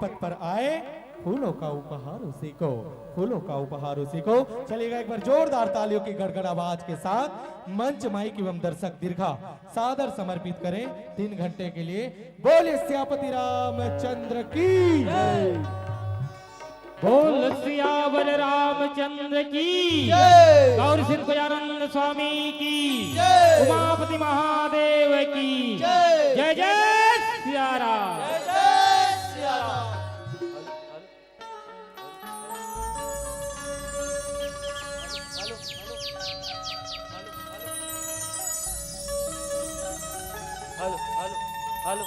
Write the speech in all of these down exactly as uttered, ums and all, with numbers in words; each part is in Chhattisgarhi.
पथ पर आए, फूलों का उपहार उसी को, फूलों का उपहार उसी को। चलिएगा, एक बार जोरदार तालियों की गड़गड़ आवाज के साथ मंच, माइक एवं दर्शक दीर्घा सादर समर्पित करें तीन घंटे के लिए। बोलिए सियापति रामचंद्र की। बोल सियावर रामचंद्र की। जय। गौर सिंह गजानंद स्वामी की। जय। उमापति महादेव की। जय। जय जय सिया राम। जय जय Siya Ram. Hello, hello, hello,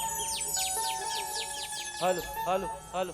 hello, hello, hello.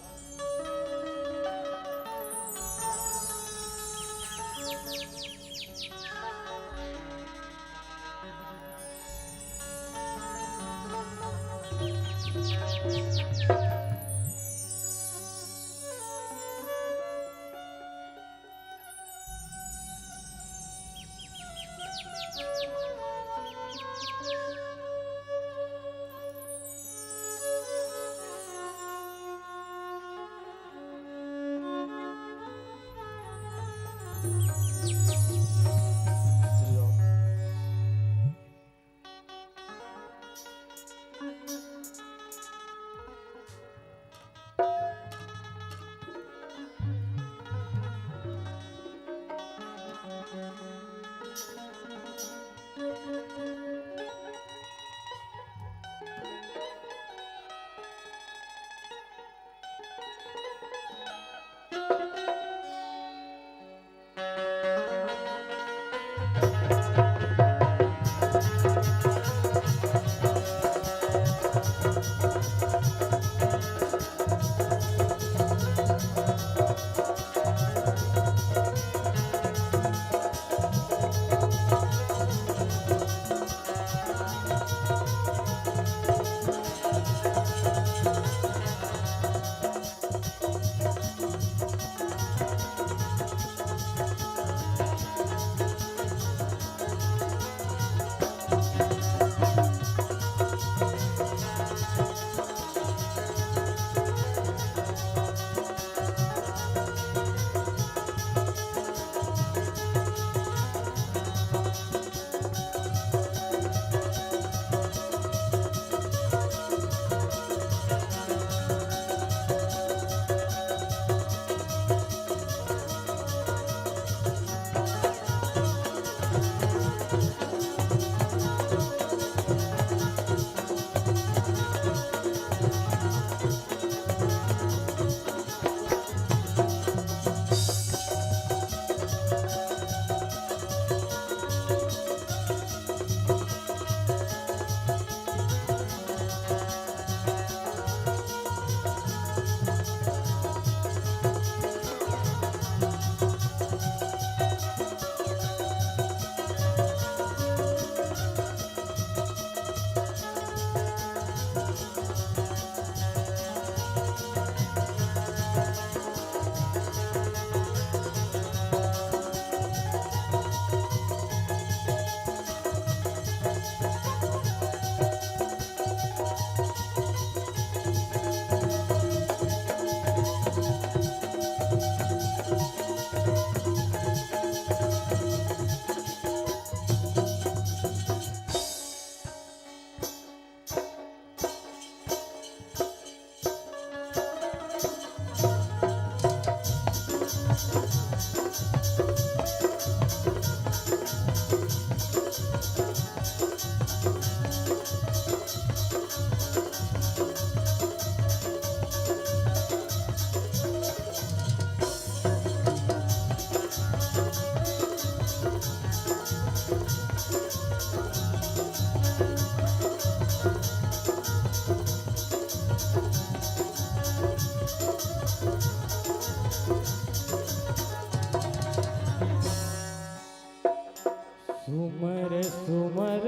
सुमर सुमर,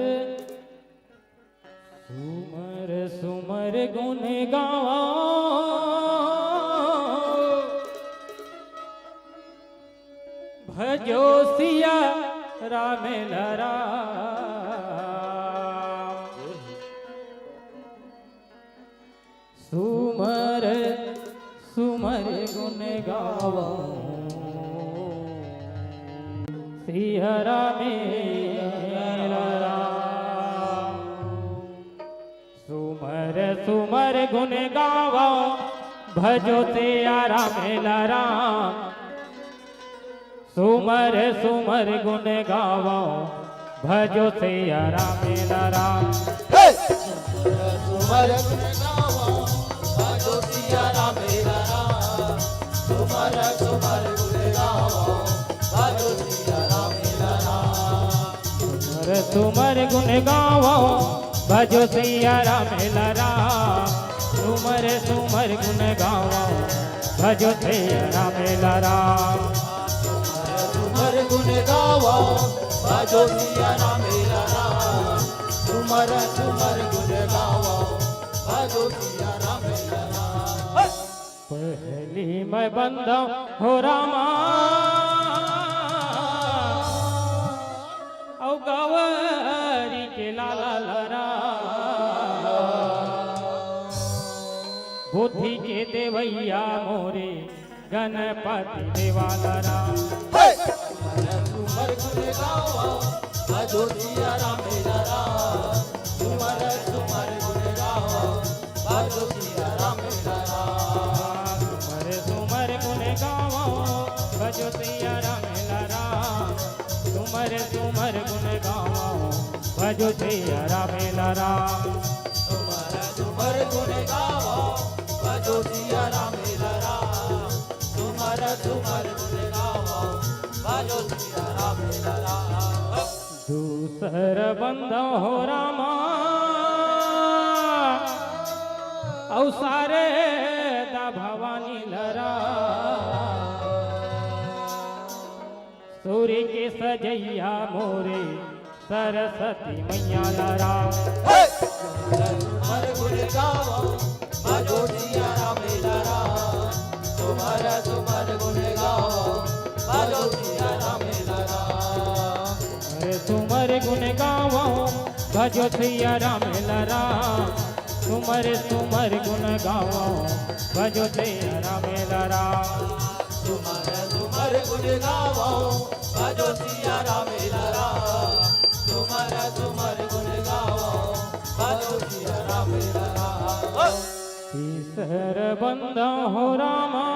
सुमर सुमर गुण गावा, भजो सिया राम लला। सुमर सुमर गुन गावो सिया राम मेला राम। सुमर सुमर गुन गावो भजो सिया राम मेला राम। सुमर सुमर गुन गावो भजो सिया राम मेला राम। हे! सुमर सुमर गुण गावो, भजो सिया राम मेला राम। सुमर सुमर गुण गावो, भजो सिया राम मेला राम। सुमर सुमर गुण गावो भजो सिया राम मेला राम। सुमर सुमर गुण गावो भजो सिया राम मेला राम। सुमर गुण गावो, भजो सिया राम मेला राम। सुमर सुमर गुण गावो, भजो सिया राम मेला राम। पहली मैं बंदा हो रामा, अउ गवरी के लाला लरा, बुद्धि के देवैया मोरे गणपति देवा लरा। हे! सुमर सुमर गुण गावो, भजो सिया राम मेला राम। सुमर सुमर गुण गावो, भजो सिया राम मेला राम। सुमर सुमर गुण गावो, भजो सिया राम मेला राम। सुमर सुमर गुण गावो, भजो सिया राम मेला राम। सुमर सुमर गुण गावो, भजो सिया राम मेला राम। सुमर सुमर गुण गावो, भजो सिया राम मेला राम। दूसर बंदा हो रामा, अउ सारे दा भवानी लरा। सूर्य के सजैया मोरे सरस्वती मैया लरा। हे! सुमर गुण गावो, भजो सिया राम लरा। सुमर सुमर गुण गावो, भजो सिया राम लरा। सुमर सुमर गुण गावो, भजो सिया राम लरा। सुमर सुमर गुण गावो, भजो सिया राम लरा। सुमर सुमर गुण गावो, भजो सिया राम लरा। सुमर सुमर गुण गावो, भजो सिया राम लरा। तीसर बंदा हो रामा,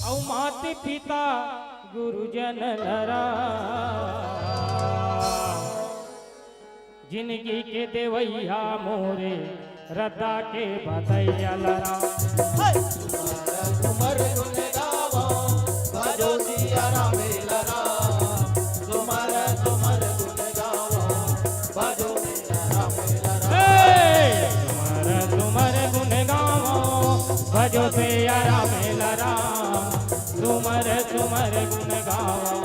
अउ मात पिता गुरुजन लरा। जिनगी के देवैया मोरे रद्दा के बतैया लरा। सुमर सुमर गुण गावो, भजो सिया राम लरा। सुमर सुमर गुण गावो, भजो सिया राम लरा। हे! सुमर सुमर गुण गावो, भजो सिया राम लरा। सुमर सुमर गुण गावो,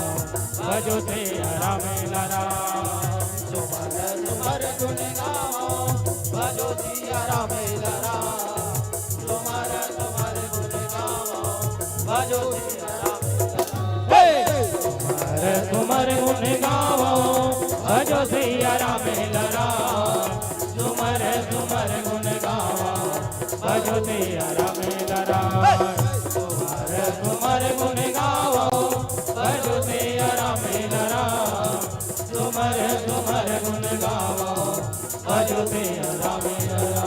भजो सिया राम लरा। सुमर सुमर गुण गावो, भजो सिया राम लरा। सुमर सुमर गुण गावो, भजो सिया राम लरा। हे! सुमर सुमर गुण गावो, भजो सिया राम लरा। सुमर सुमर गुण गावो, भजो सिया राम लरा। सुमर सुमर गुण गावो, भजो सिया राम लरा। सुमर सुमर गुण गावो, भजो सिया राम लरा।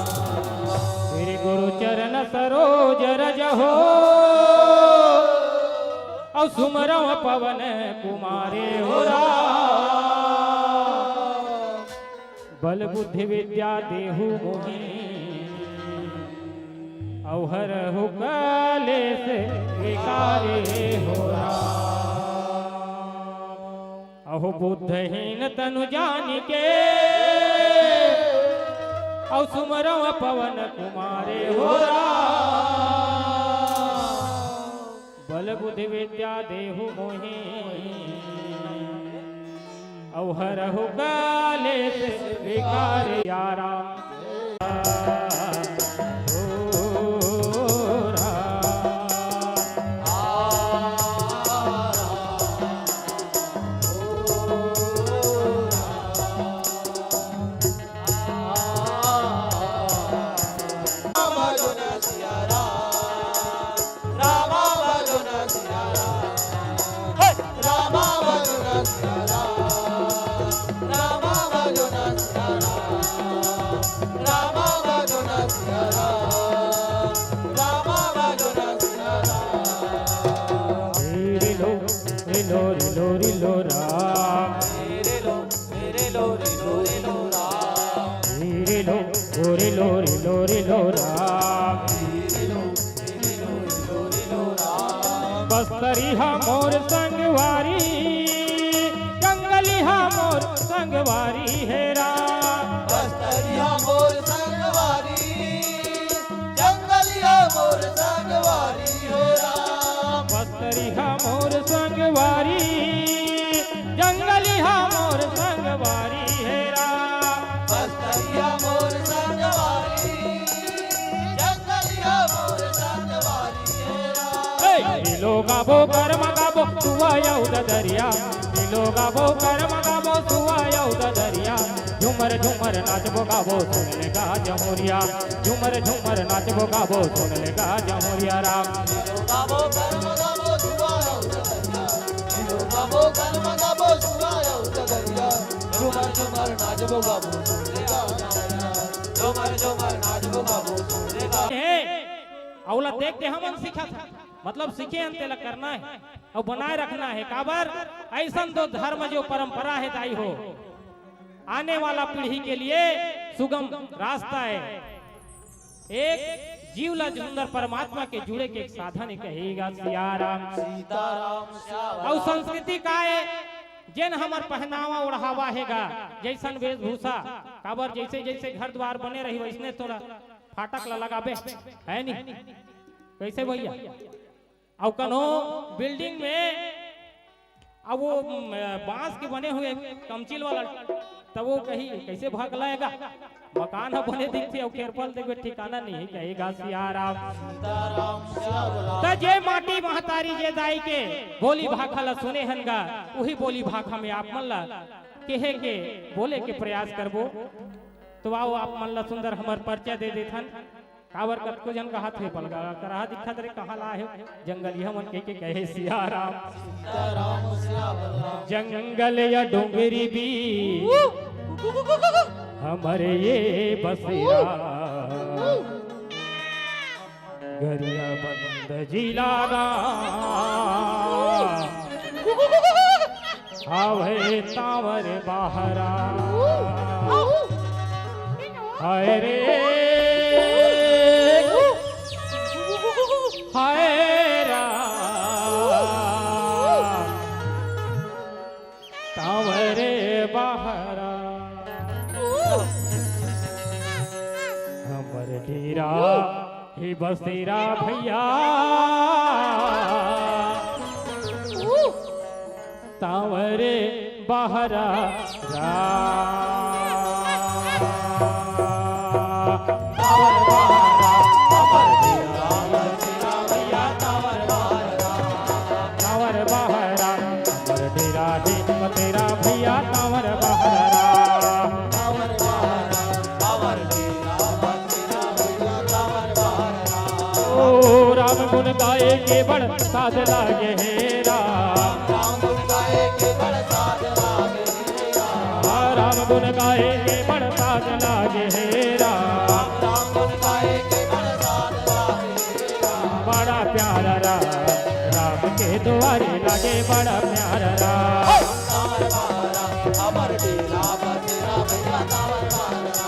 श्री गुरु चरण सरोज रज हो, अउ सुमरव पवन कुमारे हो राम। बल बुद्धि विद्या देहु मोहि, अउ हरहु कलेस विकारे हो राम। अहो बुद्धहीन तनु जानि के, अउ सुमरव पवन कुमारे हो राम। बल बुद्धि विद्या देहु मोहि, अउ हरहु कलेस विकार या राम। रे लो राम। बस्तरी हा मोर संगवारी, जंगली हा मोर संगवारी हे राम। बस्तरी हा मोर संगवारी, जंगली हा मोर संगवारी हे राम। बस्तरी हा मोर संगवारी, जंगली हा मोर संगवारी हे राम। बस्तरी हा मोर संगवारी, जंगली हा मोर संगवारी हे राम। ए, लीलो गाबो, करम गाबो, सुआ अउ ददरिया। लीलो गाबो, करम गाबो, सुआ अउ ददरिया। झूमर झूमर नाचबो गाबो, सुन ले गा जमुरिया। झूमर झूमर नाचबो गाबो, सुन ले गा जमुरिया राम। गाबो करम गाबो सुआ अउ ददरिया। गाबो करम गाबो सुआ अउ ददरिया। झूमर झूमर नाचबो गाबो सुन ले गा जमुरिया। झूमर झूमर नाचबो गाबो सुन ले गा। हे, अउला देख के हमन सीखत, मतलब सीखे हन तेला करना हे अउ बनाए रखना हे। काबर अइसन तो धर्म जो परंपरा हे दाई हो, आने वाला पीढ़ी के लिए सुगम रास्ता हे। एक जीव ला सुंदर परमात्मा के जुड़े के एक साधन हे, कहे गा सियाराम। सीताराम सियाराम। अउ संस्कृति का हे, जेन हमर पहनावा ओढ़ावा हे गा, जइसन वेशभूषा, काबर जइसे जइसे घर द्वार बने रही वइसने तोला फाटक ला लगाबे, हे नी? कइसे भइया? अउ कनो बिल्डिंग में, अब वो, म, बांस के बने हुए कमचील वाला, तब वो कही, "कइसे भकलाएगा? मकान ह बने दिखथे अउ खेरपल देखबे ठिकाना नहीं," कहे गा सियाराम। त जे माटी महतारी जे दाई के बोली भाखा ला सुने हन गा, उही बोली भाखा में आप मन ला कहे के, बोले के प्रयास करबो। तो आओ, आप मन ला सुंदर हमर परिचय दे देथन। काबर कतको झन कहत हे, "बलगा कराहा दिखत रे, कहाँ ला हे जंगलिया मन?" कहिके कहे सियाराम। जंगल या डोंगरी बीच हमर ये बसेरा, गरियाबंद जिला गा हावय तांवर बहरा। हाय रे, हाय रा, तांवर बहरा। हमर डेरा हे बसेरा भइया, तांवर बहरा। तांवर बहरा, हमर डेरा हे बसेरा भइया, तांवर बहरा। ओ राम गुन गाए के बड़ साध लागे हे राम। राम गुन गाए के बड़ साध लागे हे राम। राम गुन गाए के बड़ साध लागे हे राम। राम गुन गाए के बड़ साध लागे हे राम। बड़ा प्यारा राम, राम के दुआरे लागे बड़ा प्यारा राम। तांवर बहरा, हमर डेरा बसेरा भइया तांवर बहरा।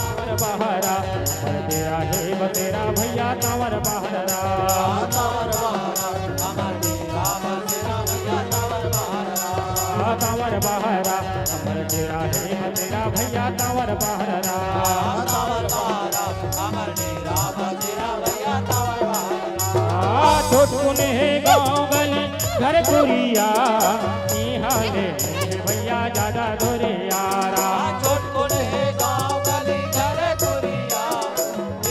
तांवर बहरा, हमर डेरा हे बसेरा भइया तांवर बहरा। तांवर बहरा, हमर डेरा बसेरा भइया तांवर बहरा। तांवर बहरा, हमर डेरा हे बसेरा भइया तांवर बहरा। तांवर बहरा, हमर डेरा बसेरा भइया तांवर बहरा। आ, छोटकुन हे गाँव गली घर कुरिया, इहाँ ले हे भइया जादा दुरियारा। छोटकुन हे गाँव गली घर कुरिया,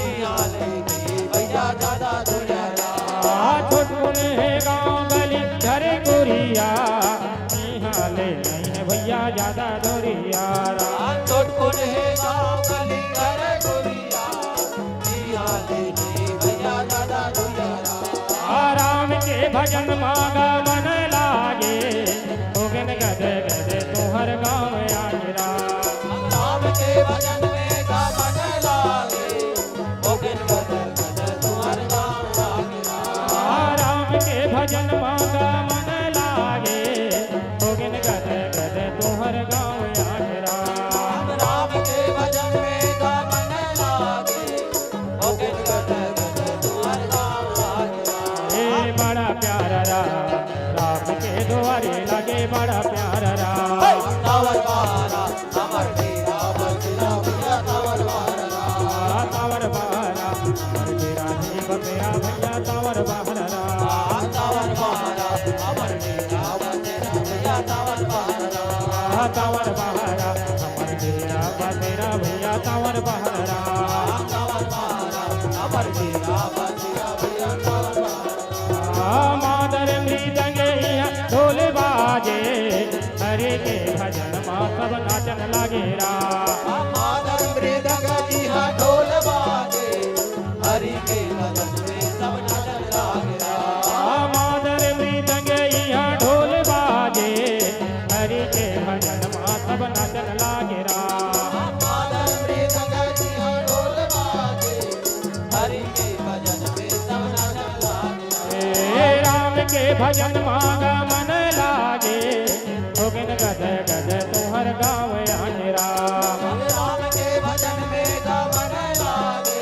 इहाँ ले हे भइया जादा दुरियारा। आ, छोटकुन हे गाँव गली घर कुरिया, इहाँ ले नइ हे भइया जादा दुरियारा। छोटकुन हे गाँव गली घर कुरिया, इहाँ ले नइ हे भइया जादा दुरियारा। आ राम के भजन मा गा मन लागे, होगेन गद गद तुँहर गाँव आगे राम। राम के भजन में गा मन लागे, होगेन गद गद तुँहर गाँव आगे राम। आ राम के भजन मा गा मन लागे, होगेन गद गद तुँहर गाँव आगे राम। राम के भजन में गा मन लागे, बड़ा प्यारा राम। तावर बहारा, हमर डेरा बसेरा भैया, तावर बहारा। तावर बहारा, हमर डेरा हे बसेरा भैया, तावर बहारा। तावर बहारा, हमर डेरा बसेरा भैया, तावर बहारा। तावर बहारा, हमर डेरा बसेरा भैया, तावर बहारा। तावर बहारा, हमर डेरा बसेरा भैया, तावर बहारा। मादर मृदंग इहाँ ढोल बाजे, हरि के भजन मा सब नाचन लागे राम। मादर मृदंग इहाँ ढोल बाजे, हरि के भजन में सब नाचन लागे राम। मादर मृदंग इहाँ ढोल बाजे, हरि के भजन मा सब नाचन लागे राम। मादर मृदंग इहाँ ढोल बाजे, हरि के भजन में सब नाचन लागे। हे राम के भजन मा गमन लागे, होगेन गद गद तुहर गाँव आने राम। राम के भजन में गमन लागे,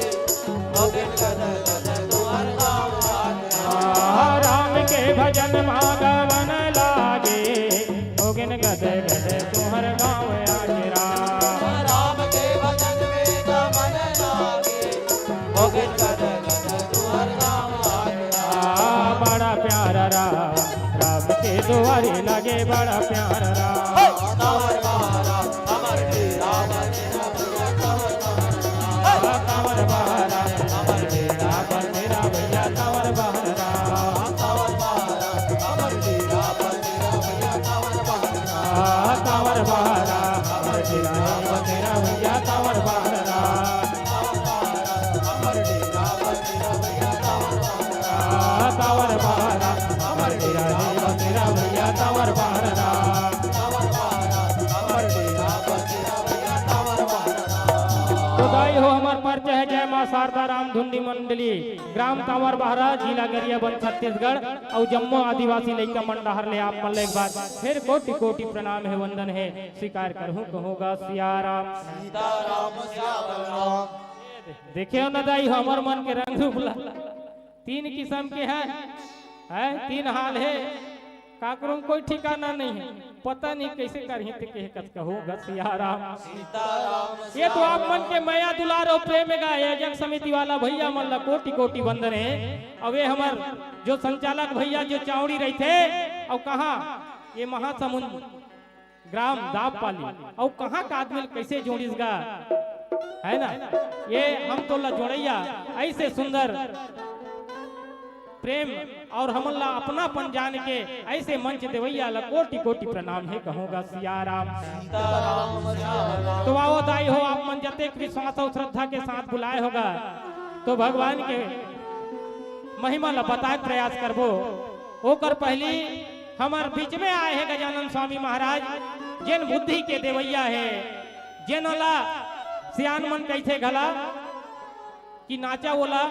होगेन गद गद तुहर गाँव आने राम। राम के भजन मा गमन लागे, होगेन गद गद तुहर गाँव आने राम। राम के भजन में गमन लागे, होगेन गद गद तुहर गाँव आने राम। बड़ा प्यारा राम, राम के दुआरी लागे, बड़ा प्यारा राम। तावर बहारा, हमर डेरा बसेरा भैया, तावर बहारा। तावर बहारा, हमर डेरा बसेरा भैया, तावर बहारा। तावर बहारा, हमर डेरा बसेरा भैया, तावर बहारा। तावर बहारा, हमर डेरा बसेरा भैया, तावर बहारा। तावर बहारा, हमर डेरा बसेरा भैया, तावर बहारा। तो दाई हो, हमर परिचय हे जय माँ शारदा राम धुनी मंडली, ग्राम कांवर बहारा, जिला गरियाबंद, छत्तीसगढ़। अउ जम्मो आदिवासी लइका मन डहर ले आप मन ल एक बार फिर कोटि कोटि प्रणाम हे, वंदन हे, स्वीकार करहूँ, कहूँगा सिया राम। सीताराम श्याम राम। देखे हो न दाई, हमर मन के रंग रूप ला, तीन किसम के हे, हे, तीन हाल हे, काकरो कोई ठिकाना नहीं हे, पता नहीं कइसे करही ते कहे कस कहूँगा सिया राम। सीताराम ये तो आप मन के मया दुलार अउ प्रेम हे गा, आयोजक समिति वाला भैया मन ला कोटि कोटि वंदन हे। अउ ये हमर जो संचालक भैया जो चावड़ी रहिथे, अउ कहाँ ये महासमुंद ग्राम दाबपाली, अउ कहाँ का आदमी ल कइसे जोड़िस गा, हे ना? ये हम तो ला जोड़इया, अइसे सुंदर प्रेम अउ हमन ला अपनापन जान के अइसे मंच देवइया ला कोटि कोटि प्रणाम हे, कहूँगा सिया राम। सीताराम श्याम राम। तो आओ दाई हो, आप मन जतेक विश्वास अउ श्रद्धा के साथ बुलाए हो गा, तो भगवान के महिमा ला बताए के प्रयास करबो। ओकर पहिली हमर बीच में आए हे गजानन स्वामी महाराज, जेन बुद्धि के देवइया हे, जेन ओला सियान मन कहिथे घला कि नाचा ओला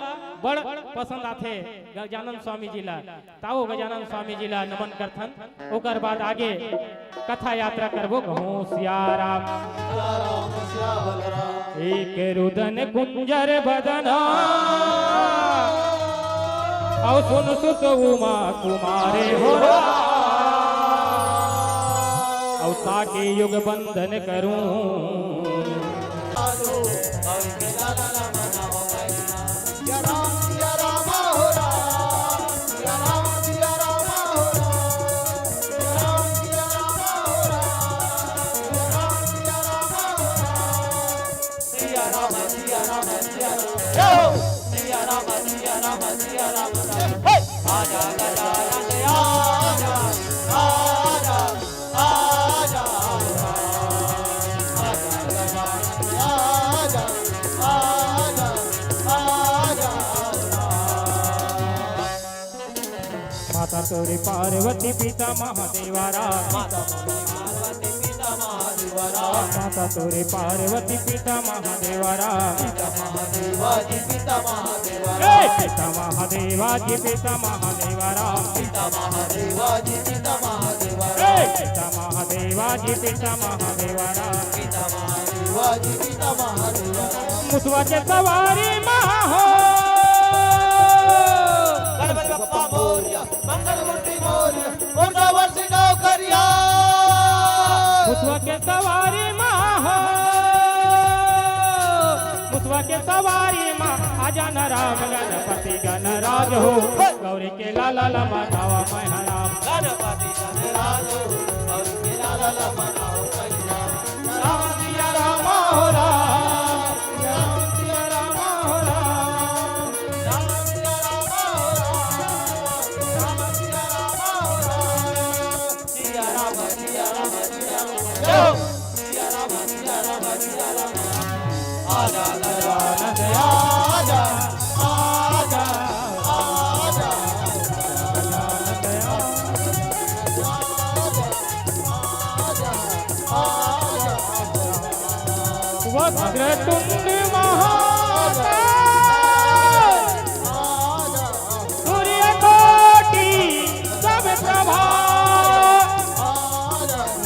बड़ पसंद आथे गजानन स्वामी जी ला। ताओ गजानन स्वामी जी ला नमन करथन। ओकर बाद आगे कथा यात्रा करबो, कहूँ सिया राम। एक रुदन कुंजर बदना, अउ सुन सुत उमा कुमारे हो राम, अउ ताके युग बंधन करूं। माता तोरे पार्वती पिता महादेवा राम। माता तोरे पार्वती पिता महादेवा राम। पिता महादेवा जी पिता महादेवा राम। ए, पिता महादेवा जी पिता महादेवा राम। पिता महादेवा जी पिता महादेवा राम। ए, पिता महादेवा जी पिता महादेवा राम। पिता महादेवा जी पिता महादेवा राम। मुसवा के सवारी मा हो। गणपति बप्पा मोरया, मंगल मूर्ति मोरया, मुर्दा वर्ष नौकरिया। सवारी मा आजा न राम गणपति गणराज हो, गौरी के लाला ला मनावा मैं ह राम। गणपति गणराज हो, गौरी के लाला ला मनावा मैं ह राम। राम सिया राम हो राम, राम सिया राम हो राम, राम सिया राम हो राम, राम सिया राम हो राम। सिया राम, सिया राम, सिया राम। वक्रतुंड महाकाय, सूर्यकोटि समप्रभा,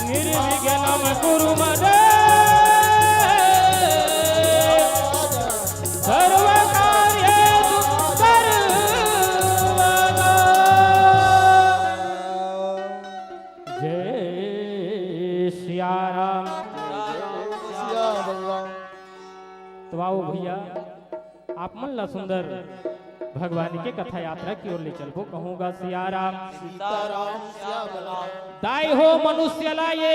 निर्विघ्नं कुरु मे देव, सर्वकार्येषु सर्वदा। जय सिया राम। तो आओ भैया, आप मन ला सुंदर भगवान के कथा यात्रा की ओर ले चलबो। कहूँगा सिया राम। सीताराम सिया राम। दाई हो मनुष्य ला ये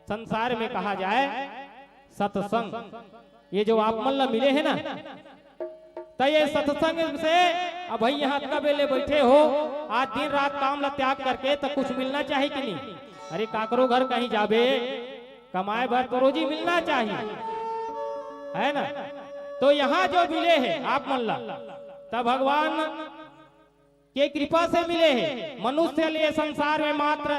संसार में कहा जाए सत्संग, ये जो आप मन ला मिले है ना, त ये सत्संग से अब भाई यहाँ अतका बेले बैठे हो, आज दिन रात काम ला त्याग करके त कुछ मिलना चाहिए कि नहीं? अरे काकरो घर कहीं जाबे कमाए बर तो रोजी मिलना चाहिए, है ना? तो यहाँ जो मिले है आप मन ला, त भगवान के कृपा से मिले हे। मनुष्य ले संसार में मात्र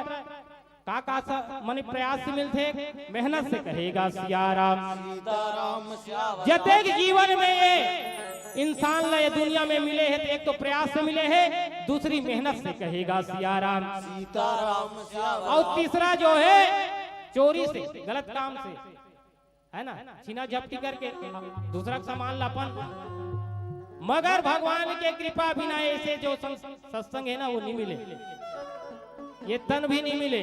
का का स-, माने प्रयास से मिलथे, मेहनत से कहेगा सिया राम। सीताराम सिया राम। जतेक जीवन में ये इंसान ला ये दुनिया में मिले हे, तो एक तो प्रयास से मिले हे, दूसरी मेहनत से कहेगा सिया राम। सीताराम सिया राम। और तीसरा जो है चोरी से, गलत काम से, है ना, छीना झपटी करके दूसरा के सामान ला अपन। मगर भगवान के कृपा बिना ऐसे जो सं-, सत्संग है ना, वो नहीं मिले, ये तन भी नहीं मिले।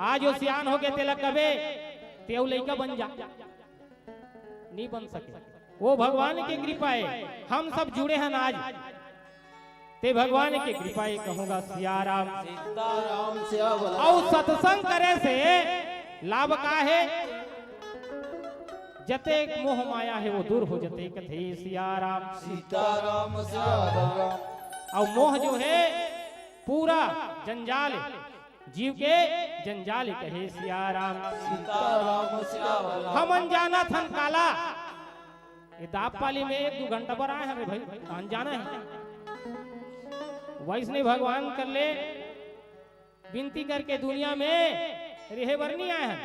आज वो सियान हो गए, तेला कबे तेऊ लइका बन जा, नहीं बन सके। वो भगवान के कृपा है, हम सब जुड़े हैं आज। ते भगवान के कृपा ये कहूँगा सिया राम। सीताराम सिया बोला। अउ सत्संग करे से लाभ का है? जते मोह माया है वो दूर हो जते कथे सिया राम। सीताराम सिया बोला। अउ मोह जो है पूरा जंजाल है, जीव के जंजाल कहे सिया राम। सीताराम सिया बोला। हमन जानत हन काला, ये दाप पाली में एक दू घंटा बर आए हन रे भाई, अनजाना है। वैसने भगवान कर ले विनती करके दुनिया में रहे बर नहीं आए हन,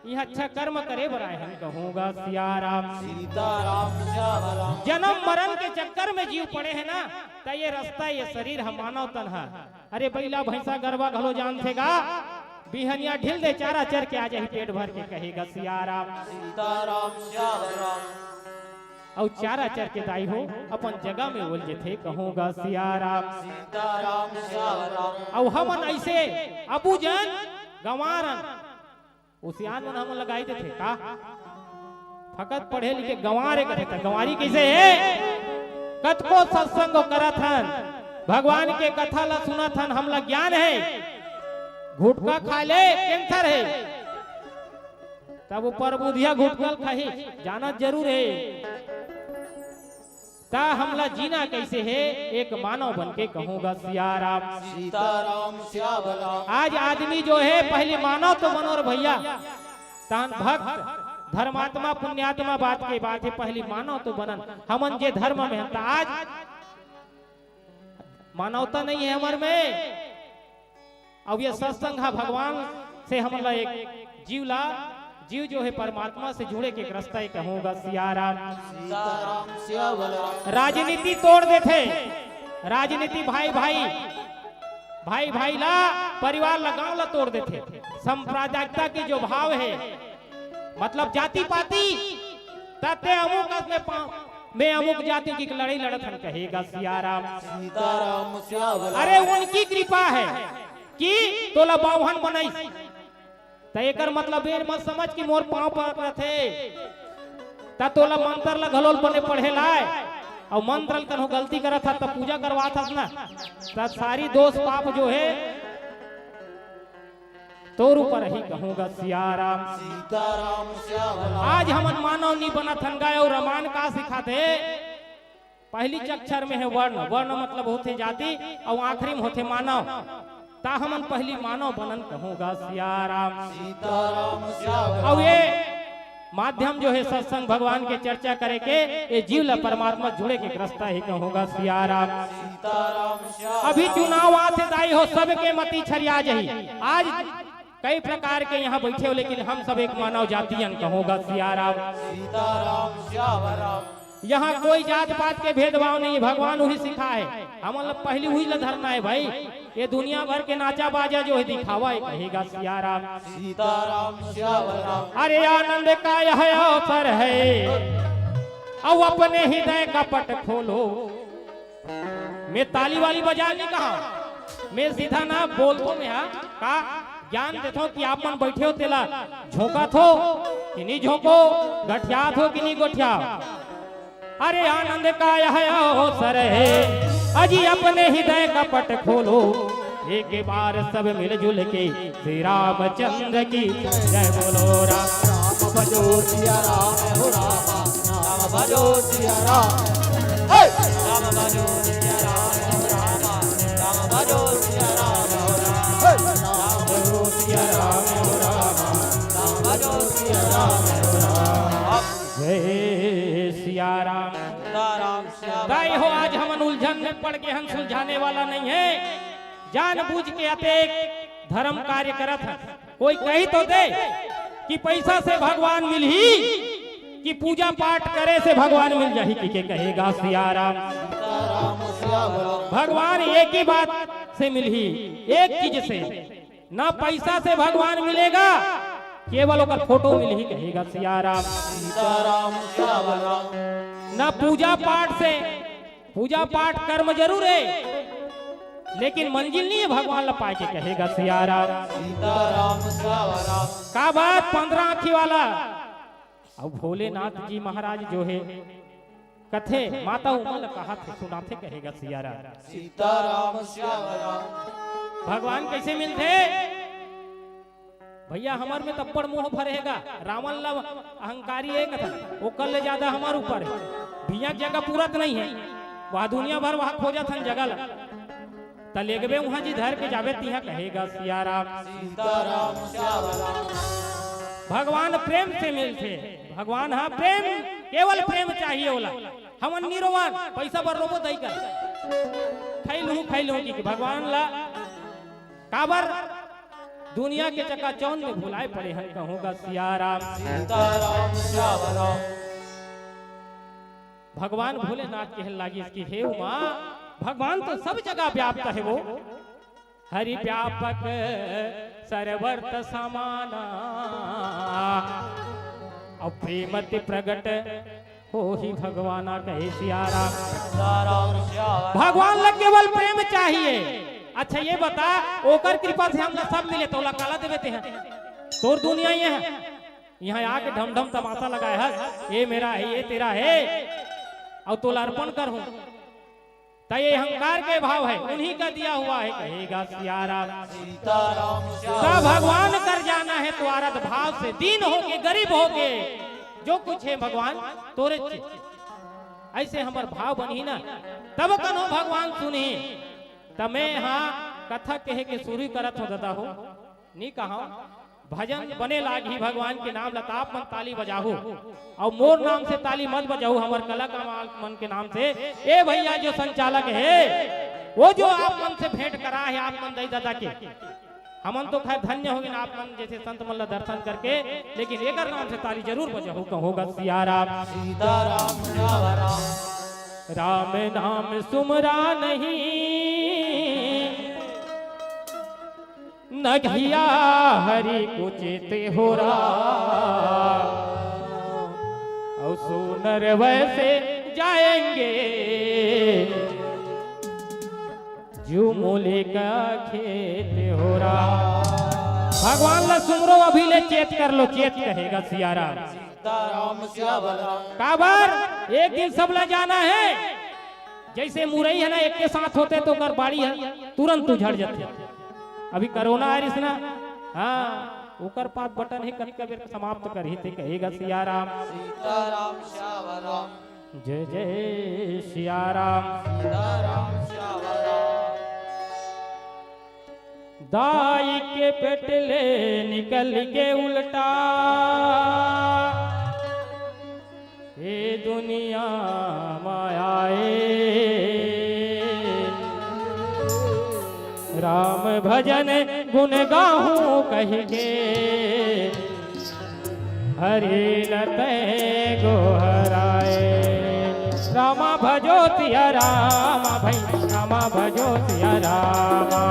ये अच्छा कर्म करे बर आए हन, कहूँगा सिया राम। सीताराम सिया राम। जन्म मरण के चक्कर में जीव पड़े है ना, त ये रास्ता, ये शरीर ह मानव तन ह। अरे बइला भैंसा गरवा घलो जानथे गा, बिहनिया ढील दे चारा चर के आ जाही पेट भर के, कहेगा सिया राम। सीताराम सिया राम। अउ चारा चर के दाई हो अपन जगह में ओल जथे, कहूँगा सिया राम। सीताराम सिया राम। अउ हमन ऐसे अबू जन गंवारन, उसियान मन हमन लगाई देथे का? फकत पढ़े लिखे गंवारे कथे त गंवारी कैसे है? कतको सत्संग करत हन, भगवान के कथा ला सुनत हन, हमला ज्ञान है, गुटखा खा ले कैंसर है, तब ऊपर बुधिया गुटखा खाही, जानत जरूर है। त हमला जीना कैसे है? एक मानव बन के कहूँगा सिया राम। सीताराम सिया बोला। आज आदमी जो है पहली मानव तो बनो रे भैया, तहन भक्त धर्मात्मा पुण्यात्मा बात के बात है, पहली मानव तो बनन। हमन जे धर्म में हन त आज मानवता नहीं है हमर में। अब ये सत्संग हा भगवान से हमन ला एक जीव ला, जीव जो है परमात्मा से जुड़े के एक रास्ता, ये कहूँगा सिया राम। सीताराम सिया बोला। राजनीति तोड़ देथे, राजनीति भाई भाई, भाई भाई ला, परिवार ला, गांव ला तोड़ देथे। सांप्रदायिकता के जो भाव है, मतलब जाति पाति, तते अमुक अस में पा-, में अमुक जाति की लड़ाई लड़त हन, कहेगा सिया राम। सीताराम सिया बोला। अरे उनकी कृपा है कि तोला बावहन बनाइस। त एकर मतलब ये मत समझ कि मोर पाँव पकड़त हे। त तोला मंत्र ला घलो ल बने पढ़े लाय, अउ मंत्र ल कन्हो गलती करत हस त पूजा करवात हस ना, त सारी दोष पाप जो हे तोर ऊपर ही कहूँगा सियाराम। सीताराम श्याम राम। आज हमन मानव नी बनत हन गा, अउ रामायण का सिखाथे? पहली चक्षर में हे वर्ण, वर्ण मतलब होथे जाति, अउ आखिरी में होथे मानव। त हमन पहली मानव बनन कहूँगा सियाराम। सीताराम श्याम राम। अउ ये माध्यम जो हे सत्संग, भगवान के चर्चा करे के, ये जीव ला परमात्मा जुड़े के रस्ता ही कहूँगा सियाराम। सीताराम श्याम। अभी चुनाव आथे दाई हो, सबके मती छरिया जही। आज कई प्रकार के यहाँ बैठे हो, लेकिन हम सब एक मानव जाति अन कहूँगा सियाराम। सीताराम श्याम राम। यहाँ कोई जात पात के भेदभाव नहीं, भगवान उही सिखाए। हमन ला पहली उही ला धरना हे भाई। ये दुनिया भर के नाचा बाजा जो हे दिखावा हे कहेगा सियाराम। सीताराम श्याम राम। अरे आनंद का यह अवसर है, अब अपने हृदय का पट खोलो। मैं ताली वाली बजा नहीं कहा, मैं सीधा ना बोलथों मैं, हाँ का ज्ञान देथों कि आप मन बैठे हो तेला झोंकत हो कि नहीं झोंको, गठियात हो कि नहीं गठियाओ। अरे आनंद का यह अवसर है, अजी अपने हृदय का पट खोलो, एक बार सब मिलजुल के श्री रामचंद्र की जय बोलो राम। राम भजो सिया राम हो रामा, राम भजो सिया राम। हे! राम भजो सिया राम हो रामा, राम भजो सिया राम हो रामा, हे! राम भजो सिया राम हो रामा, राम भजो सिया राम हो रामा। जय सिया राम। सीताराम श्याम। दाई हो, आज हमन उलझन में पड़ के हन, सुलझाने वाला नहीं है। जानबूझ के अतेक धर्म कार्य करत हन। कोई कही तो दे कि पैसा से भगवान मिलही कि पूजा पाठ करे से भगवान मिल जाही, कि के कहेगा सियाराम। सीताराम श्याम राम। भगवान एक ही बात से मिलही, एक चीज से, ना पैसा से भगवान मिलेगा, केवल ओकर फोटो मिलही कहेगा सियाराम। सीताराम श्याम राम। ना पूजा पाठ से, पूजा पाठ कर्म जरूर है, लेकिन मंजिल नहीं है भगवान ला पाए के कहेगा सियाराम। सीताराम श्याम राम। का बात पंद्रह आँखी वाला, अउ भोलेनाथ जी महाराज जो हे कथे, माता उमा ला कहाथे, सुनाथे कहेगा सियाराम। सीताराम श्याम राम। भगवान कैसे मिलथे? भैया, हमर में तप्पड़ मोह भरे हे गा। रावण ला अहंकारी हे कथन, ओकर ले ज्यादा हमर ऊपर हे। भैया के जगह पूरत नहीं है, वह दुनिया भर वहाँ खोजत हन जगह ला। त लेगबे उहाँ जी धर के जाबे तिहाँ कहेगा सियाराम। सीताराम श्याम राम। भगवान प्रेम से मिलथे, भगवान हाँ प्रेम, केवल प्रेम चाहिए ओला। हमन निरोवन पैसा बर रोबो दई कर, खैलहूँ खैलहूँ कि भगवान ला काबर दुनिया के चकाचौंध में भुलाए पड़े हन कहूँगा सियाराम। सीताराम श्याम राम। भगवान भोलेनाथ कहे लागिस कि हे उमा, भगवान तो सब जगह व्याप्त है वो, हरि व्यापक सर्वर्थ समाना, अउ प्रेम अति प्रगट होही भगवाना कहे सियाराम। सीताराम श्याम। भगवान ला केवल प्रेम चाहिए। अच्छा ये बता, ओकर कृपा से हमला सब मिले, तोला काला देबे तेहा? तोर दुनिया ये है, यहाँ आके ढमढम तमाशा लगाए हस, ये मेरा है, ये तेरा है, अउ तोला अर्पण करहूँ। त ये अहंकार के भाव है, उन्हीं का दिया हुआ है, कहेगा सियाराम। सीताराम श्याम। त भगवान कर जाना है तो आरत भाव से, दीन होके, गरीब होके, जो कुछ है भगवान तोरे चे-, ऐसे हमर भाव बनही ना, तब कन्हो भगवान सुनही। त मैं हाँ कथा कहे के शुरू करत हूँ दादा हो, नी कहा भजन बने लागही भगवान के नाम ला, त आप मन ताली बजाहू, अउ मोर नाम से ताली मत बजाहू, हमर कलाकार मन के नाम से। ए भैया जो संचालक हे, वो जो आप मन से भेंट करा है, आप मन दई दादा के, हमन तो खैर धन्य होगिन आप मन जैसे संत मन ला दर्शन करके, लेकिन एकर नाम से ताली जरूर बजाहू, कहूँगा सियाराम। सीताराम श्याम राम। राम नाम सुमरा नहीं, नहिया हरि को चेते हो राम, अउ सोनर वैसे जाएंगे जो मूली का खेत हो राम। भगवान ला सुमरो, अभी ले चेत कर लो, चेत कहेगा सियाराम। राम सिया बलराम। काबर एक दिन सब ला जाना है। जैसे मुरई है ना, एक के साथ होते तो ओकर बाड़ी है तुरंत उझड़ जाते। अभी कोरोना आइस ना, हाँ, ओकर पास बटन है, कतका बेर समाप्त करही ते कहेगा सिया राम। सीताराम श्याम राम। जय जय सिया राम। सीताराम श्याम राम। दाई के पेट ले निकल के उल्टा ए दुनिया म आए। राम भजन गुण गाहूं कहि के हरि न तै गोहराए। रामा भजो सिया रामा भैया, रामा भजो सिया रामा।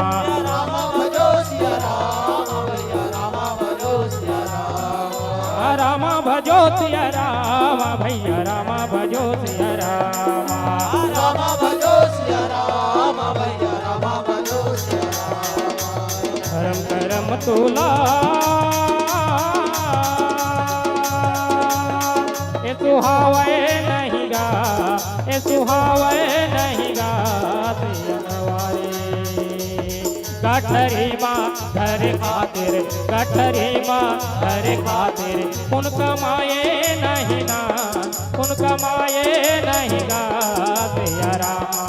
रामा भजो सिया रामा भैया, रामा भजो सिया रामा। रामा भजो सिया रामा भैया, रामा भजो सिया रामा। रामा भजो सिया रामा भैया, रामा भजो सिया रामा। धर्म करम तोला ए सुहावे नहीं गा, ए सुहावे नहीं गा, सियनवारी। गठरी मा धरे खातिर, गठरी मा धरे खातिर, पुन कमाए नहीं ना, पुन कमाए नहीं गा, सिया रामा।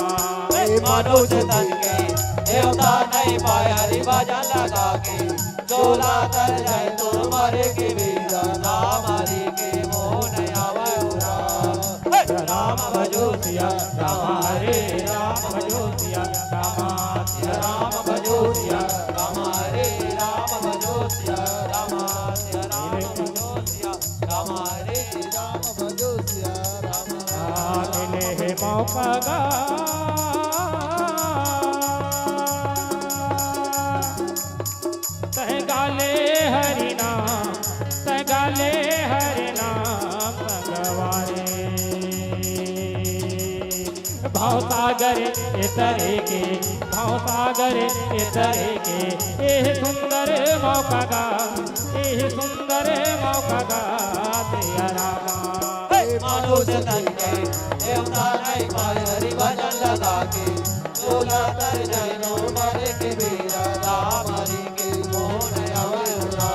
ए मनुष्य तन के देवता नहीं पाए, हरि भजन लगा के। चोला तर जाए तो मरे के बेरा, राम हरि के मोह नहीं आवे उरा। राम भजो सिया राम, हरे राम भजो सिया राम, सिया राम भजो सिया राम, हरे राम भजो सिया राम, सिया राम भजो सिया राम, हरे राम भजो सिया राम। आ मिले हे मौका गा, तह गाले हरि नाम, तह गाले हरि नाम संगवारी। भवसागर ए तरे के, भवसागर ए तरे के, एह सुंदर मौका गा, एह सुंदर मौका गा, सिया रामा। हे मनुष्य तन के देवता नहीं पाए, हरि भजन लगा के। चोला तर जाए तो मरे के बेरा, राम हरि के मोह नहीं आवे उरा।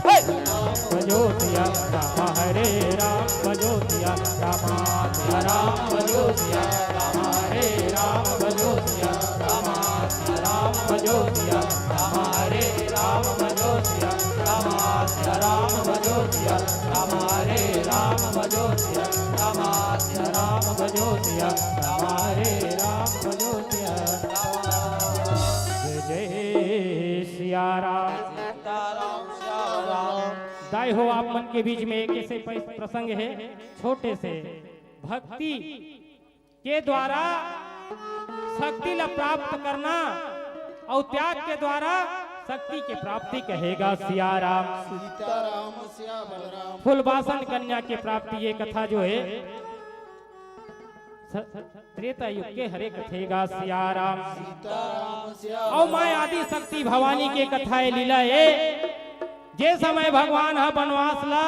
हे! राम भजो सिया राम, हरे राम भजो सिया राम, सिया राम भजो सिया राम, हरे राम भजो सिया राम, सिया राम भजो सिया राम, हरे राम भजो सिया राम, सिया राम भजो सिया राम, हरे राम भजो सिया राम, सिया राम भजो सिया राम, हरे राम भजो सिया राम। जय जय सिया राम। सीताराम श्याम राम। दाई हो, आप मन के बीच में एक ऐसे पै-, प्रसंग है, छोटे से। भक्ति के द्वारा शक्ति ला प्राप्त करना अउ त्याग के द्वारा शक्ति के प्राप्ति कहेगा सिया राम। सीताराम श्याम राम। फूलबासन कन्या के प्राप्ति ये कथा जो है, स-, त्रेता युग के हरे कथेगा सिया राम। सीताराम श्याम अउ माँ राम। आदि शक्ति भवानी के कथा ए लीला ए, जे समय भगवान ह बनवास ला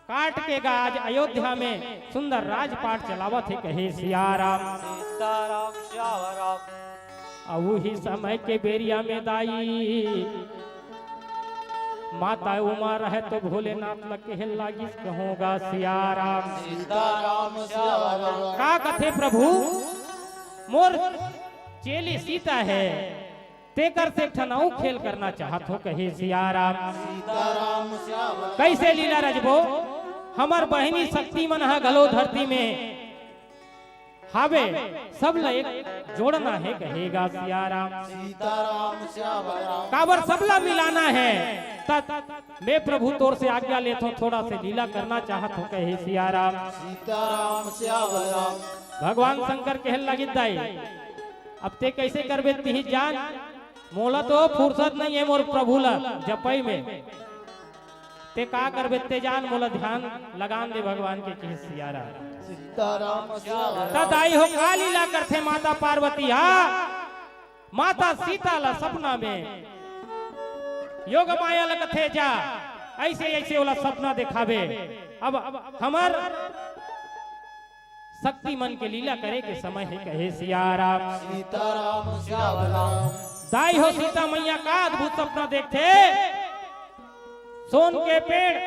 काट के गा आज अयोध्या में सुंदर राजपाट चलावत हे, कहे सिया राम। सीताराम श्याम राम। अउ उही समय के बेरिया में दाई माता उमा रहे तो भोलेनाथ ल कहे लागिस, कहूँगा सिया राम। सीताराम श्याम राम। का कथे प्रभु, मोर चेली सीता है, तेकर से एक ठन अउ खेल करना चाहत हो, कहे सिया राम। सीताराम श्याम राम। कैसे लीला रचबो? हमर बहिनी शक्ति मन ह घलो धरती में हावे, सब ला एक जोड़ना है, कहेगा सिया राम। सीताराम श्याम राम। काबर सब ला मिलाना है, त मैं प्रभु तोर से आज्ञा लेथों, थोड़ा से लीला करना चाहत हो, कहे सिया राम। सीताराम श्याम राम। भगवान शंकर कहे लगिस दाई, अब ते कैसे करबे तिही जान, मोला तो फुर्सत नहीं है मोर प्रभु ला जपई में। ते का करबे ते जान, मोला ध्यान लगान दे भगवान के, कहे सिया राम। सीताराम श्याम राम। त दाई हो का लीला करथे माता पार्वती हा? माता सीता ला सपना में योग माया ल कथे जा, ऐसे ऐसे ओला सपना देखाबे। अब हमर शक्ति मन के लीला करे के समय हे, कहे सिया राम। सीताराम श्याम राम। दाई हो, सीता मैया का अद्भुत सपना देखथे। सोन के पेड़,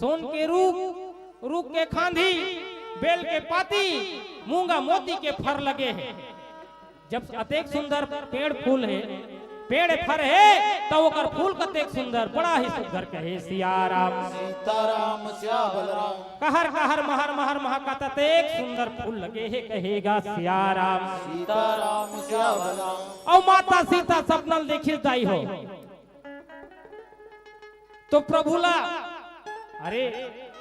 सोन के रूख, रूख के खांधी, बेल के पाती, मूंगा मोती के फर लगे हे। जब अतेक सुंदर पेड़ फूल हे, पेड़ फर हे, त ओकर फूल कतेक सुंदर, बड़ा ही सुंदर, कहे सिया राम। सीताराम श्याम राम। कहर कहर महर महर महकत अतेक सुंदर फूल लगे हे, कहेगा सिया राम। सीताराम श्याम राम। अउ माता सीता सपना ल देखिस दाई हो, तो प्रभु ला, अरे,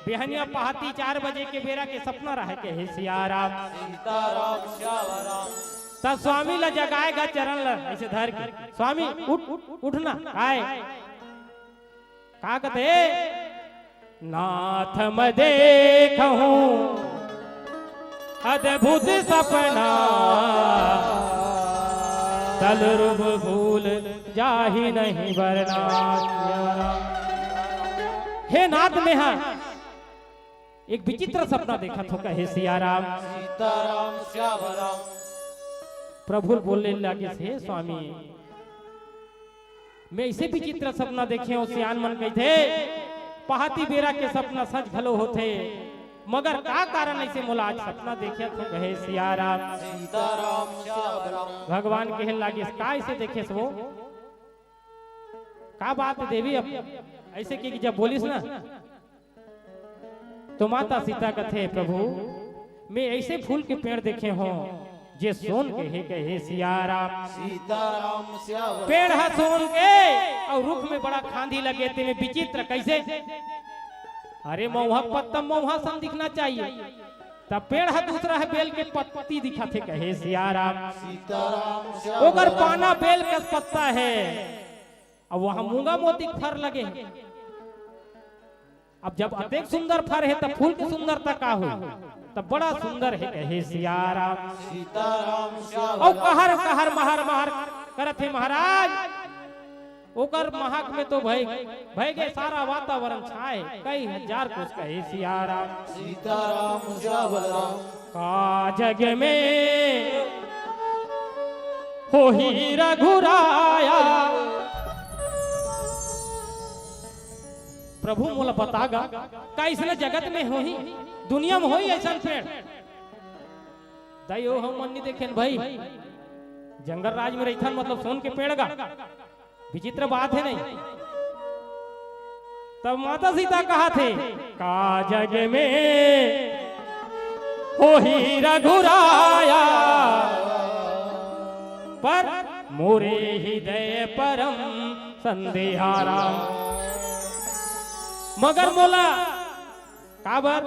बिहनिया पहाती चार बजे के बेरा के सपना रहे, कहे सिया राम। सीताराम श्याम राम। त स्वामी ला जगाएगा चरण ला ऐसे धर के, स्वामी उठ, उठ, उठना। काय? का कथे? नाथ मैं देखहूँ अद्भुत सपना, तल रूप भूल जाहि नहीं बरना। हे नाथ, मेहा एक विचित्र सपना देखत हों, कहे सिया राम। सीताराम श्याम राम। प्रभु बोले लागिस, हे स्वामी, मैं ऐसे विचित्र सपना देखे हों, सियान मन कहिथे, पहाती बेरा के सपना सच घलो होथे, मगर का कारण ऐसे मोला आज सपना देखे हों, कहे सिया राम। सीताराम श्याम राम। भगवान कहे लागिस, का ऐसे देखेस वो? का बात हे देवी? अब ऐसे कि जब बोलिस ना, तो माता सीता कथे, प्रभु, मैं ऐसे फूल के पेड़ देखे हों, जे सोन के हे, कहे सिया राम। सीताराम श्याम राम। पेड़ ह सोन के, अउ रुख में बड़ा खांधी लगे, तेमे विचित्र कैसे? अरे, महुआ के पत्ता महुआ सन दिखना चाहिए, तब पेड़ ह दूसरा हे, बेल के पत्ती दिखथे, कहे सिया राम। सीताराम श्याम ओकर राम। पाना बेल के पत्ता हे, अब वहां मूंगा मोती के फर लगे हे। अब जब अतेक सुंदर फर हे, तब फूल के सुंदरता का होही? तब बड़ा सुंदर हे, कहे सिया राम। सीताराम श्याम अउ राम। कहर कहर महर महर करत हे महाराज, ओकर महक में तो भय, भय के सारा वातावरण छाए, कई हजार कोस, कहे सिया राम। सीताराम श्याम राम। का जग में होही रघुराया। प्रभु मोला बता गा, का अइसने जगत में होही, दुनिया में होही अइसन पेड़? दाई हो, हमन नइ देखेन भाई, जंगल राज में रहिथन, मतलब सोन के पेड़ गा, विचित्र बात हे नहीं। तब माता सीता कहथे, का जग में होही रघुराया, पर मोरे हृदय परम संदेहा राम। मगर मोला काबर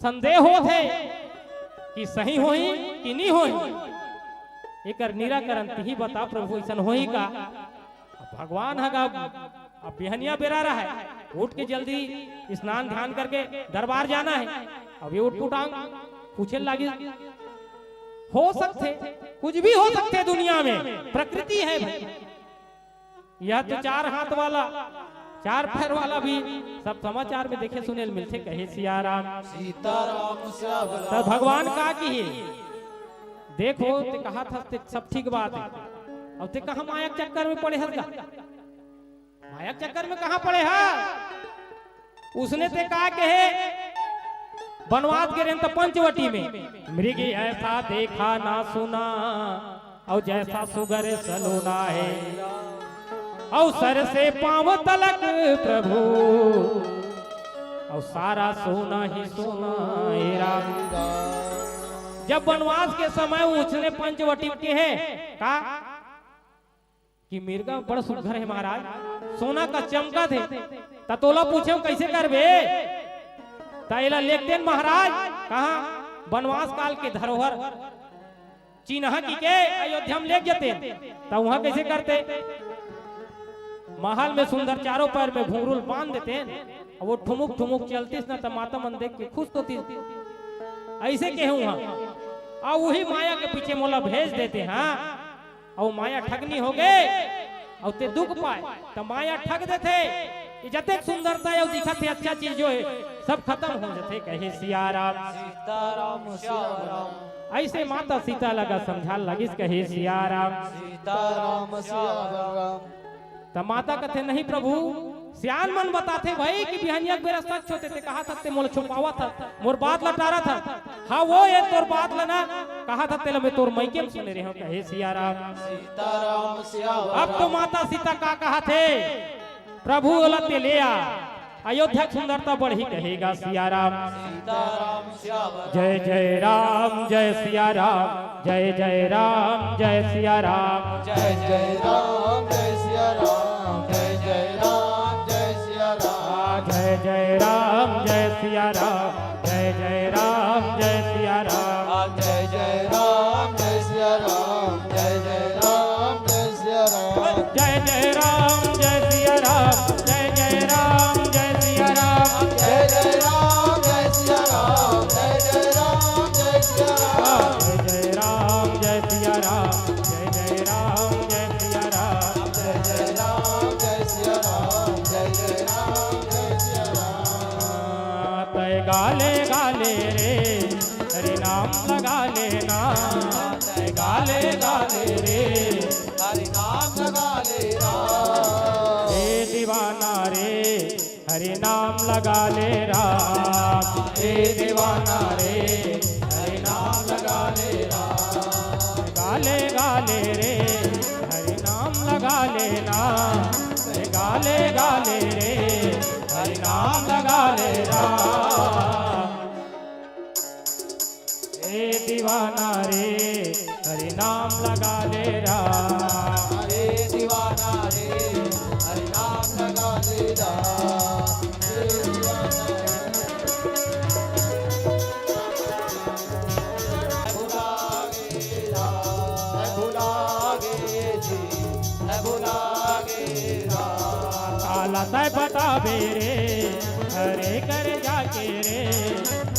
संदेह होत हे कि सही होही कि नइ होही, एकर निराकरण तिही बता प्रभु, अइसन होही का? अब भगवान ह गा, अब बिहनिया बेरा रहे, उठ के जल्दी स्नान ध्यान करके दरबार जाना हे। अब ये उठपुटांग पूछे लागिस, हो सकथे, कुछ भी हो सकथे दुनिया में, प्रकृति हे भाई। यह तो चार हाथ वाला, चार पैर वाला भी सब समाचार में देखे सुने ल मिलथे, कहे सिया राम। सीताराम श्याम राम। तब भगवान का किही, देखो, ते कहत हस ते सब ठीक बात हे, अउ ते कहाँ माया के चक्कर में पड़े हस गा? माया के चक्कर में कहाँ पड़े हस? उसने ते का कहे, बनवास गे रहेन त पंचवटी में, मृग ऐसा देखा ना सुना, अउ जैसा सुगर सलोना हे, अउ सर से पांव तलक प्रभु, अउ सारा सोना ही सोना हे राम। जब बनवास के समय उसने पंचवटी के हे का कि मिर्गा बड़ सुघर हे महाराज, सोना कस चमकत हे, त तोला पूछेंव कइसे करबे? त एला लेगतेन महाराज, कहाँ? बनवास काल के धरोहर चिन्हा कहिके अयोध्या में लेग जतेन, त उहाँ कइसे करते? महल में सुंदर चारों पैर में घुंघरू ल बांध देतेन, अउ वो ठुमुक ठुमुक चलतिस न, त माता मन देख के खुश होतिस। अइसे कहे उहाँ, अउ उही माया के पीछे मोला भेज देते, हाँ, अउ माया ठगनी होगे, अउ ते दुख पाए, त माया ठग देथे कि जतेक सुंदरता अउ दिखत हे अच्छा चीज जो हे, सब खतम हो जथे, कहे सिया राम। सीताराम श्याम राम। अइसे माता सीता लगा समझा लगिस, कहे सिया राम। सीताराम श्याम राम। त माता कथे, "नहीं प्रभु, सियान मन बताथे भई कि बिहनिया के बेरा सच होथे, ते कहा था ते मोला छुपावा था, मोर बात ल टारा था। हाँ वो ये तोर बात ल ना कहा था, तेला मैं तोर मइके म सुने रेहेंव," कहे सिया राम। सीताराम श्याम अब तो राम। माता सीता का कहा थे, "प्रभु ओला ते ले आ, अयोध्या के सुंदरता बढ़ही," कहेगा सिया राम। सीताराम श्याम राम। जय जय राम, जय सिया राम, जय जय राम, जय सिया राम। जय जय राम, जय सिया राम, जय जय राम, जय सिया राम। जय जय राम, जय सिया राम, जय जय राम, जय सिया राम। जय जय राम, जय सिया राम, जय जय राम, जय सिया राम। जय जय राम, जय सिया राम, जय जय राम, जय सिया राम। जय जय राम, जय सिया राम, जय जय राम, जय सिया राम। जय जय राम, जय सिया राम, जय जय राम, जय सिया राम। जय जय राम, जय सिया राम, जय जय राम, जय सिया राम। तय गाले गाले रे, हरि नाम लगा लेना। तय गाले गाले रे, हरि नाम लगा लेना। हे दीवाना रे, हरि नाम लगा ले राम। हे दीवाना रे, हरि नाम लगा ले राम। गाले गाले रे, हरि नाम लगा लेना। गाले गाले रे, हरि नाम लगा ले राम। ए दीवाना रे, हरि नाम लगा ले राम। ए दीवाना रे, हरि नाम लगा ले राम। ए दीवाना रे। भुला गे राम, भुला गे जी, भुला गे राम। काला तय बताबे रे, हरे कर जाके रे।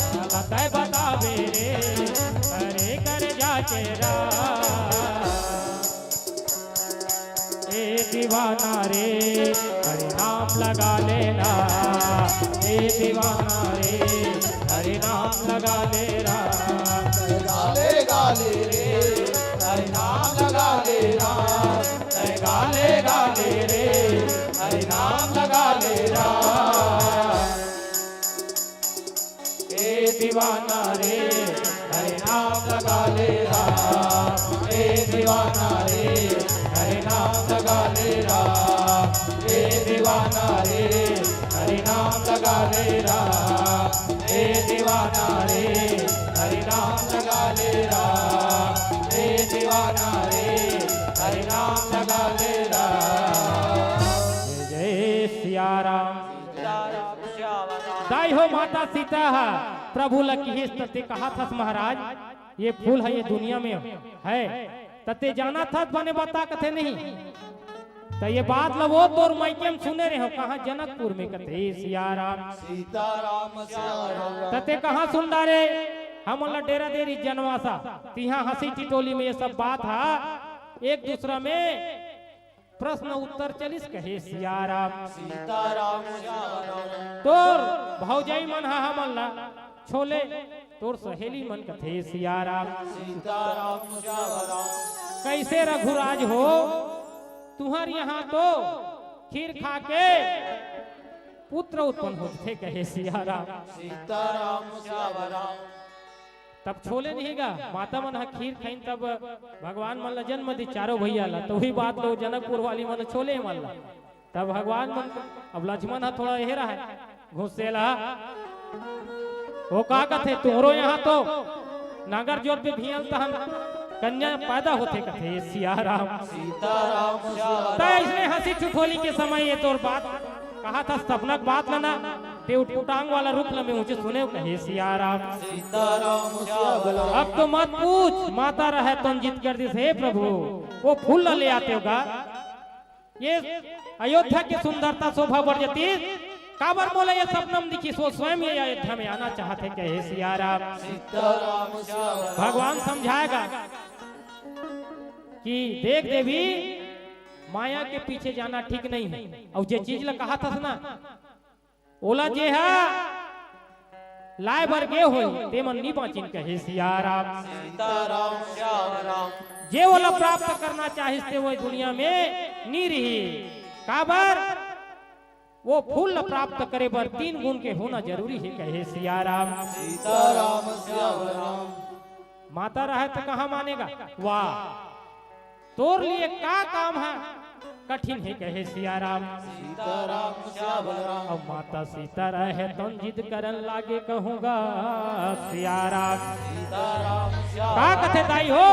काला तय बताबे रे, हरे कर जाके राम। ए दीवाना रे, हरि नाम लगा लेना। ए दीवाना रे, हरि नाम लगा लेना। गाले गाले रे, हरि नाम लगा लेना। गाले गाले रे, हरि नाम लगा लेना। ए दीवाना रे, हरि नाम लगा ले राम। ए दीवाना रे, हरि नाम लगा ले राम। ए दीवाना रे, हरि नाम लगा ले राम। ए दीवाना रे, हरि नाम लगा ले राम। ए दीवाना रे, हरि नाम लगा ले राम। जय जय सिया राम। दाई हो माता सीता ह प्रभु ल किहिस त ते कहा थस महाराज, ये फूल ह ये दुनिया में है, त ते जाना थस बने बता कथे नहीं। त ये बात ल वो तोर मइके म सुने रेहेंव, कहाँ जनकपुर में कथे सिया राम। सीताराम सिया राम। त ते कहाँ सुन डारे, हमन ल डेरा देरी जनवासा, तिहा हंसी टिटोली में ये सब बात ह एक दूसरा में प्रश्न उत्तर चलिस कहे सिया राम। सीताराम सिया राम। तोर भौजाई मन ह हमन ला छोले, तोर सहेली मन कथे सिया राम। सीताराम सिया राम। कैसे रघुराज हो, तुहर यहाँ तो खीर खा के पुत्र उत्पन्न होथे कहे सिया राम। सीताराम सिया राम। तब छोले नहीं गा, माता मन ह खीर खाइन, तब भगवान मन ला जन्म दी चारों भैया ला, तो वही बात लो जनकपुर वाली मन छोले मन ला। तब भगवान मन, अब लक्ष्मण ह थोड़ा यही रहा है, गुस्से ला। वो का कथे, "तुहरो यहाँ तो नागर जोत पे भियल तहन कन्या पैदा होथे," कथे सिया राम। सीताराम सिया राम। त इसने हंसी ठिठोली के समय ये तोर बात कहा था, सपना के बात ला ना, ते उटपुटांग वाला रुख ल मैं ऊंचे सुने कहे सिया राम। सीताराम सिया राम। अब तो मत पूछ, माता रहे तन जीत कर दिस, हे प्रभु, वो फूल ला ले आते होगा। ये अयोध्या के सुंदरता शोभा बढ़ जाती, काबर मोला ये सपना म दिखिस, वो स्वयं ये अयोध्या में आना चाहथे कहे सिया राम। सीताराम सिया राम। भगवान समझाएगा कि देख देवी, माया के पीछे जाना ठीक नहीं है। अउ जे चीज ला कहा थस ना, ओला जे हा लाए बर गे होय, ते मन नी बाँचिन कहे सिया राम। सीताराम श्याम राम। जे ओला प्राप्त करना चाहिस ते वो दुनिया में नी रही। काबर? वो फूल ला प्राप्त करे बर तीन गुण के होना जरूरी है कहे सिया राम। सीताराम श्याम राम। माता रहे तो कहाँ मानेगा? वाह, तोर लिए का काम है कठिन है कहे सिया राम। सीताराम श्याम राम। अब माता सीता रहे तो जिद करन लागे कहूँगा सिया राम। सीताराम श्याम। का कथे दाई हो?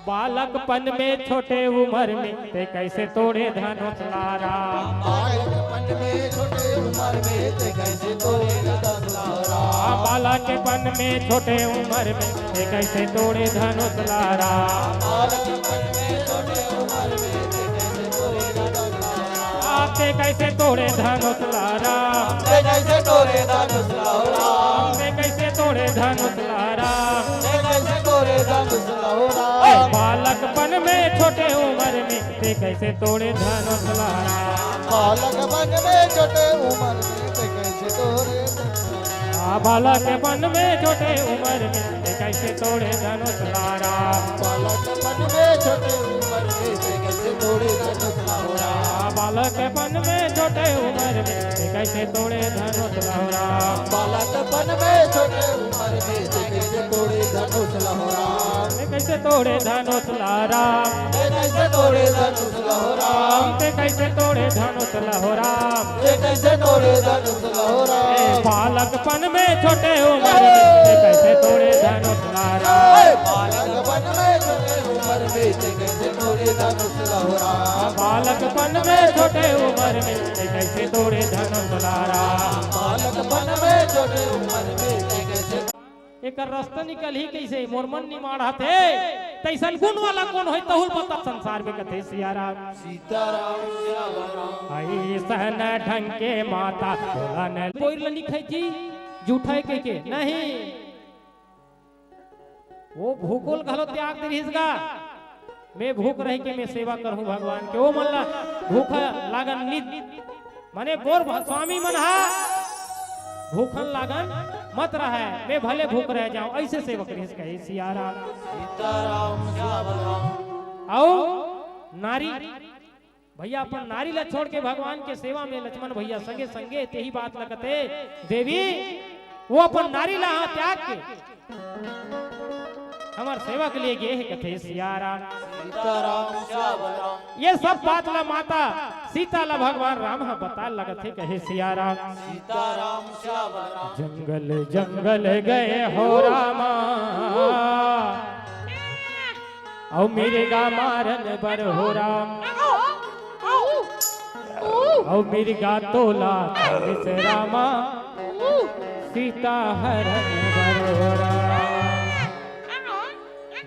बालकपन में छोटे उम्र में ते कैसे तोड़े धनुष ला राम। बालकपन में छोटे उम्र में ते कैसे तोड़े धनुष ला राम। बालकपन में छोटे उम्र में ते कैसे तोड़े धनुष ला राम। बालकपन में छोटे उम्र में ते कैसे तोड़े धनुष ला राम। आप ते कैसे तोड़े धनुष ला राम। ते कैसे तोड़े धनुष ला राम। ते कैसे तोड़े धनुष ला राम। ते कैसे तोड़े धनुष ला राम। ए, बालकपन में छोटे उम्र में ते कैसे तोड़े धनुष ला राम। बालकपन में छोटे उम्र में ते कैसे तोड़े धनुष ला राम। आ, बालकपन में छोटे उम्र में ते कैसे तोड़े धनुष ला राम। बालकपन में छोटे उम्र में ते कैसे तोड़े धनुष ला राम। आ, बालकपन में छोटे उम्र में ते कैसे तोड़े धनुष ला राम। बालकपन में छोटे उम्र में ते कैसे तोड़े धनुष ला राम। ते कैसे तोड़े धनुष ला राम। ते कैसे तोड़े धनुष ला राम। ते कैसे तोड़े धनुष ला राम। ते कैसे तोड़े धनुष ला राम। ए, बालकपन में छोटे उम्र में ते कैसे तोड़े धनुष ला राम। ए, बालकपन में छोटे उम्र में ते कैसे तोड़े धनुष ला राम। बालकपन में छोटे उम्र में ते कैसे तोड़े धनुष ला राम। बालकपन में छोटे उम्र में ते कैसे एकर रस्ता निकलही कइसे? मोर मन निमाड़त हे। तइसन गुण वाला कोन होही, तहू ल बता संसार में, कथे सिया राम। सीताराम श्याम राम। अइसन ढंग के माता तोला न कोई ल नइ खाय जी, जूठा हे कहिके। नहीं, वो भूखो ल घलो त्याग दे रिहिस गा। मैं भूख रहि के मैं सेवा करहूं भगवान के। ओ मन ला भूख लागन नित, माने बोर भ-, स्वामी मन हा भूखन लागन मत रहय, मैं भले भूख रह जाऊं, अइसे सेवक रिहिस कहे सिया राम। सीताराम श्याम राम। अउ नारी भइया अपन नारी ला छोड़ के भगवान के सेवा में लक्ष्मण भइया संगे संगे तेही बात ला कथे, देवी, वो अपन नारी ला हा त्याग के हमर सेवा के लिए गे हे, कथे सिया राम। सीताराम श्याम राम। ये सब बात ला माता सीता ला भगवान राम हा बताय लगत हे, कहे सिया राम। सीताराम श्याम राम। जंगल जंगल गए हो रामा, अउ मिर्गा मारन बर हो राम। अउ मिर्गा तोला चलिस रामा, सीता हरन बर हो राम।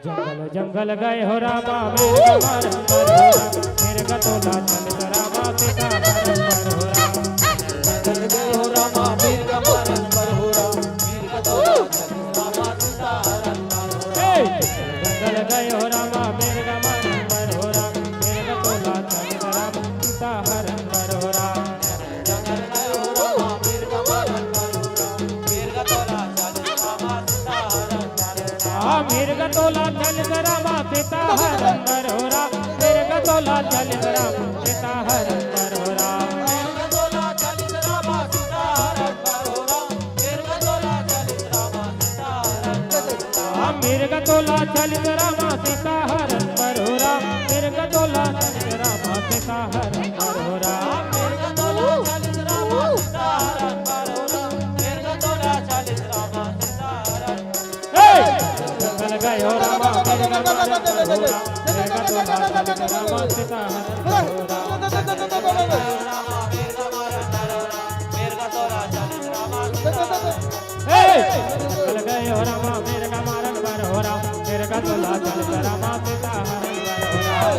जंगल जंगल गए हो रामा, मिर्गा मारन बर हो राम। मिर्गा तोला चलिस रामा, सीता हरन बर हो राम। जंगल गए हो रामा, मिर्गा मारन बर हो राम। मिर्गा तोला चलिस रामा, सीता हरन बर हो राम। ए! जंगल गए हो रामा, मिर्गा मारन बर हो राम। मिर्गा तोला चलिस रामा, सीता हरन बर हो राम। जंगल गए हो रामा, मिर्गा मारन बर हो राम। मिर्गा तोला चलिस रामा, सीता हरन बर हो राम। आ, मिर्गा तोला चलिस रामा, सीता हरन बर हो राम। मिर्गा तोला चलिस रामा, सीता हरन बर हो राम। मिर्गा तोला चलिस रामा, सीता हरन बर हो राम। मिर्गा तोला चलिस रामा, सीता हरन बर हो राम। आ, मिर्गा तोला चलिस रामा, सीता हरन बर हो राम। मिर्गा तोला चलिस रामा, सीता हरन बर हो राम। मिर्गा तोला चलिस रामा, सीता हरन बर हो राम। मिर्गा तोला चलिस रामा, सीता हरन। ए! जंगल गए हो रामा, मिर्गा मारन बर हो राम। मिर्गा तोला चलिस रामा, सीता हरन बर हो राम। ए! जंगल गए हो रामा, मिर्गा मारन बर हो राम। मिर्गा तोला चलिस रामा, सीता हरन बर हो राम। जंगल गए हो रामा, मिर्गा मारन बर हो राम। मिर्गा तोला चलिस रामा, सीता हरन बर हो राम।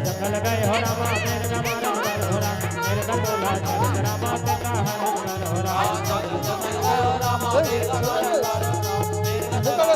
जंगल गए हो रामा, मिर्गा मारन बर हो राम। मिर्गा तोला चलिस रामा, सीता हरन बर हो राम। जंगल गए हो रामा, मिर्गा मारन बर हो राम। मिर्गा तोला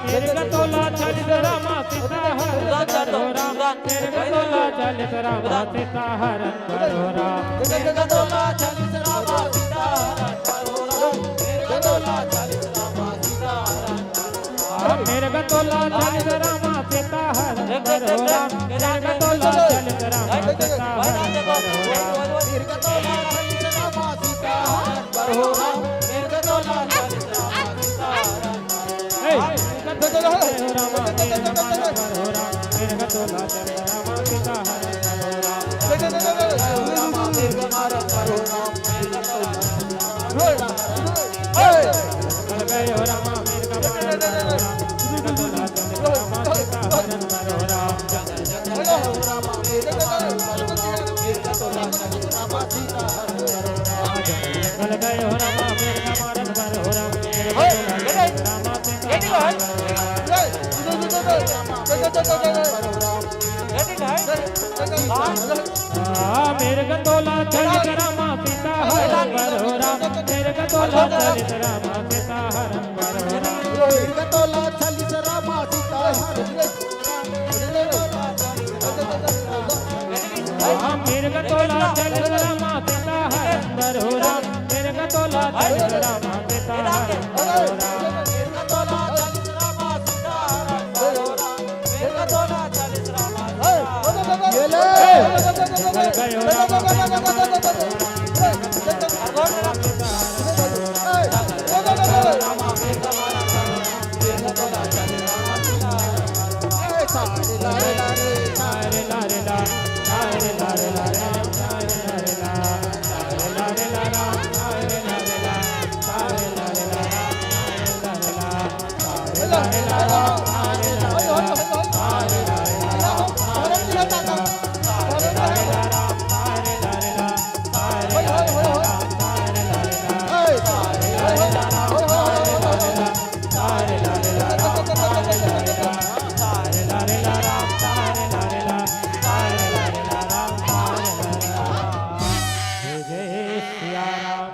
मिर्ग तोला चालीस रामा सीता हरण बर हो राम। मिर्ग तोला चालीस रामा सीता हरण बर हो राम। मिर्ग तोला चालीस रामा सीता हरण बर हो राम। मिर्ग तोला चालीस रामा सीता हरण बर हो राम। मिर्ग तोला चालीस रामा सीता हरण बर हो राम। मिर्ग तोला चालीस रामा सीता हरण बर हो राम। मिर्ग तोला चालीस रामा सीता हरण बर हो राम। मिर्ग तोला चालीस रामा सीता हरण बर हो राम। ए, मिर्ग तोला चालीस रामा सीता हरण बर हो राम। मिर्ग तोला चालीस रामा सीता हरण बर हो राम। मिर्ग मारन बर हो राम। मिर्ग तोला चालीस रामा सीता हरण बर हो राम। ए, मिर्ग तोला चालीस रामा सीता हरण बर हो राम। जंगल गए हो रामा, मिर्ग मारन बर हो राम। मिर्ग तोला चालीस रामा सीता हरण बर हो राम। आ, मिर्ग तोला चालीस रामा सीता हरण बर हो राम। मिर्ग तोला चालीस रामा सीता हरण बर हो राम। मिर्ग तोला चालीस रामा सीता हरण बर हो राम। आ, मिर्ग तोला चालीस रामा सीता हरण बर हो राम। मिर्ग तोला चालीस रामा सीता हरण बर हो राम। मिर्ग तोला चालीस रामा सीता हरण बर हो राम। मिर्ग तोला चालीस रामा सीता हरण बर हो राम। ए, जंगल गए हो रामा, मिर्ग मारन बर हो राम। मिर्ग तोला चालीस रामा सीता हरण बर हो राम। जय जय सिया राम।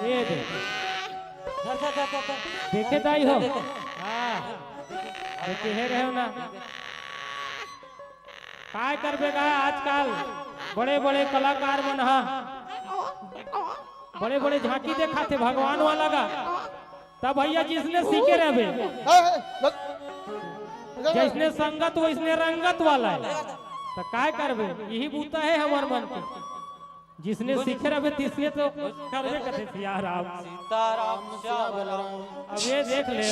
ए दे। देखे दाई हो? हाँ। देखे हे रहे हो ना? काय करबे गा आजकल बड़े-बड़े कलाकार मन ह बड़े-बड़े झांकी देखाथे भगवान वाला गा। तब भैया जिसने सीखे रहबे, जैसने संगत वैसने रंगत वाला हे। त काय करबे? यही बूता हे हमर मन के। जिसने सीखे रहबे तिसने तो करबे कथे सिया राम। सीताराम श्याम राम। अब ये देख ले,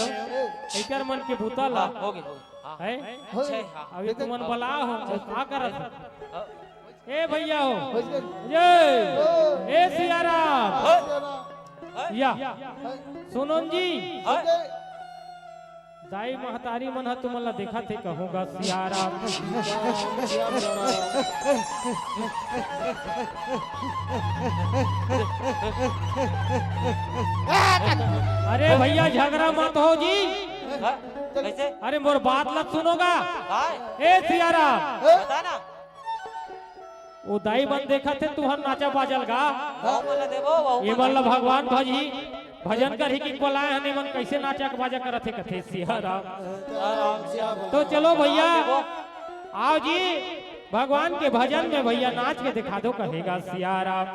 एकर मन के बूता ला। हाँ, हो गए, हो गए। हाँ। है? अच्छा, हाँ। अब ये तुमन बला हो, का करत हो? हाँ। ए भैया हो। जय। ए सिया राम। हाँ। या। सुनोन जी। हाँ। दाई महतारी मन ह तुमन ला देखत हे, कहूँ गा सिया राम। अरे भैया झगड़ा मत हो जी। हाँ, कैसे? अरे मोर बात ला सुनो गा। काय? ए सिया राम। बता ना। ओ दाई मन देखत हे तुहर नाचा बाजल गा। वो मन ला देबो, वो ये मन ला भगवान भजही, भजन करही कि बलाए हन, ये मन कैसे नाचा के बाजा करत हे कथे सिया राम। तो चलो भैया, आओ जी, भगवान के भजन में भैया नाच के दिखा दो, कहेगा सिया राम।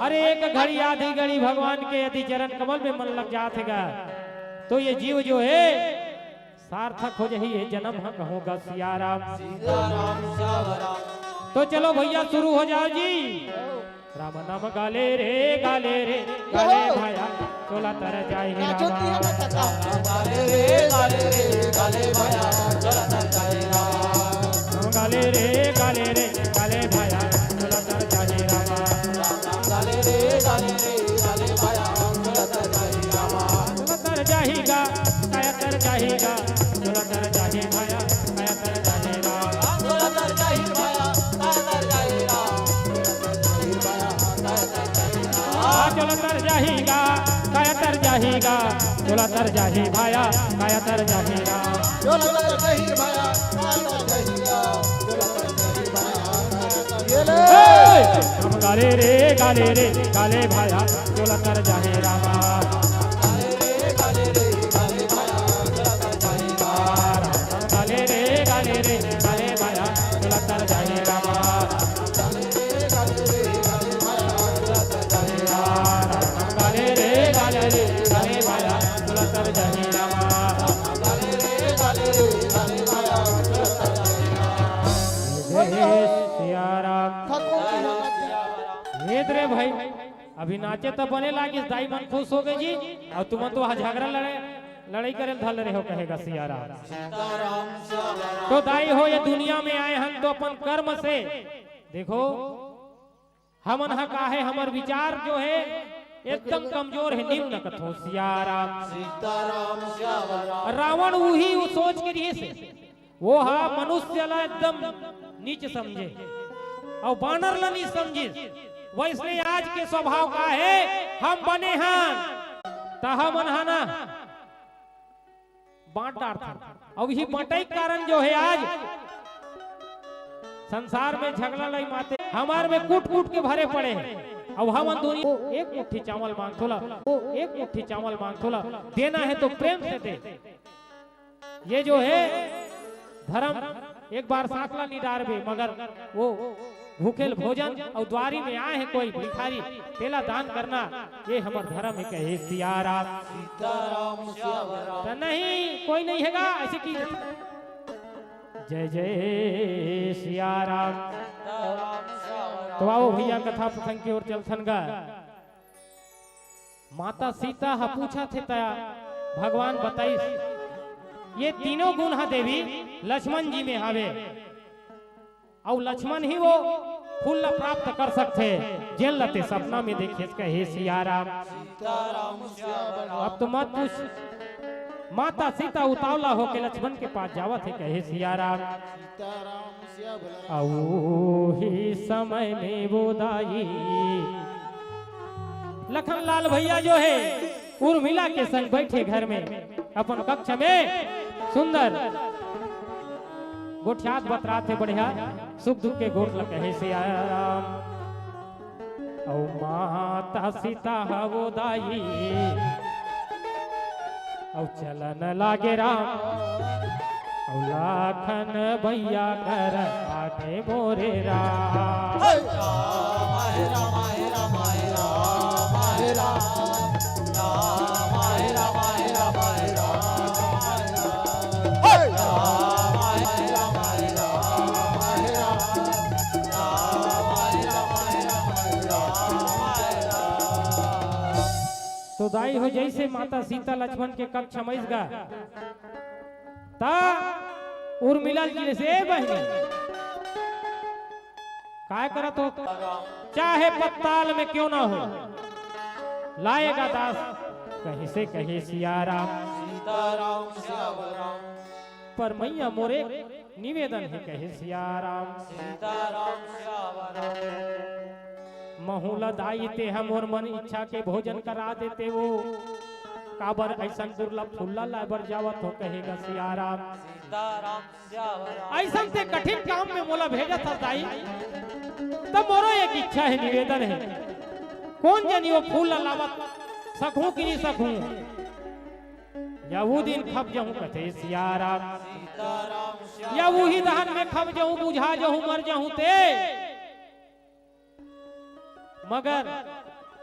अरे एक घड़ी आधी घड़ी भगवान के यदि चरण कमल में मन लग जात हे गा, तो ये जीव जो है सार्थक हो जही ये जन्म ह, कहूँ गा सिया राम। सीताराम श्याम राम। तो चलो भैया शुरू हो जाओ जी। राम नाम गाले रे, गाले रे, गाले भाया, चोला तर जाही रामा। गाले रे, गाले रे, गाले भाया, चोला तर जाही रामा। गाले रे, गाले रे, गाले भाया, चोला तर जाही रामा। गाले रे, गाले रे, गाले भाया, चोला तर जाही रामा। तर जाही गा, काया तर जाही गा, चोला तर जाही भाया, काया तर जाही गा। चोला तर जाही भाया, काया तर जाही गा। आ, चोला तर जाही गा, काया तर जाही गा, चोला तर जाही भाया, काया तर जाही गा। चोला तर जाही भाया, काया तर जाही गा, चोला तर जाही भाया, काया तर जाही गा। ए! गाले रे, गाले रे, गाले भाया, चोला तर जाहे रामा। गाले रे, गाले रे, गाले भाया, चोला तर जाहे रामा। गाले रे, गाले रे, गाले भाया, चोला तर जाहे रामा। जय सिया राम। वेद रे भाई, अभी नाचे त बने लागिस, दाई मन खुश हो गए जी। अउ तुमन तो वहाँ झगड़ा लड़े, लड़ाई करे धर रहे हो, कहेगा सिया राम। तो दाई हो, ये दुनिया में आए हन तो अपन कर्म से, देखो, हमन ह का हे, हमर विचार जो हे एकदम कमजोर हे, निम्न कथो सिया राम। सीताराम श्याम राम। रावण उही वो सोच के रिहिस हे, वो हा मनुष्य ला एकदम नीच समझे, अउ बानर ला नीच समझिस। वैसने आज के स्वभाव का हे, हम बने हन त हमन ह ना बांट डारथन। अउ इही बंटई के कारण जो हे आज संसार में झगड़ा लई माते, हमर में कूट कूट के भरे पड़े हे। अउ हमन दुनिया एक मुट्ठी चावल मांगथो ला, एक मुट्ठी चावल मांगथो ला, देना हे तो प्रेम से दे। ये जो हे धरम, एक बार साँकला नी डारबे, मगर वो भूखेल भोजन अउ द्वारी में आए हे कोई भिखारी, तेला दान करना, ये हमर धरम हे, कहे सिया राम। सीताराम श्याम राम। त नहीं, कोई नहीं हेगा, ऐसे की जय जय सिया राम। सीताराम श्याम राम। तो आओ भैया, कथा प्रसंग की ओर चलथन गा। माता सीता ह पूछत हे त भगवान बताइस, ये तीनों गुण ह देवी लक्ष्मण जी में हावे, अउ लक्ष्मण ही वो फूल ला प्राप्त कर सकथे, जेन ला ते सपना में देखेस, कहे सिया राम। सीताराम श्याम राम। अब तो मत पूछ, माता सीता उतावला होके लक्ष्मण के पास जावत हे, कहे सिया राम। सीताराम। अउ ही समय में वो दाई लखन लाल भैया जो हे उर्मिला के संग बैठे घर में अपन कक्ष में सुंदर गोठियात बतरात हे, बढ़िया सुख दुख के गोठ ल कहे सिया राम। अउ माता सीता ह वो दाई, अउ चलन लागे राम, अउ लाखन भैया कर आगे मोरे राम। हे राम, हे राम, हे राम, हे राम, हे राम। तो दाई हो, जैसे माता सीता लक्ष्मण के कक्ष में आइस गा, ता उर्मिला जी से, "ए बहिनी, काय करत हो? चाहे पताल में क्यों ना हो, लाएगा दास," कहिसे कहे सिया राम। सीताराम श्याम राम। पर मैया मोरे निवेदन हे कहे सिया राम। सीताराम श्याम राम। महू ला दाई ते ह मोर मन इच्छा के भोजन करा देते वो, काबर अइसन दुर्लभ फूल ला लाए बर जावत हो कहे गा सिया राम। सीताराम श्याम राम। अइसन ते कठिन काम में मोला भेजत हस दाई, त मोरो एक इच्छा हे, निवेदन हे, कोन जनी वो फूल ला लावत सकहूं कि नहीं सकहूं। या वो दिन खप जहूं कथे सिया राम, सीताराम श्याम। या उही दहन में खप जहूं, बुझा जहूं, मर जहूं ते। मगर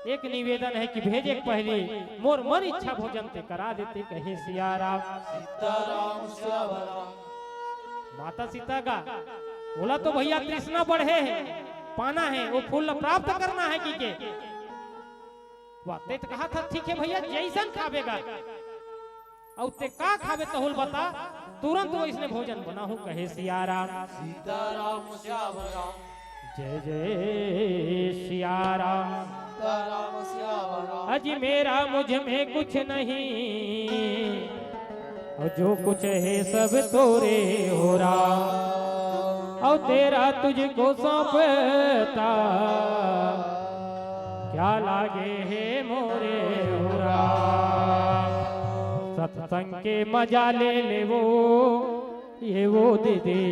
एक निवेदन हे कि भेजे के पहिली मोर मन इच्छा भोजन ते करा देते कहे सिया राम। सीताराम श्याम राम। माता सीता का बोला तो भैया तृष्णा बढ़े हे, पाना हे, वो फूल ला प्राप्त करना हे कि के। वाह, ते त कहा था, ठीक हे भैया, जैसन खाबे गा, अउ ते का खाबे तहू ल बता, तुरंत वैसने भोजन बनाहूं कहे सिया राम। सीताराम श्याम राम। जय जय सिया राम। सीताराम श्याम राम। अजी मेरा मुझ में कुछ नहीं, और जो कुछ है सब तोरे हो राम, और तेरा तुझको सौंपता क्या लागे हे मोरे हो राम। सत्संग के मजा ले ले वो, ये वो दीदी।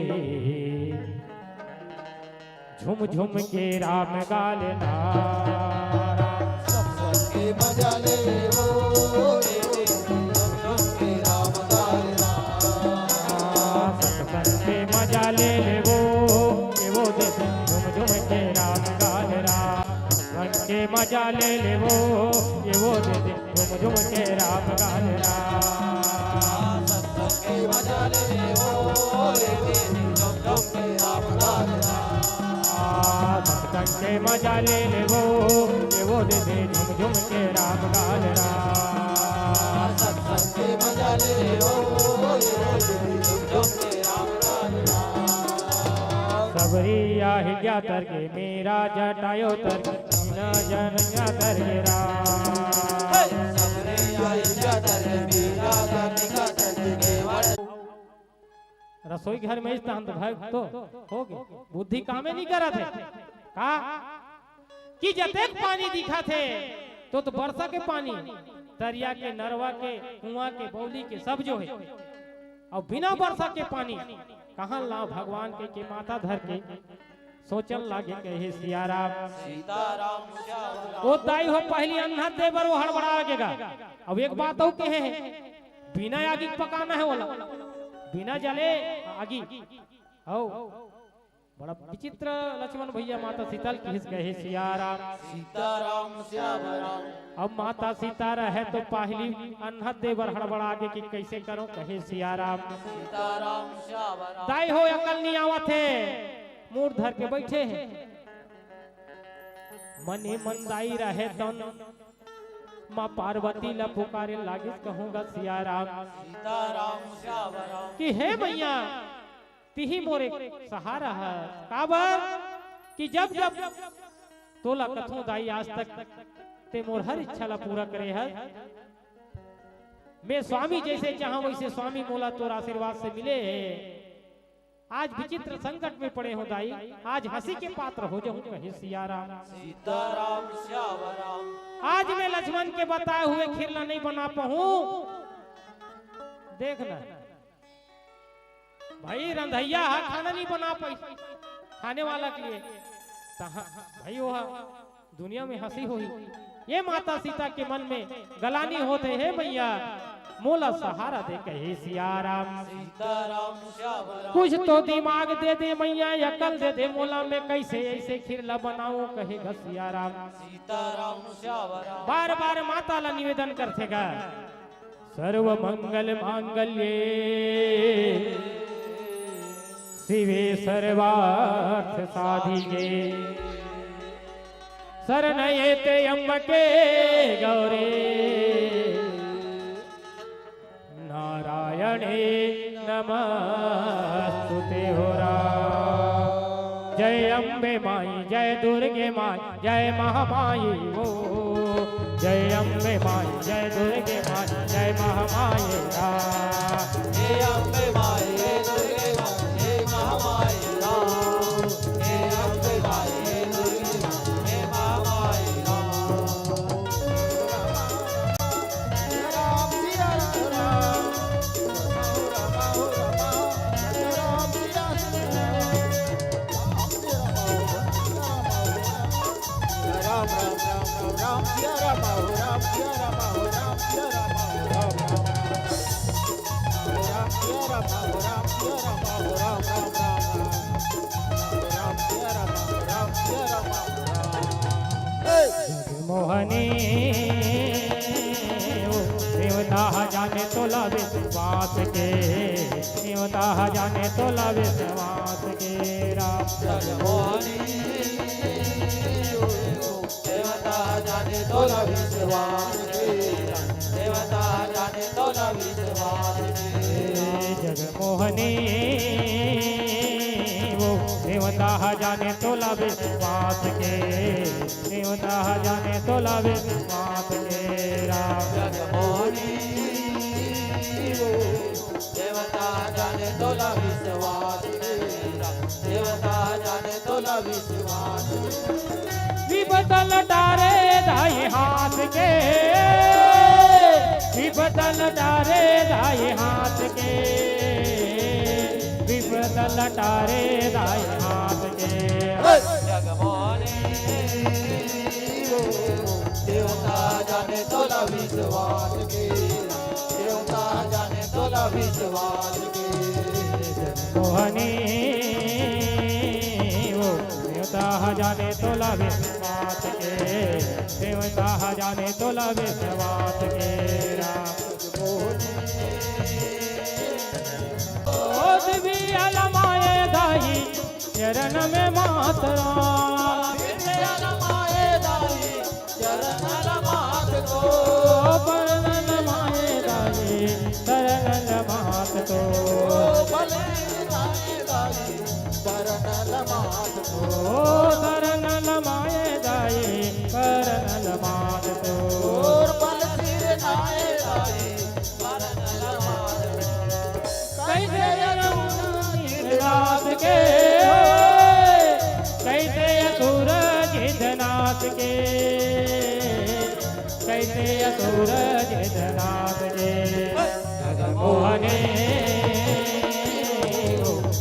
झुम झुम के राम गाल ना। सत्संग के मजा ले ले वो, ए वो दे दे झुम झुम के राम गाल ना। सत्संग के मजा ले ले वो, ए वो दे दे झुम झुम के राम गाल ना। सत्संग के मजा ले ले वो, ए वो दे दे झुम झुम के राम गाल ना। सत्संग के मजा ले ले वो, ए वो दे दे झुम झुम के राम गाल ना। सत्संग के मजा ले ले वो, ए वो दे दे झुम झुम के राम गाल ना। सत्संग के मजा ले ले वो, ए वो दे दे झुम झुम के राम गाल ना। सबरी आहिल्या तर के मीरा जटायो तर के, मीरा जटायो तर के राम। सबरी आहिल्या तर के मीरा जटायो तर के केवल रसोई घर में इस तहन तो भाई तो हो गए, बुद्धि कामे नहीं करत हे का? कि जतेक पानी दिखत हे तो, तो बरसा के पानी, तरिया के, नरवा के, कुआं के, बौली के, सब जो हे। अउ बिना बरसा के पानी कहाँ लाव भगवान के, के माता धर के सोचन लागे कहे सियाराम। सीताराम श्याम राम। ओ दाई हो, पहली अन्हा दे बर वो हड़बड़ा लगेगा। अब एक बात अउ कहे हे, बिना आगी के पकाना हे ओला, बिना जले आगी। हौ, बड़ा विचित्र लक्ष्मण भैया माता सीता ल किहिस कहे सियाराम। सीताराम श्याम राम। अब माता सीता रहे तो पहली अन्हा दे बर हड़बड़ा गे कि कैसे करो कहे सियाराम। सीताराम श्याम राम। दाई हो अकल नहीं आवत हे, मूड़ धर के बैठे हे। मने मन दाई रहे तन माँ पार्वती ला पुकारे लागिस कहूँगा सियाराम। सीताराम श्याम राम। कि हे मैया, तिही मोरे सहारा हे। काबर कि जब जब तोला कथों दाई आज तक ते मोर हर इच्छा ला पूरा करे हस। मैं स्वामी जैसे चाहूं वैसे स्वामी मोला तोर आशीर्वाद से मिले हे। आज विचित्र संकट में पड़े हों दाई, आज हंसी के पात्र हो जाऊं कहे सियाराम। सीताराम श्याम राम। आज मैं लक्ष्मण के बताए हुए खीर ला नहीं बना पाऊं। देखना भाई, रंधैया हा खाना नहीं बना पाई खाने वाला के लिए, तहाँ भाई वो हा दुनिया में हंसी होही। ये माता सीता के मन में गलानी होत हे, हे मैया मोला सहारा दे कहे सियाराम। सीताराम श्याम राम। कुछ तो दिमाग दे दे मैया, अकल दे दे मोला, मैं कैसे ऐसे खीर ला बनाऊं कहे ग सियाराम। सीताराम श्याम राम। बार बार माता ला निवेदन करथे गा। सर्व मंगल मांगल्ये शिवे सर्वार्थ साधिके शरण्ये त्र्यंबके गौरी नारायणे नमस्तुते हो राम। जय अम्बे माई, जय दुर्गे माई, जय महामाई हो। जय अम्बे माई, जय दुर्गे माई, जय महामाई राम। हे अम्बे माई, हे दुर्गे माई, हे महामाई राम। हे अम्बे माई, हे दुर्गे माई, हे महामाई राम। राम राम राम राम राम सिया राम हो, राम सिया राम हो, राम सिया राम हो, राम राम राम। राम सिया राम हो, राम सिया राम हो, राम राम राम राम। राम सिया राम हो, राम सिया राम हो, राम। मोहनी ओ देवता जाने तोला विश्वास के, देवता जाने तोला विश्वास के राम। जगमोहनी देवता जाने तोला विश्वास के, देवता जाने तोला विश्वास के। जगमोहनी वो देवता जाने तोला विश्वास के, देवता जाने तोला विश्वास के राम। जगमोहनी वो देवता जाने तोला विश्वास के, देवता जाने तोला विश्वास के। विपत लटारे दाई हाथ के, विपत लटारे दाई हाथ के, विपत लटारे दाई हाथ के। भगवान देवता जाने तोला विश्वास के, देवता जाने तोला विश्वास के। मोहनी वो देवता जाने तोला विश्वास के, देवता जाने तोला विश्वास के। राम मोहनी ओ दिव्य लमाए दाई चरण में मातरा। चरण लमाए दाई, चरण लमात को। चरण लमाए दाई, चरण लमात को। बल सिर नाए दाई, चरण लमात को। चरण लमाए दाई, चरण लमात को। बल सिर नाए दाई, चरण लमात को। कैसे असुर जित नाथ के, कैसे असुर जित नाथ के, कैसे असुर जित नाथ के। जगमोहने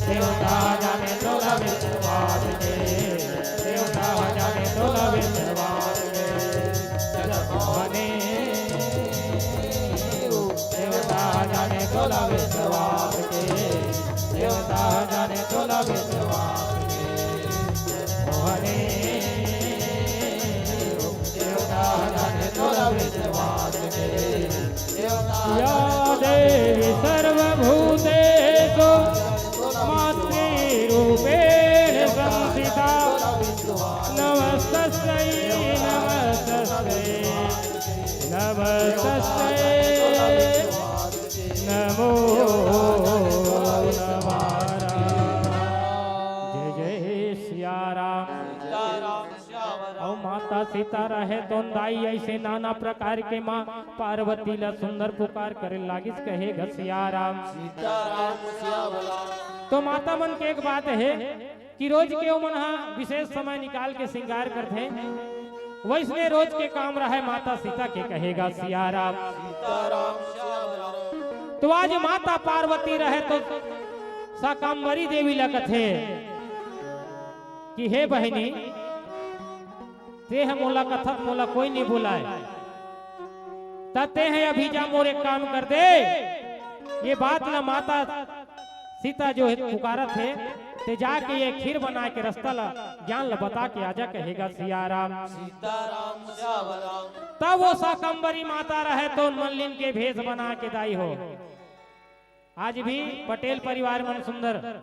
देवता जाने तोला विश्वास के, देवता जाने तोला विश्वास के। जगमोहने देवता जाने तोला विश्वास के, देवता जाने तोला विश्वास के। मोहनी देवता जाने तोला विश्वास के, देवता या देवी सर्वभूतेषु मातृरूपेण संस्थिता। नमस्तस्यै, नमस्तस्यै, नमस्तस्यै। नमो नमः। जय जय सिया राम। सीताराम श्याम राम। अउ माता सीता रहे तोन दाई अइसे नाना प्रकार के माँ पार्वती ला सुंदर पुकार करे लागिस, कहे ग सिया राम। सीताराम श्याम राम। तो माता मन के एक बात हे, कि रोज के ओमन ह विशेष समय निकाल के श्रृंगार करथे, वइसने रोज के काम रहय माता सीता के, कहे ग सिया राम। सीताराम श्याम राम। तो आज माता पार्वती रहे तो शाकंभरी देवी ला कथे कि हे बहिनी, तेंह मोला कथस मोला कोई नइ बुलाय, त तेंह अभी जा मोर एक काम कर दे, ये बात ला माता सीता जो हे पुकारत हे, ते जाके ये खीर बना के रस्ता ला, ज्ञान ला बता के आजा, कहे ग सिया राम। सीताराम श्याम राम। तब वो शाकंभरी माता रहे तो मल्लिन के भेष बना के दाई हो। आज भी पटेल परिवार मन सुंदर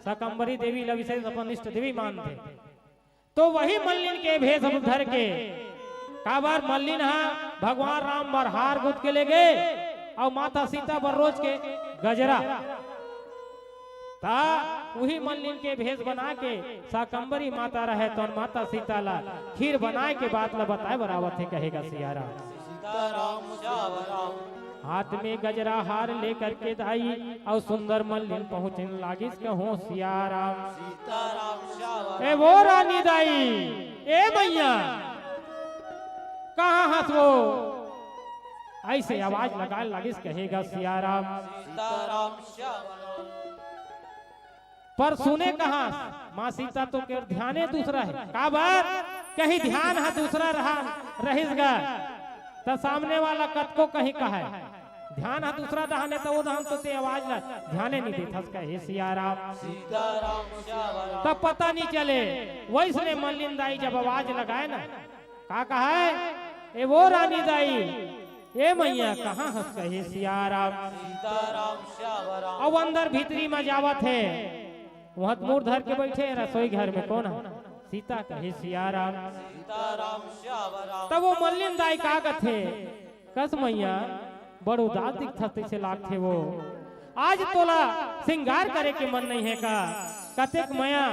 शाकंभरी देवी ला विशेष अपन इष्ट देवी मानथे। तो वही मल्लिन के भेष धर के, काबर मल्लिन ह भगवान राम बर हार गूंथ के ले गे अउ माता सीता बर रोज के गजरा, त उही मल्लिन के भेष बना के शाकंभरी माता रहे तोन माता सीता ला खीर बनाए के बात ला बताए बर आवत हे, कहे ग सिया राम। सीताराम श्याम राम। हाथ में गजरा हार लेकर के दाई अउ सुंदर मल्लिन पहुंचन लागिस, कहो सिया राम। सीताराम श्याम राम। ए वो रानी दाई, ए मैया, कहाँ हस वो? अइसे आवाज लगाए लागिस, कहे ग सिया राम। सीताराम श्याम राम। पर सुने कहाँ, माँ सीता तो के ध्याने दूसरा हे। काबर? कहीं ध्यान ह दूसरा रहा, रहिस ग, त सामने वाला कतको कहीं कहय, ध्यान ह दूसरा दहाने, त वो दहान तो ते आवाज ला ध्याने नइ देथस, कहे सिया राम। सीताराम श्याम राम। तब पता नइ चले, वइसने मल्लिन दाई जब आवाज लगाए ना, का कहय, ए वो रानी दाई, ए मैया, कहाँ हस, कहे सिया राम। सीताराम श्याम राम। अउ अंदर भीतरी म जावत हे, उहाँ त मुड़ धर के बइठे हे रसोई घर में, कोन ह? सीता, कहे सिया राम। सीताराम श्याम राम। तब वो मल्लिन दाई का कथे, कस मैया, बड़ उदास दिखथस तइसे लागथे वो। आज तोला श्रृंगार करे के मन नइ हे का? कतेक मया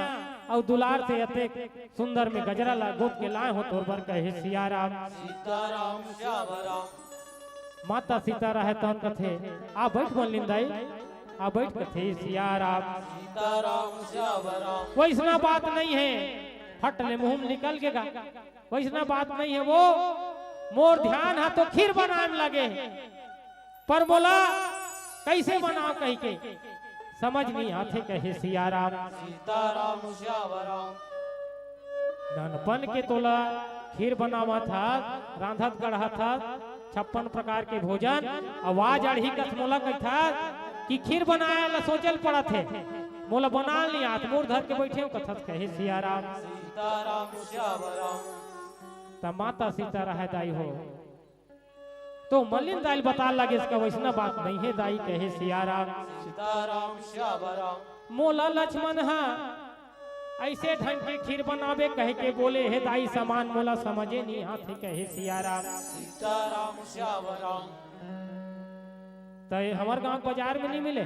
अउ दुलार से अतेक सुंदर में गजरा ला गूंथ के लाए हों तोर बर, कहे सिया राम। सीताराम श्याम राम। माता सीता रहे तहन कथे, आ बइठ मल्लिन दाई, आ बइठ, कथे सिया राम। सीताराम श्याम राम। वइसना बात नइ हे, फट ले मुंह म निकल गे गा। वइसना बात नइ हे वो, मोर ध्यान ह तो खीर बनाए म लगे हे, पर मोला कइसे बनावं कहिके समझ नइ आथे, कहे सिया राम। सीताराम श्याम राम। ननपन के तोला खीर बनावत हस, रांधत गढ़त हस, छप्पन प्रकार के भोजन, अउ आज अड़ही कस मोला कहिथस कि खीर बनाए ला सोचे ल पड़त हे, मोला बना नइ आत, मुड़ धर के बइठे हंव कथस कहे सियाराम। सीताराम श्याम राम। त माता सीता रहय दाई हो, तो मलिन दाई ल बताय लगिस का वइसना बात नइ हे दाई कहे सियाराम। सीताराम श्याम राम। मोला लक्ष्मण ह अइसे ढंग के खीर बनाबे कहिके बोले हे दाई, समान मोला समझे नइ आत हे कहे सियाराम। सीताराम श्याम राम। त हमर गांव बाजार में नइ मिले,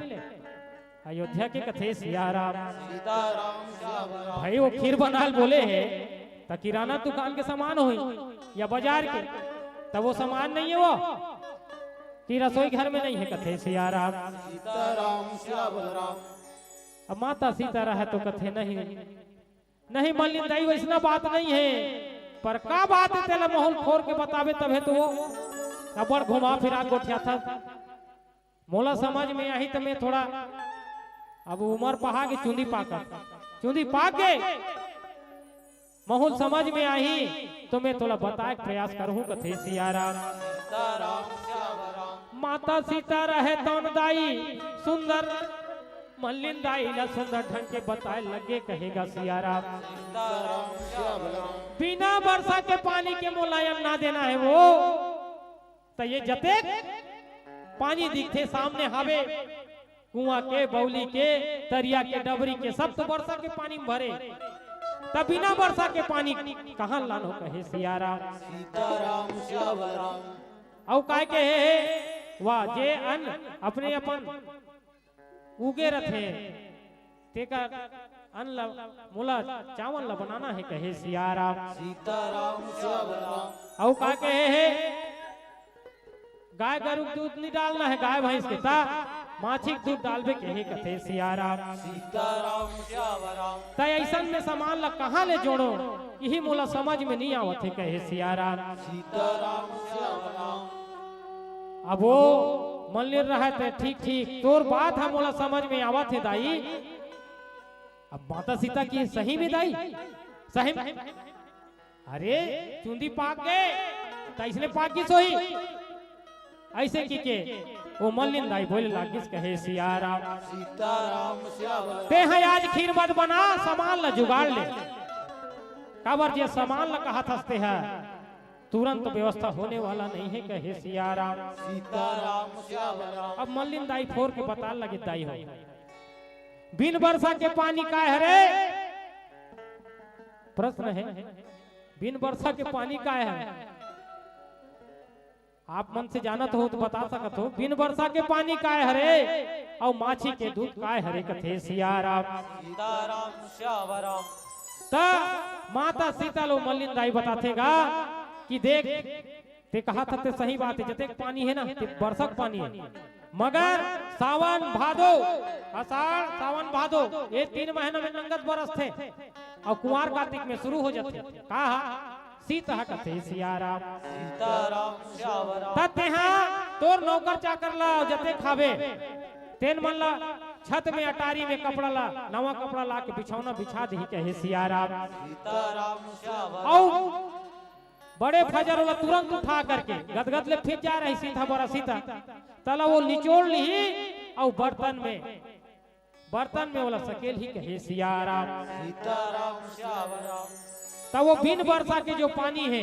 अयोध्या के कथे सियाराम। सीताराम श्याम राम। भाई वो खीर बनाय ल बोले हे त किराना दुकान के समान होही या बाजार के, त वो समान नइ हे वो कि रसोई घर में नइ हे कथे सियाराम। सीताराम श्याम राम। अब माता सीता रहय तो कथे नहीं, नहीं मलिन दाई वइसना बात नइ हे, पर का बात हे तेला महूं ल फोर के बताबे तभे तो वो अब्बड़ घुमा फिरा गोठियाथस। मोला समझ में आही त में थोड़ा अब उमर पहा गे चुंदी पाकत, चुंदी पाक गे महूं ल समझ में आही तो में तोला बताय के प्रयास करहूं कथे सियाराम। सीताराम श्याम राम। माता सीता रहय तौन दाई सुंदर, मलिन दाई ला सुंदर ढंग के बताय लगे कहे गा सियाराम। सीताराम श्याम राम। बिना बरसा के पानी के मोला अन्ना देना हे वो, त ये जतेक पानी दिखथे सामने हावे, कुआं के, बउली के, तरिया के, डबरी के, सब तो बरसा के पानी में भरे, त बिना बरसा के पानी कहां लानहूं कहे सियाराम। सीताराम श्याम राम। अउ काय कहे हे, वाह, जे अन्न अपने अपन उगे रथे, तेकर अन्न ल, मोला चावन ल बनाना हे कहे सियाराम। सीताराम श्याम राम। अउ का कहे हे, गाय गरु के दूध नइ डालना हे, गाय भैंस के, त माछी के दूध डालबे कहे कथे सियाराम। सीताराम श्याम राम। त अइसन में समान ल कहां ले जोड़ों, इही मोला समझ में नइ आवत हे कहे सियाराम। सीताराम श्याम राम। अब वो मलिन रहय त ठीक ठीक, तोर बात ह मोला समझ में आवत हे दाई। अब माता सीता कहिस सही में दाई, सही में। अरे चुंदी पाक गे, त अइसने पाक गिस होही। अइसे कहिके वो मलिन दाई बोले लागिस कहे सियाराम। सीताराम श्याम राम। तेंह आज खीर मत बना, समान ल जुगाड़ ले। काबर जे समान ल कहत हस तेंह, तुरंत व्यवस्था होने वाला नइ हे कहे सियाराम। सीताराम श्याम राम। अब मलिन दाई फोर के बताय लगिस दाई हो, बिन बरसा के पानी काय हरे? प्रश्न हे, बिन बरसा के पानी काय हरे? आप मन से जानत हो त बता सकत हो, बिन बरसा के पानी काय हरे अउ माछी के दूध काय हरे कथे सियाराम। सीताराम श्याम राम। त माता सीता ल मलिन दाई बताथे गा कि देख, तें कहत हस ते सही बात हे, जतेक पानी हे ना, ते बरसा के पानी हे, मगर सावन भादो, असाढ़ सावन भादो, ये तीन महीना में नंगत बरसथे अउ कुंवार कार्तिक में शुरू हो जाथे। का हा? सीत ह कथे सियाराम। सीताराम श्याम राम। त तेंहा तोर नौकर चाकर ला जतेक हावे तेन मन ला छत में अटारी में कपड़ा ला, नवा कपड़ा ला के बिछौना बिछा दिही कहे सियाराम। सीताराम श्याम राम। अउ बड़े फजर वाला तुरंत उठा करके गदगद ले फिर जा रही सीधा बरा सीधा तला वो निचोड़ लिही अउ बर्तन में, बर्तन में वाला सकेल ही कहे सियाराम। सीताराम श्याम राम। तब वो बिन बरसा के जो पानी हे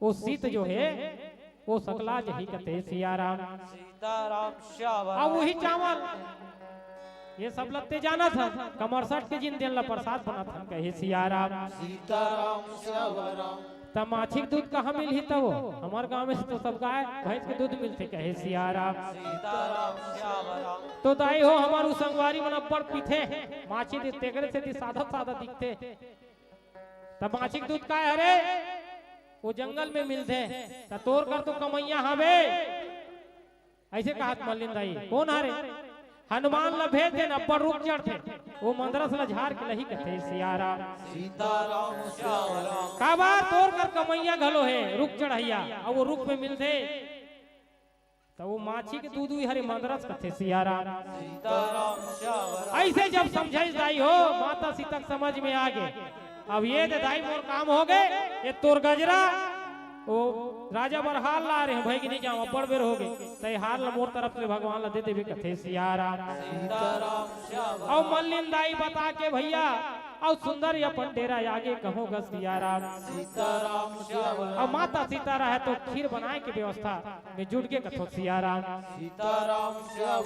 वो सीत जो हे वो सकला जही कथे सियाराम। सीताराम श्याम अब राम। वही चावल ये सब लगते जाना था, कमरसठ के जिन दिन ला प्रसाद बना था कहे सियाराम। सीताराम श्याम राम। त माछी के दूध कहाँ मिलही तब? हमर गांव में तो सब गाय भैंस के दूध मिलथे कहे सियाराम। सीताराम श्याम राम। तो दाई हो हमर उ संगवारी मन अब्बड़ पीथे माछी दूध, तेकरे सेती सादा सादा दिखथे। त माछी के दूध काय हरे? वो जंगल में मिलथे। त तोर कर तो कमैया हवे। अइसे कहत मलिन दाई, कोन हरे? हनुमान ल भेज देन, अब्बड़ रुख चढ़थे, वो मंदरस ल झार के लही कथे सियाराम। सीताराम श्याम राम। काबर तोर कर कमैया घलो हे, रुख चढ़ैया, अउ वो रुख में मिलथे, त वो माछी के दूध उही हरे मंदरस कथे सियाराम। सीताराम श्याम राम। अइसे जब समझाइस दाई हो, माता सीता के समझ में आ गे। अब ये दे दाई मोर काम हो गए, ये तोर गजरा, वो राजा बर हार ला रहे हैं भाई कि नहीं जाओ, बड़ बेर हो गए, तय हार ला मोर तरफ से भगवान ला दे देबे कथे सियाराम। सीताराम श्याम। अउ मल्लिन दाई बता के भैया, अउ सुंदर अपन डेरा आगे कहों ग सियाराम। सीताराम श्याम। अउ माता सीता रहे तो खीर बनाए के व्यवस्था में जुट के कथो सियाराम। सीताराम श्याम।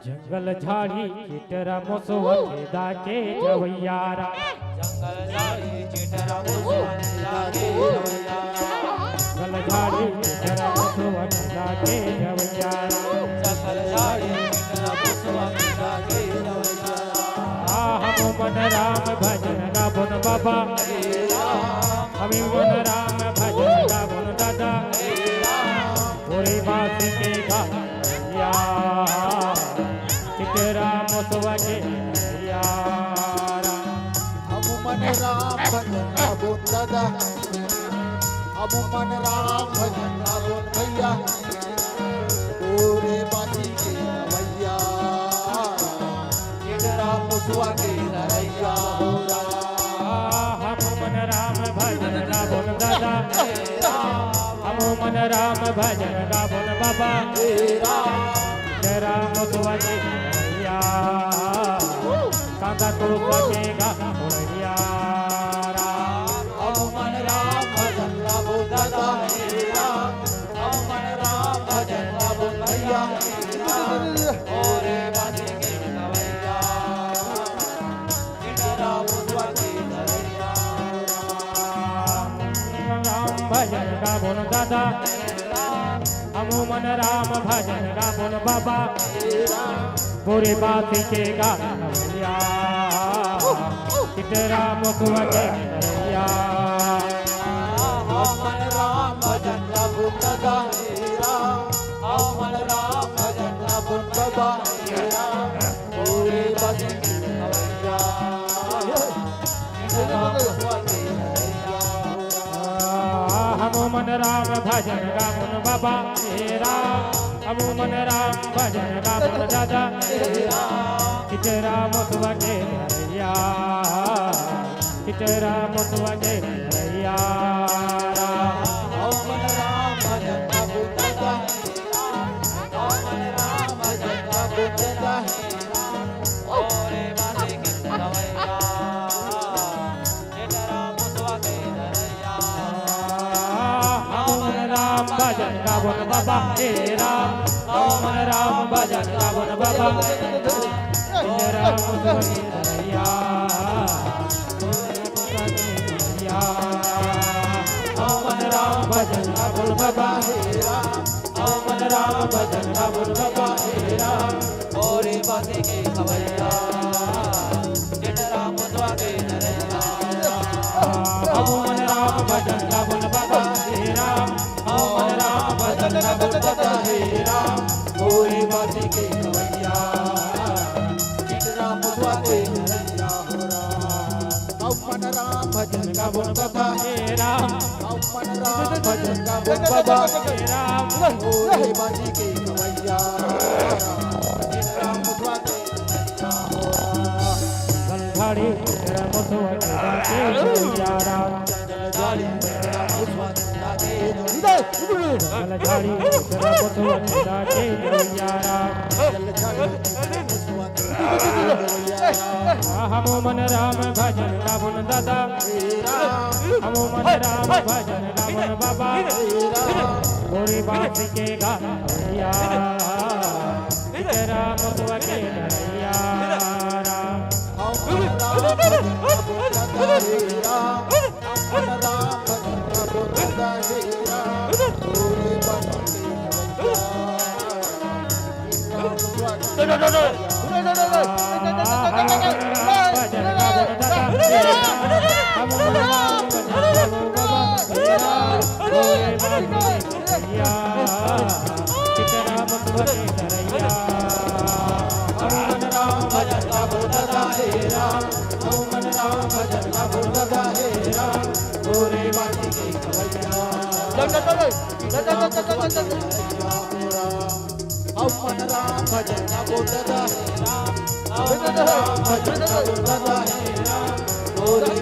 जंगल झाड़ी चिटरा मुसवा खेदा के जवैयारा। जंगल झाड़ी चिटरा मुसवा खेदा के जवैयारा। जंगल झाड़ी चिटरा मुसवा खेदा के जवैयारा। जंगल झाड़ी चिटरा मुसवा खेदा के जवैयारा। आ हम मन राम भजन गाबोन बाबा। हे राम। हम मन राम भजन गाबोन दादा। हे राम। पूरे बासी के गा भैया, चितराम मुसवा के भैया। हम मन राम भजन गाबोन दादा, हम मन राम भजन गाबोन भैया, पूरे बासी के भैया। चितराम मुसवा के नरैया हो राम। हम मन राम भजन गाबोन दादा। हम मन राम भजन गाबोन बाबा। हे राम। जय राम मुसवा के नरैया। कांदा तो सकेगा उड़ैया राम। हम मन राम भजन गाबोन दादा। हे राम। हम मन राम भजन गाबोन भैया। हे राम। पूरे बासी के गवैया। राम भजन गाबोन दादा। हम मन राम भजन गाबोन बाबा। पूरे बासी के गा भैया। चितराम मुसवा के नरैया। हम मन राम भजन गाबोन दादा। हे राम। हम मन राम भजन गाबोन बाबा। हे राम। पूरे बासी के गवैया। हम मन राम भजन गाबोन बाबा। हे राम। हम मन राम भजन गाबोन दादा। हे राम। चितराम मुसवा के नरैया। चितराम मुसवा के नरैया। हम मन राम भजन गाबोन दादा। राम भजन गाबोन बाबा। हे राम। हम राम भजन गाबोन बाबा। हे राम। हम राम भजन गाबोन बाबा। हे राम। हम राम भजन गाबोन बाबा। हे राम। पूरे बासी के गवैया। चितराम मुसवा के नरैया। हम मन राम भजन गाबोन बाबा। हे राम। हम मन राम भजन गाबोन बाबा। हे राम। पूरे बासी के गवैया। चितराम मुसवा के नरैया हो राम। हम मन राम भजन गाबोन बाबा। हे राम। हम मन राम भजन गाबोन बाबा। हे राम। पूरे बासी के गवैया। चितराम मुसवा के नरैया हो राम। जंगल झाड़ी चिटरा मुसवा खेदा के जवैयारा। जंगल झाड़ी चिटरा मुसवा खेदा के जवैयारा। जंगल झाड़ी चिटरा मुसवा खेदा के जवैयारा। जंगल झाड़ी चिटरा मुसवा खेदा के जवैयारा। हम मन राम भजन गाबोन दादा। हे राम। हम मन राम भजन गाबोन बाबा। हे राम। पूरे बासी के गा भैया। चितराम मुसवा के नरैया राम। हम राम भजन गाबोन दादा हे राम। हम राम भजन गाबोन दादा हे राम। पूरे बासी के गवैया। चितराम मुसवा के नरैया। हम मन राम भजन गाबोन दादा हे राम। हम मन राम भजन गाबोन दादा हे राम। पूरे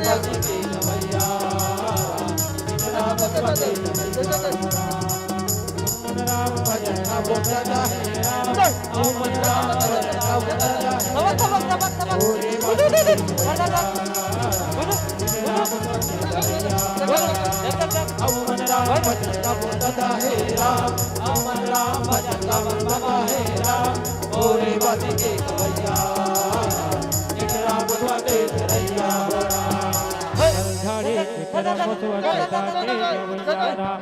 जल झाड़ी चितरा मुसवा के दागे जवैया राम।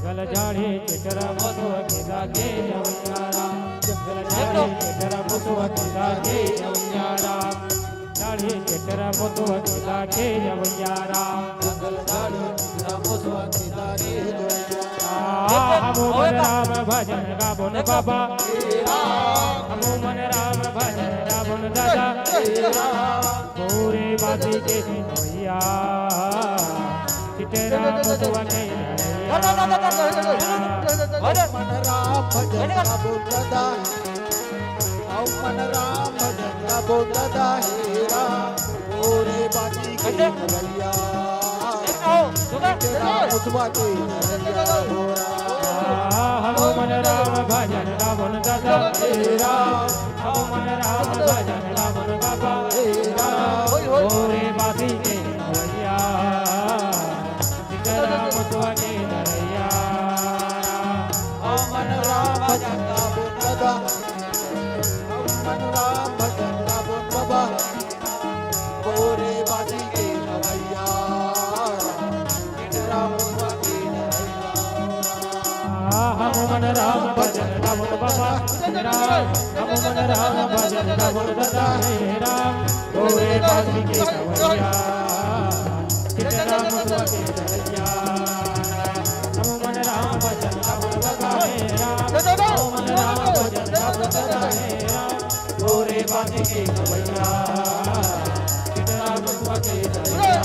जल झाड़ी चितरा मुसवा के दागे जवैया राम। जल झाड़ी चितरा मुसवा के दागे जवैया राम। झाड़ी चितरा मुसवा के दागे जवैया राम। जल झाड़ी चितरा मुसवा के दागे जवैया राम। आ, हमू मन राम भजन गाबोन बाबा। हमू मन राम भजन गाबोन दादा। पूरे बाजी के भैया, चितरा मुसवा के नरैया। मन राम भजन का बोल दादा, आओ मन राम भजन का बोल दादा, हे राम, पूरे बाजी के भैया, चितरा मुसवा के नरैया, हो राम। आ, हमू मन राम भजन गाबोन दादा, हे राम। हमू मन राम भजन गाबोन बाबा, हे राम। होय, होय। भोरे बासी के भैया, सीताराम सुहागे नरैया। हमू मन राम भजन गाबोन दादा, हमू मन राम भजन गाबोन बाबा। भोरे बासी के भैया, राम आ, हमू मन राम भजन गाबोन बाबा, हे राम। हमू मन राम भजन गाबोन दादा, हे राम। भोरे बासी के भैया, चितरा मुसवा के नरैया। हमू मन राम भजन गाबोन बाबा, हे राम। हमू मन राम भजन गाबोन दादा, हे राम। भोरे बाजी के गवैया, चितरा मुसवा के नरैया।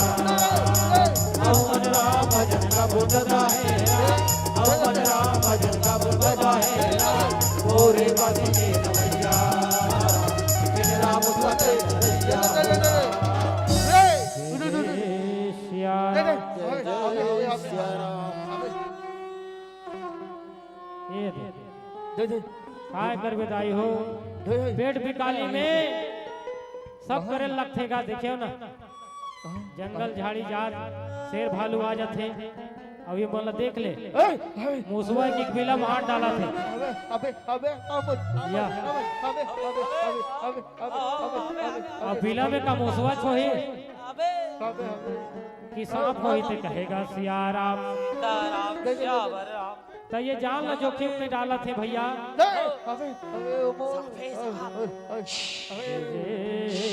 हमू मन राम भजन गाबोन दादा, हे राम। हमू मन राम भजन गाबोन बाबा, हे राम। भोरे बाजी के गवैया, चितरा मुसवा के नरैया। जय सिया राम। जय जय सिया राम। ये दे। जय जय। काय करबे दाई हो, जय जय। पेट बिकाली में सब करे लगथे गा, देखियो ना। जंगल झाड़ी जात, शेर भालू आ जाथे। अब ये मन ला देख ले, ए, अबे। मुसवा के बिला मार डाला थे। अबे, अबे, अबे, अबे, अबे, या। अबे, अबे, अबे। अब बिला में का मुसवा छोहे? अबे। अबे, अबे। कि सांप होही ते कहेगा सिया राम। सीताराम, जय जय जय। सियावर राम। त ये जान ला जोखिम में डालत हे भैया। ए, अबे, अबे, ओ मोर। साफे, साफ। अबे, अबे, अबे।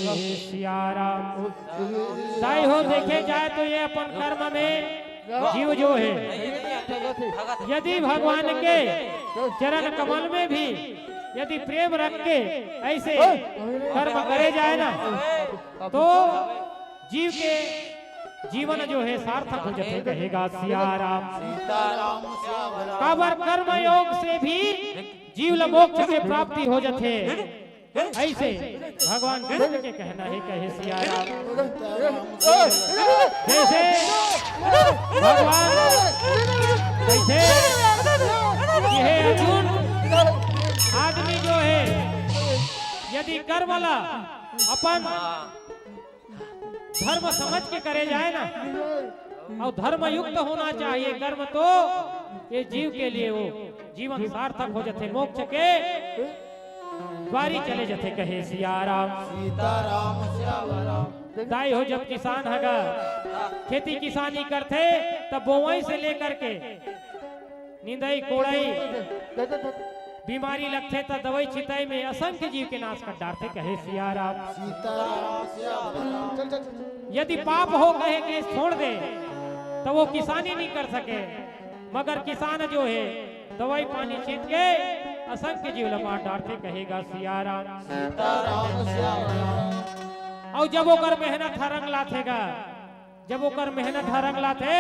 ए, सिया राम। दाई हो, देखे जाए तो ये अपन कर्म में जीव जो है, यदि भगवान के चरण कमल में भी यदि प्रेम रख के ऐसे कर्म करे जाए ना, तो जीव के जीवन जो है सार्थक हो जाथे, कहेगा सिया राम। सीताराम सियावर राम। काबर कर्म योग से भी जीव ल मोक्ष के प्राप्ति हो जाथे। ऐसे भगवान कृष्ण के कहना है, कहे सिया राम। जैसे भगवान कहिथे कि हे अर्जुन, आदमी जो है यदि कर्म ला अपन धर्म समझ के करे जाए ना, अउ धर्म युक्त होना चाहिए कर्म, तो ये जीव के लिए वो जीवन सार्थक हो जाथे, मोक्ष के द्वारी चले जाथे, कहे सिया राम। सीताराम सियावर राम। दाई हो, जब किसान हगा खेती किसानी करथे, तब बोवई से लेकर के निंदई कोड़ई, बीमारी लगथे त दवई छितई में असंख्य जीव के नाश कर डारथे, कहे सिया राम। सीताराम सियावर राम। यदि पाप हो कहे के छोड़ दे, त वो किसानी नहीं कर सके, मगर किसान जो है दवई पानी छीत के असंख्य जीव ल मार डारथे, कहेगा सिया राम। सीताराम सियावर राम। अउ जब ओकर मेहनत ह रंग लाथे गा, जब ओकर मेहनत ह रंग लाथे,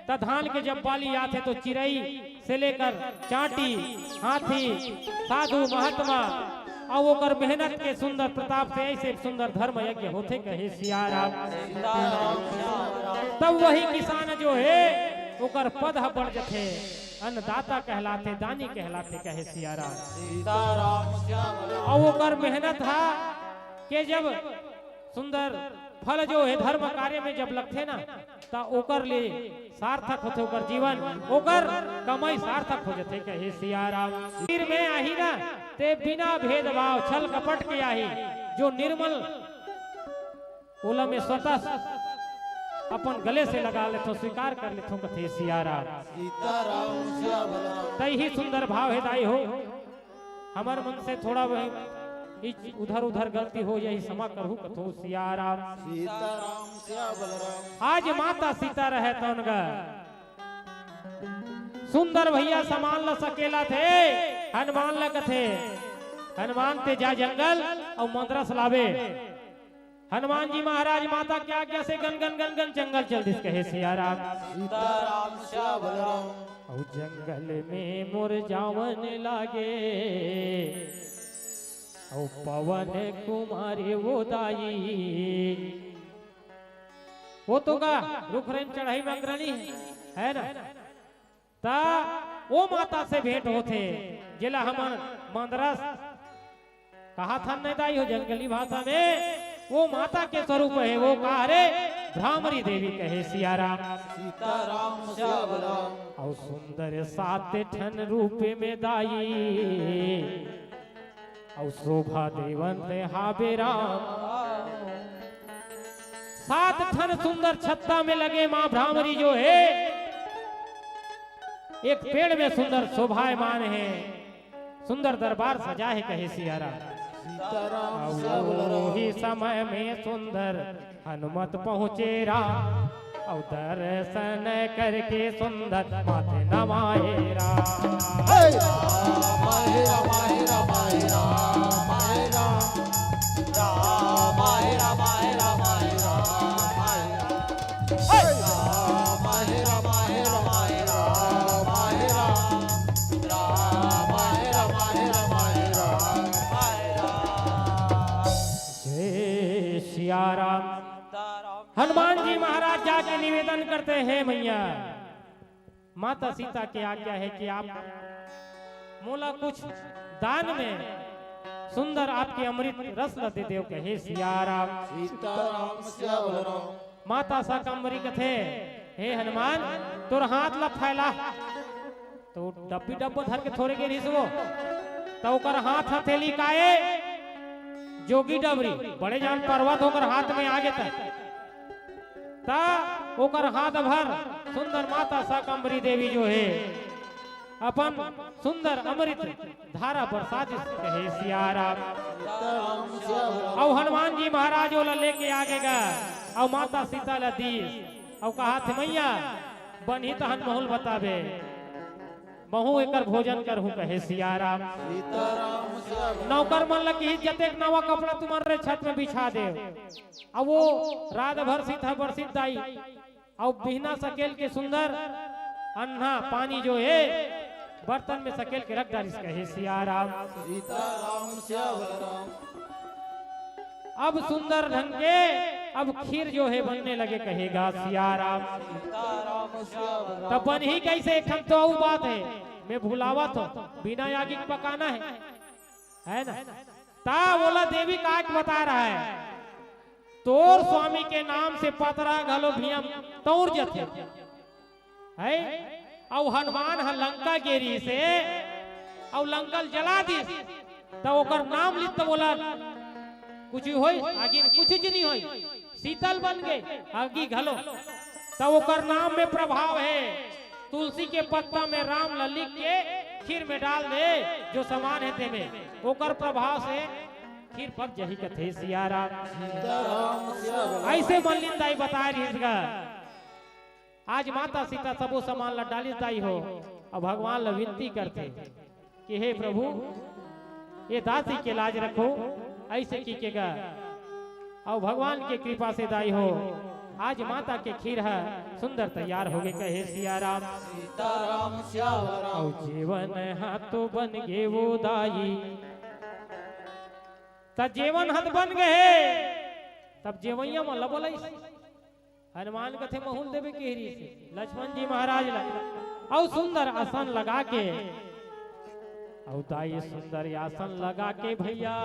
त धान के जब बाली आथे, तो चिरई से लेकर चांटी, हाथी, साधु, महात्मा, अउ ओकर मेहनत के सुंदर प्रताप से ऐसे सुंदर धर्म यज्ञ होथे, कहे सिया राम। तब वही किसान जो हे, ओकर पद ह बढ़ जथे, अन्नदाता कहलाथे, दानी कहलाथे, कहे सिया राम। अउ ओकर मेहनत ह के जब सुंदर फल जो हे धर्म कार्य में जब लगथे ना, त ओकर ले सार्थक होथे ओकर जीवन, ओकर कमाई सार्थक हो जथे, कहे सिया राम। तीर में आही ना, ते बिना भेदभाव छल कपट के आही, जो निर्मल ओला में स्वतः अपन गले से लगा लेथों, स्वीकार कर लेथों, कथे सिया राम। सीताराम सिया बलराम। तई ही सुंदर भाव हे दाई हो। हमर मन से थोड़ा बहुत इच-, उधर उधर गलती हो जाही, क्षमा करहू कथों सिया राम। सीताराम सिया बलराम। आज माता सीता रहे तौन गा। सुंदर भैया समान ल सकेलथे, हनुमान ल कथे, हनुमान ते जा जंगल अउ मंदरस लाबे। हनुमान जी महाराज माता के आज्ञा से गन गन गन गन जंगल चल दिस, कहे सिया राम। सीताराम सिया बलराम। अउ जंगल में मोर जावन लागे, अउ पवन कुमार वो दाई। वो तो का रुख रेंग चढ़ई में अग्रणी हे, है ना? त वो माता से भेंट होथे, जेला हमन मंदरस कहाथन नहीं दाई हो जंगली भाषा में। वो माता के स्वरूप हे, वो का हरे? भ्रामरी देवी, कहे सिया राम। सीताराम सिया बलराम। अउ सुंदर सात ठन रूप में दाई, अउ शोभा देवन ते हाबे राम। सात ठन सुंदर छत्ता में लगे माँ भ्रामरी जो हे, एक पेड़ में सुंदर शोभायमान हे, सुंदर दरबार सजा हे, कहे सिया राम। सीताराम सिया बलराम। अउ ओही समय में सुंदर हनुमत पहुँचे राम, अउ दर्शन करके सुंदर माथे नमाए राम। हे राम, हे राम, हे राम, हे राम, हे राम। राम, हे राम, हे राम, हे राम, हे राम। हे राम, हे राम, हे राम, हे राम, हे राम। राम, हे राम, हे राम, हे राम, हे राम, हे राम। जय सिया राम। हनुमान जी महाराज जाके निवेदन करते हैं, मैया, माता सीता के आज्ञा हे कि आप मोला कुछ दान में सुंदर आपके अमृत रस ल दे देव, कहे सिया राम। सीताराम सिया बलराम। माता शाकंभरी कथे, हे हनुमान, तोर हाथ ल फैला। तो डब्बी डब्बो धर के थोरे के रिसवो, त ओकर हाथ हथेली काए जोगी डबरी, बड़े जान पर्वत ओकर हाथ में आगे त, त ओकर हाथ भर सुंदर माता शाकंभरी देवी जो हे अपन सुंदर अमृत धारा बरसा दिस, कहे सिया राम। अउ हनुमान जी महाराज ओला लेके आगे गा, अउ माता सीता ला दीस, अउ कहाथे, मैया, बनही तहन महूं ल बताबे, महूं एकर भोजन करहूं, कहे सिया राम। सीताराम सिया बलराम। नौकर मन ल किहिस, जतेक नवा कपड़ा तुमन रे छत में बिछा देव। अउ वो रात भर सीता बरसित दाई, अउ बिहना सकेल के सुंदर अन्ना पानी जो हे बर्तन में सकेल के रख डारिस, कहे सिया राम। सीताराम सिया बलराम। अब सुंदर ढंग के अब खीर जो हे बनने लगे, कहे गा सिया राम। सीताराम सिया बलराम। तब बनही कइसे? एक ठन तो अउ बात हे, मैं भुलावत हों, बिना आगी के पकाना हे, है ना? त ओला देवी का के बता रहा हे, तोर स्वामी के नाम से पतरा घलो भियम तौर जथे। है? अउ हनुमान ह लंका गे रिहिसे, अउ लंका ल जला दिस, त ओकर नाम लिस त ओला कुछु होइस? आगी में कुछु च नइ होइस, शीतल बन गे आगी घलो। त ओकर नाम में प्रभाव हे। तुलसी के पत्ता में राम ल लिख के खीर में डाल दे, जो समान हे तेमे, ओकर प्रभाव से खीर पक जही, कथे सिया राम। सीताराम सिया बलराम। अइसे मल्लिन दाई बताय रिहिस गा। आज माता सीता सबो समान ला डालिस दाई हो, अउ भगवान ला विनती करथे कि हे प्रभु, ये दासी के लाज रखो, अइसे कहिके गा। अउ भगवान के कृपा से दाई हो, आज माता के खीर ह सुंदर तैयार होगे, कहे सिया राम। सीताराम सिया राम। अउ जेवन ह तो बन गे वो दाई, त जेवन हत बन गए हे, तब जेवैया मन ला बोलाइस। हनुमान कथे, "महूं ल देबे केहरी से।" लक्ष्मण जी महाराज ला अउ सुंदर आसन लगा के, अउ दाई सुंदर आसन लगा के भैया,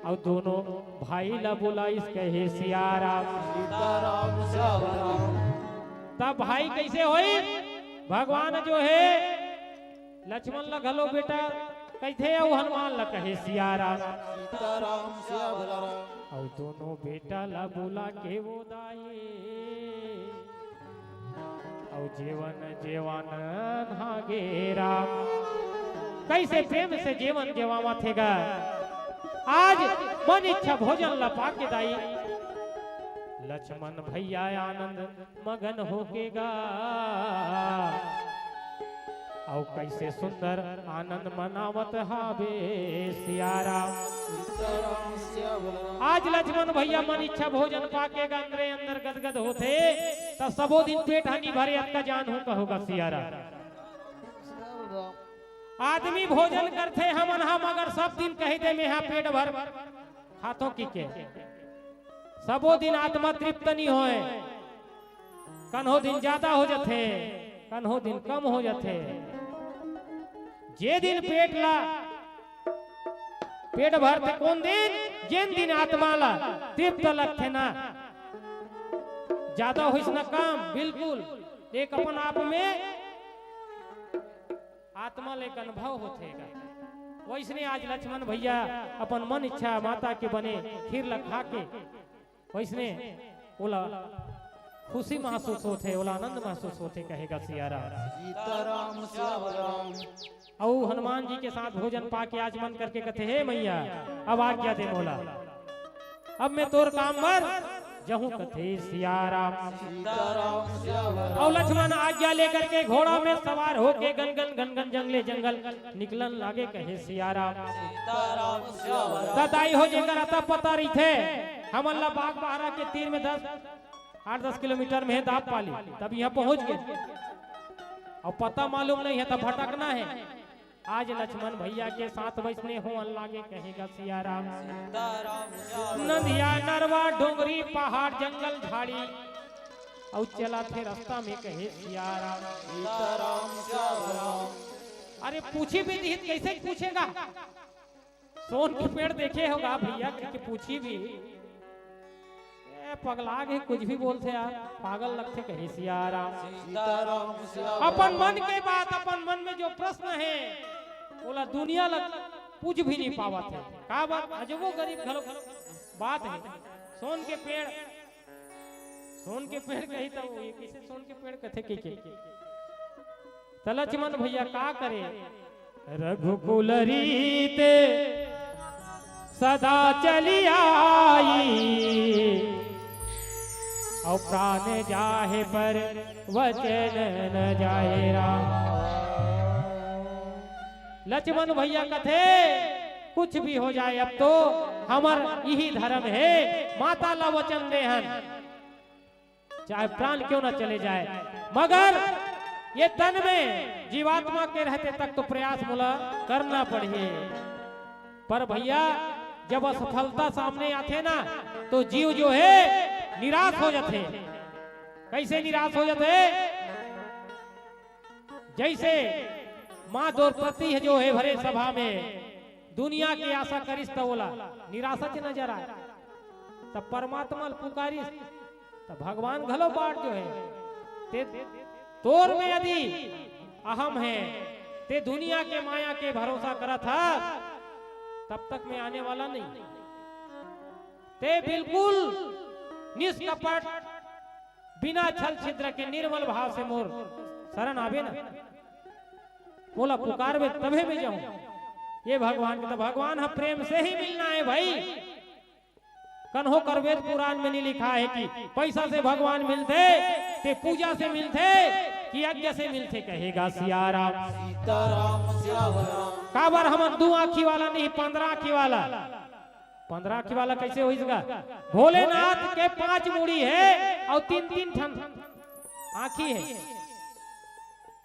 अउ दोनों भाई ला बोलाइस, कहे, "सिया राम।" सीताराम श्याम राम। तब भाई कैसे होई? भगवान जो हे लक्ष्मण ला घलो बेटा कहिथे अउ हनुमान ला कहे, "सिया राम।" सीताराम श्याम राम। अउ दोनों बेटा ला बोला के वो दाई, अउ जेवन जेवन हागे राम। कैसे प्रेम से जेवन जेवावत हे गा। आज मन इच्छा भोजन ला पाके दाई लक्ष्मण भैया आनंद मगन होके गा। अउ कैसे सुंदर आनंद मनावत हावे सिया राम। सीताराम श्याम राम। आज लक्ष्मण भैया मन इच्छा भोजन पाके गा अंदरे अंदर गदगद होथे, त सबो दिन पेट ह नी भरे, अतका जान हो कहोगा सिया राम। आदमी भोजन करथे हमन हा, मगर सब दिन कहि दे, "मेंहा पेट भर खाथों" कहिके। सबो दिन आत्मा तृप्त नी होय, कन्हो दिन जादा हो जथे, कन्हो दिन कम हो जथे। जे दिन पेट ला, पेट भरथे कोन दिन? जेन दिन आत्मा ला तृप्त लगथे ना, जादा होइस ना काम, बिल्कुल एक अपन आप में आत्मा ले एक अनुभव होथे गा। वैसने आज लक्ष्मण भैया अपन मन इच्छा माता के बने खीर ला खा के, वैसने ओला खुशी महसूस होथे, ओला आनंद महसूस होथे, कहे गा सिया राम। सीताराम श्याम राम। अउ हनुमान जी के साथ भोजन पाके आज मन करके कथे, "हे मैया, अब आज्ञा दे मोला।" अब मैं तोर काम बर जहूं कथे सिया राम। सीताराम श्याम राम। अउ लक्ष्मण आज्ञा लेकर के घोड़ा में सवार होके गन गन गन गन जंगले जंगल निकलन लागे, कहे सिया राम। सीताराम श्याम राम। त दाई हो जेकर अता पता रहिथे, हमन ला बागबाहरा के तीर में दस, आठ दस किलोमीटर में हे दाब पाली, तब इहां पहुंच गे। अउ पता मालूम नहीं हे त भटकना हे। आज लक्ष्मण भैया के साथ वैसने होवन लागे, कहे गा सिया राम। नदिया, नरवा, डोंगरी, पहाड़, जंगल, झाड़ी, अउ चलत हे रस्ता में, कहे सिया राम। अरे पूछी भी दिहित, कैसे पूछेगा? सोन के पेड़ देखे होगा भैया, कि, कि पूछी भी। ए, पगला गे, कुछ भी बोलथे यार, पागल लगथे, कहे सिया राम। सीताराम श्याम। अपन मन के बात, अपन मन में जो प्रश्न हे, ओला दुनिया ला पूछ भी नहीं पावत हे। का बात? अजबो गरीब घलो बात हे। सोन के पेड़, सोन के पेड़ कही त वो, ये कैसे सोन के पेड़ कथे के, के? त लक्ष्मण भैया का करे? रघुकुल रीत सदा चली आई, अउ प्राण जाहे पर वचन न जाए राम। लक्ष्मण भैया कथे, कुछ भी हो जाए, अब तो हमर इही धर्म हे, माता ला वचन दे हन। चाहे प्राण क्यों ना चले जाए, मगर ये तन में जीवात्मा के रहते तक तो प्रयास मोला करना पड़ही। पर भैया, जब असफलता सामने आथे ना, तो जीव जो हे निराश हो जाथे। कैसे निराश हो जाथे? जैसे माँ द्रौपदी हे जो हे भरे सभा में दुनिया के आशा करिस त ओला निराशा च नजर आए, तब परमात्मा ल पुकारिस त भगवान घलो बाट जो हे, ते तोर में यदि अहम हे, ते दुनिया के माया के भरोसा करत हस, तब तक मैं आने वाला नहीं। ते बिल्कुल निष्कपट, बिना छल छिद्र के निर्मल भाव से मोर शरण आबे ना, मोला पुकारबे तभे मैं जाऊं। ये भगवान के, तो भगवान ह प्रेम से ही मिलना हे भाई। कन्हो कर वेद पुराण में नहीं लिखा हे कि पैसा से भगवान मिलथे, ते पूजा से मिलथे, कि यज्ञ से मिलथे, कहे गा सिया राम। सीताराम श्याम राम। काबर हमन दू आँखी वाला नहीं, पंद्रह आँखी वाला। पंद्रह आँखी वाला कैसे होइस गा? भोलेनाथ के पांच मुड़ी हे अउ तीन तीन ठन आँखी हे,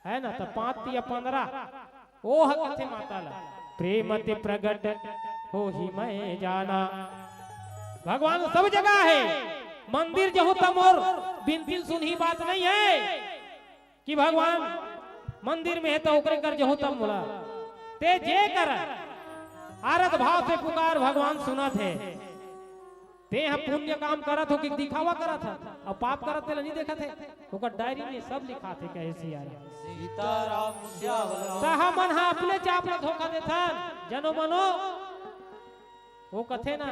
हे ना? त पांच तिया पंद्रह, ओ ह कथे माता ला। प्रेम ते प्रगट होही मैं जाना। भगवान सब जगह हे, मंदिर जहूं त मोर बिनती सुनही बात नहीं हे कि भगवान मंदिर में हे त ओकरे कर जहूं तब मोला। ते जे कर आरत भाव से पुकार, भगवान सुनत हे। ते ह पुण्य काम करत हो कि दिखावा करत ह, अउ पाप करत तेला नहीं देखत हे। ओकर डायरी में सब लिखाथे, कहे सिया राम। सीताराम श्याम राम। त हमन ह अपने चाप ल धोखा देथन, जनो मनो। वो कथे ना,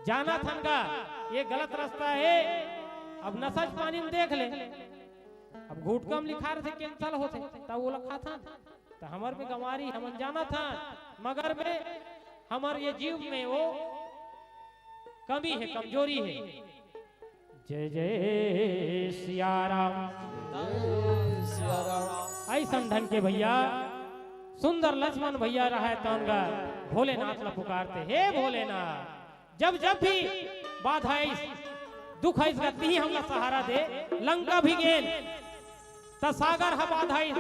जाना थन का ये गलत रास्ता हे, अब नशा के पानी में देख ले। अब घुटका में लिखा रथे, कैंसर होथे, त वो ल खाथन। त हमर में गंवारी, हमन जाना थन, मगर में हमर ये जीव में वो कमी हे, कमजोरी हे। जय जय सिया राम। जय सिया राम। अइसन ढंग के भैया, सुंदर लक्ष्मण भैया रहय तौन गा भोलेनाथ ला पुकारते, हे भोलेनाथ, जब जब भी बाधा आइस, दुख आइस गा, तिही हमला सहारा दे। लंका भी गेन, त सागर ह बाधा आइस,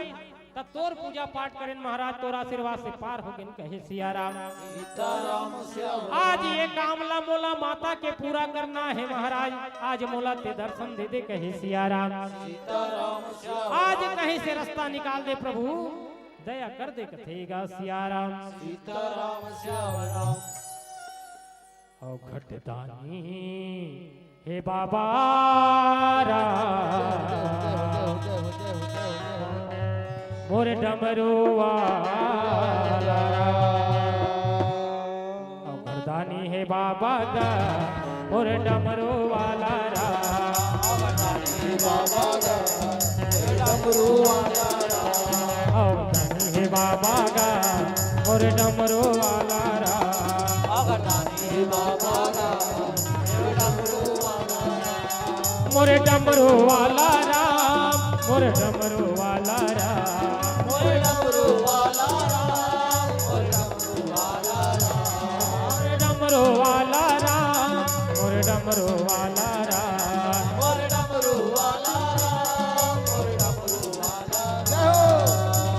त तोर पूजा पाठ करेन महाराज, तोर आशीर्वाद से पार हो गेन, कहे सिया राम। सीताराम श्याम। आज ये काम ला मोला माता के पूरा करना हे महाराज, आज मोला ते दर्शन दे दे, कहे सिया राम। सीताराम श्याम। आज कहीं से रास्ता निकाल दे प्रभु, दया कर दे, कथे गा सिया राम। सीताराम श्याम राम। अउ घट दानी हे बाबा राम, मोर डमरू वाला राम। अउ घट दानी हे बाबा गा, मोर डमरू वाला राम। अउ घट दानी हे बाबा गा, मोर डमरू वाला राम। मोर डमरू वाला राम, मोर डमरू वाला राम। मोर डमरू वाला राम, मोर डमरू वाला राम। मोर डमरू वाला राम, मोर डमरू वाला राम। मोर डमरू वाला राम, मोर डमरू वाला राम। जय हो।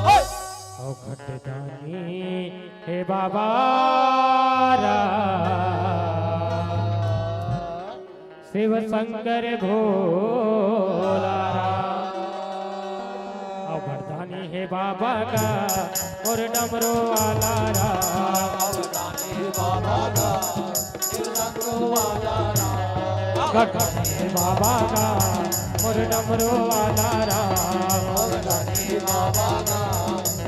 हे। अउ घट दानी हे बाबा राम, शिव शंकर भोला राम। अउ घट दानी हे बाबा गा, मोर डमरू वाला राम। अउ घट दानी हे बाबा गा, शिव शंकर भोला राम। घट दानी हे बाबा गा, मोर डमरू वाला राम। घट दानी हे बाबा गा,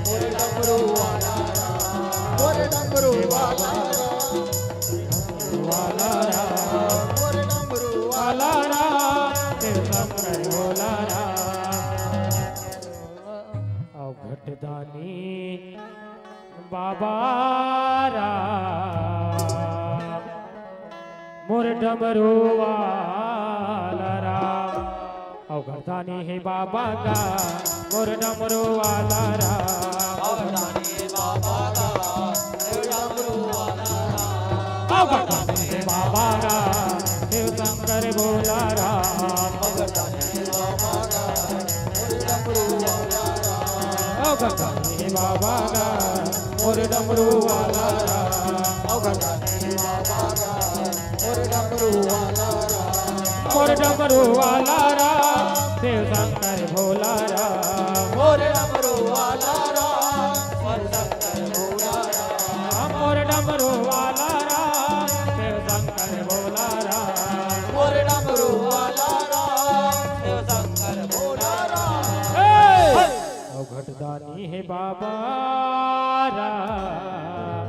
मोर डमरू वाला राम। मोर डमरू वाला राम। वाला राम। मोर डमरू वाला राम। शिव शंकर भोला राम। अउ घट दानी बाबा राम, मोर डमरू वाला राम। अउ घट दानी हे बाबा गा, मोर डमरू वाला राम। अउ घट दानी हे बाबा गा, मोर डमरू वाला राम। अउ घट दानी हे बाबा गा, शिव शंकर भोला राम। अउ घट दानी हे बाबा गा, मोर डमरू वाला राम। अउ घट दानी हे बाबा गा, मोर डमरू वाला राम। अउ घट दानी हे बाबा गा, मोर डमरू वाला राम। मोर डमरू वाला राम, शिव शंकर भोला राम। मोर डमरू वाला राम, शिव शंकर भोला राम। मोर डमरू वाला राम, शिव शंकर भोला राम। मोर डमरू वाला राम, शिव शंकर भोला राम। हे! अउ घट दानी हे बाबा राम,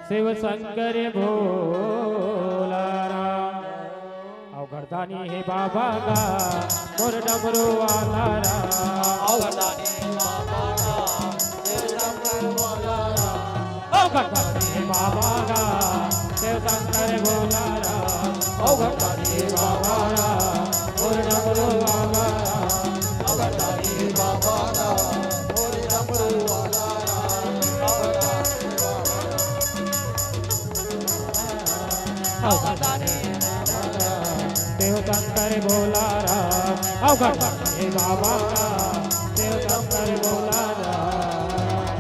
शिव शंकर भोला राम। अउ घट दानी हे बाबा गा, मोर डमरू वाला राम। अउ घट दानी हे बाबा गा, शिव शंकर भोला राम। अउ घट दानी हे बाबा गा, शिव शंकर भोला राम। अउ घट दानी हे बाबा गा, मोर डमरू वाला राम। अउ घट दानी हे बाबा गा, मोर डमरू वाला राम। अउ घट दानी हे बाबा गा, अउ घट दानी हे बाबा गा, शिव शंकर भोला राम। अउ घट दानी हे बाबा गा, शिव शंकर भोला राम।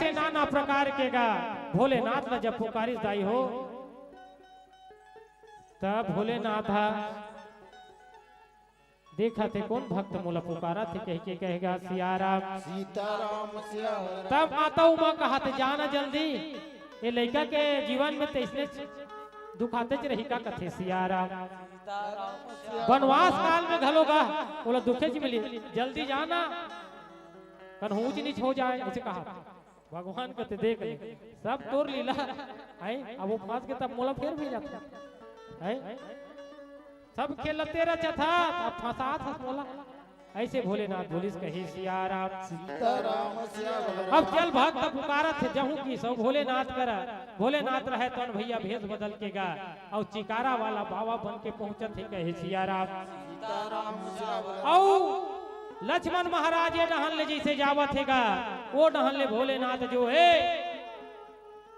अइसे नाना प्रकार के गा भोलेनाथ ला जब पुकारिस दाई हो, तब भोलेनाथ ह देखत हे कोन भक्त मोला पुकारत हे कहिके कहे गा सियाराम। सीताराम सियाराम। तब माता उमा कहत हे, "जा ना जल्दी, ए लइका के जीवन में त अइसने दुखातेच रही का," कथे सियाराम। सीताराम सियाराम। बनवास काल में घलो गा ओला दुखेच मिली, जल्दी जा ना, कन ऊंच नीच हो जाए, अइसे कहा। भगवान कथे, "देख ले, सब तोर लीला है, अब वो फंस के तब मोला फेर भेजत है, सब खेल तेरा चथा, अब फंसात हस मोला।" अइसे भोलेनाथ बोलिस कहे सियाराम। सीताराम सियाराम। अब चल भक्त पुकारत हे, जहूं कि सो भोलेनाथ करा, भोलेनाथ रहे तौन भैया भेष बदल के गा, अउ चिकारा वाला बाबा बन के पहुंचत हे कहे सियाराम। सीताराम सियाराम। अउ लक्ष्मण महाराज ये डहन ले जइसे जावत हे गा, वो डहन ले भोलेनाथ जो हे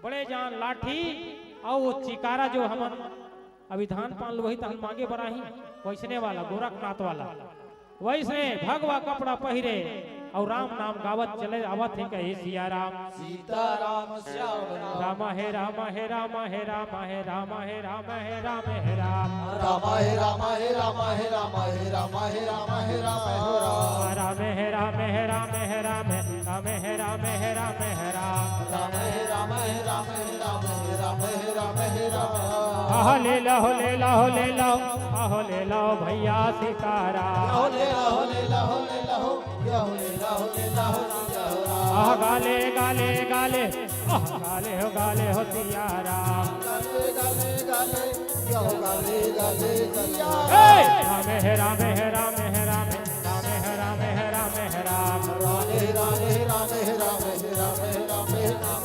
बड़े जान लाठी अउ वो चिकारा जो हमन अभी धान पान लुवही तहन मांगे बर आही, वइसने वाला गोरखनाथ वाला, वइसने भगवा कपड़ा पहिरे अउ राम नाम गावत चले आवत हे कहे सियाराम। सीताराम सियाराम। राम हे राम हे राम हे राम हे राम हे राम हे राम हे राम। राम हे राम हे राम हे राम हे राम हे राम हे राम हो राम। राम हे राम हे राम हे राम हे राम हे राम हे राम हे राम हे राम। राम हे राम हे राम हे राम हे राम हे राम हे राम। आहो ले लो, ले लो, ले लो, आहो ले लो भैया सितारा। आहो ले लो, ले लो, ले लो, आहो ले लो, ले लो, ले लो। आह गाले गाले गाले, आह गाले हो गाले हो सियाराम। गाले गाले गाले, यो गाले गाले सियाराम। हे! राम हे राम हे राम हे राम, राम हे राम हे राम हे राम। राम हे राम हे राम हे राम हे राम हे राम हे राम।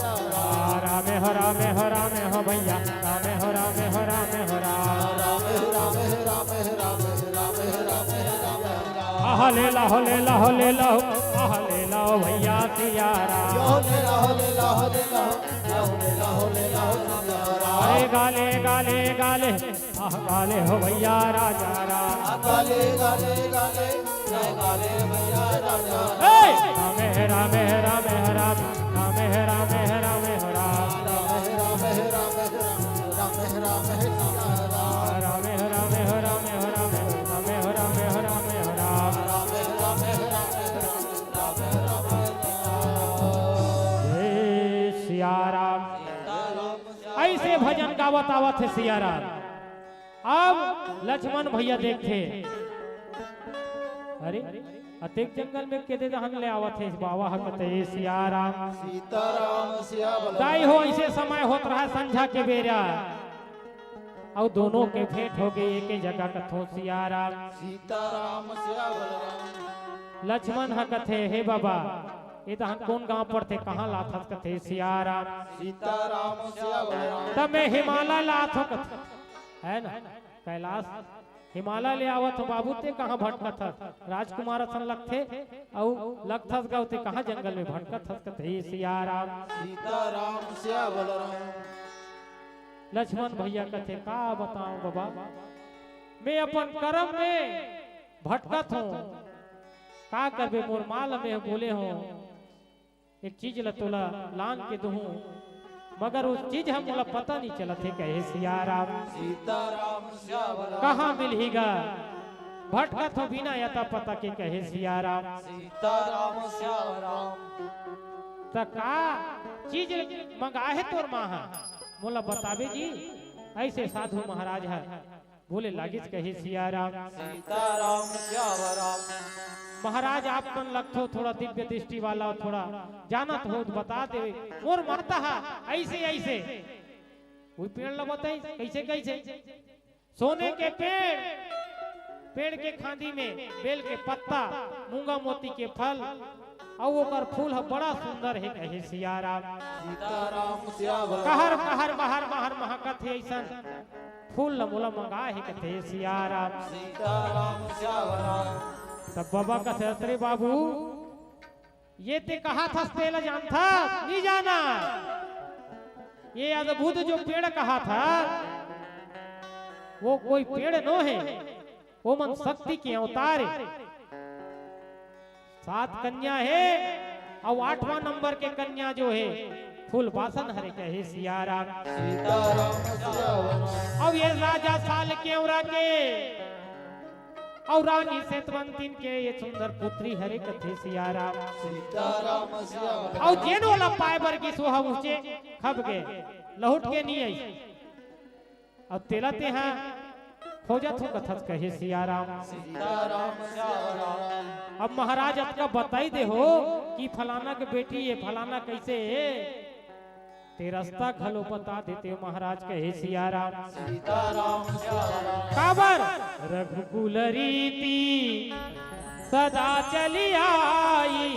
राम हो राम हो राम हो भैया, राम हो राम हो राम हो राम। राम हे राम हे राम हे राम हे राम हे राम हे राम। आह ले लो, ले लो, ले लो, आह ले लो भैया सियाराम। यो ले लो, ले लो, ले लो, यो ले लो, ले लो सियाराम। अरे गाले गाले गाले, आह गाले हो भैया राजा राम। गाले गाले गाले, यो गाले भैया राजा। हे! राम हे राम हे राम हे राम, राम हे राम हे राम हे राम। राम हे राम हे राम हे राम, राम हे राम हे राम हे राम। राम हे राम हे राम हे राम, राम हे राम हे राम हे राम। राम हे राम हे राम हे राम, राम हे राम हे राम। हे सियाराम। अइसे भजन गावत आवत हे सियाराम। अब लक्ष्मण भैया देखथे, अरे, अतेक जंगल में केदे डहन ले आवत हे बाबा ह, कथे, "हे सियाराम।" सीताराम सिया बलराम। दाई हो, अइसे समय होत रहा संझा के बेरा, अउ दोनों के भेंट हो गे एके जगह, कथों सियाराम। सीताराम सिया बलराम। लक्ष्मण ह कथे, "हे बाबा, ए डहन कोन गांव पड़थे, कहां लाथस?" कथे, "सियाराम।" सीताराम सिया बलराम। "त मैं हिमालय लाथों," कथे, है ना, कैलाश हिमालय ले आवत हो बाबू, ते कहाँ भटकत हस? राजकुमार असन लगथे, अउ लगथस गा, ते कहाँ जंगल में भटकत हस? कथे, "हे सियाराम।" सीताराम सिया बलराम। लक्ष्मण भैया कथे, "का बताओं बाबा, मैं अपन करम में भटकत हों, का करबे, मोर माँ ल मैं बोले हों, एक चीज ल तोला लान के दुहूं, मगर ओ चीज ह मोला पता नइ चलत हे," कहे सियाराम। सीताराम सिया बलराम। "कहाँ मिलही गा? भटकत हों बिना अता पता के," कहे सियाराम। सीताराम सिया राम। "त का चीज मंगाहे तोर माँ ह, मोला बताबे जी?" अइसे साधु महाराज ह बोले लागिस, कहे सियाराम। सीताराम सिया राम। "महाराज, आप मन लगथो थोड़ा दिव्य दृष्टि वाला, थोड़ा जानत हो त बता देवे। मोर माता ह अइसे अइसे," वो पेड़ ल बताइस, कइसे कइसे, "सोने के पेड़, पेड़ के खांदी में बेल के पत्ता, मूंगा मोती के फल, अउ ओकर फूल ह बड़ा सुंदर हे," कहे सियाराम। सीताराम सिया राम। "कहर कहर बहर बहर महकत हे अइसन फूल ल मोला मंगाहे," कथे सियाराम। सीताराम सिया राम। तब बाबा कथे, "अरे बाबू, ये ते कहाथस तेला जानथस? नइ जानस। ये अद्भुत जो पेड़ कहाथस, वो कोई पेड़ नो हे, ओमन शक्ति के अवतार हे। सात कन्या हे, अउ आठवां नंबर के कन्या जो हे फूलबासन हरे कहे सिया राम। सीताराम सियावरा। अउ ये राजा साल केवरा के अउ रानी सेतवंतिन के ये सुंदर पुत्री हरे कथे सिया राम। सीताराम सियावरा। अउ जेन ओला पाए बर गिस ओहा उहचे खप गे, लहुट के नी आई। अब तेला तेहा खोजत हो कथस कहे सिया राम। सीताराम सियावरा। अब महाराज अतका बताई दे हो कि फलाना के बेटी हे, फलाना कैसे हे, ते रस्ता घलो बता देते हो महाराज कहे सिया राम। सीताराम सियावरा। काबर रघुकुल रीति सदा चली आई,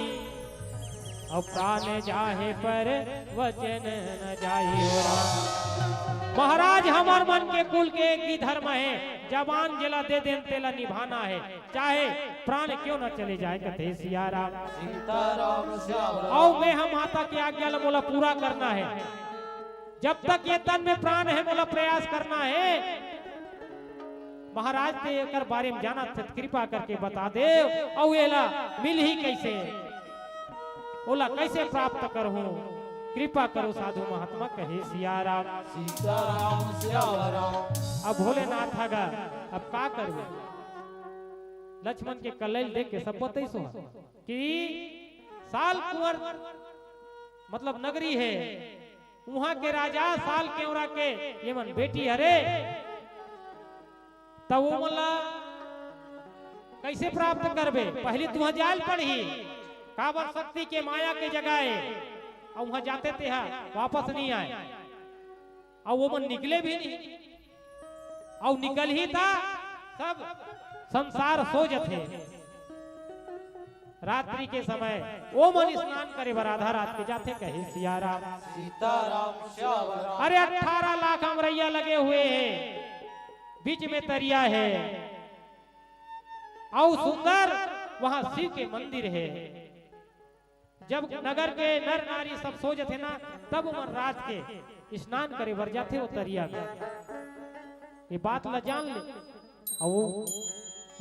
अउ प्राण जाहे पर वचन न जाई हो राम। महाराज, हमर मन के कुल के एक ही धर्म हे, जबान जेला दे देन तेला निभाना हे, चाहे प्राण क्यों न चले जाए कथे सिया राम। सीताराम सियावरा। अउ मैं हम माता के आज्ञा ला मोला पूरा करना हे, जब तक ये तन में प्राण हे मोला प्रयास करना हे। महाराज ते एकर बारे में जानत हस, कृपा करके बता दे, अउ एला मिलही कैसे, ओला कैसे प्राप्त करहूं, कृपा करो साधु महात्मा कहे सिया राम। सीताराम सियावरा। अब भोलेनाथ हगा, अब का करबे? लक्ष्मण के कलैल देख के सब बतैसो कि साल कुंवर मतलब नगरी हे, उहां के राजा साल केवरा के ये मन बेटी हरे, त वो मन ला कैसे प्राप्त करबे? पहली तुहा जाल पड़ही, काबर शक्ति के माया के जगह हे, अउ उहां जाते तेहा वापस नहीं आए, अउ वो मन निकले भी नहीं, अउ निकलही त सब संसार सो जथे। रात्रि के समय वो मन स्नान करे बर आधा रात के जाथे कहे सिया राम। सीताराम सियावरा। अरे अठारह लाख अमरैया लगे हुए हे, बीच में तरिया हे, अउ सुंदर वहां शिव के मंदिर हे। जब नगर के नर नारी सब सो जथे ना, तब उमन रात के स्नान करे बर जाथे वो तरिया में। ये बात ला जान ले। अउ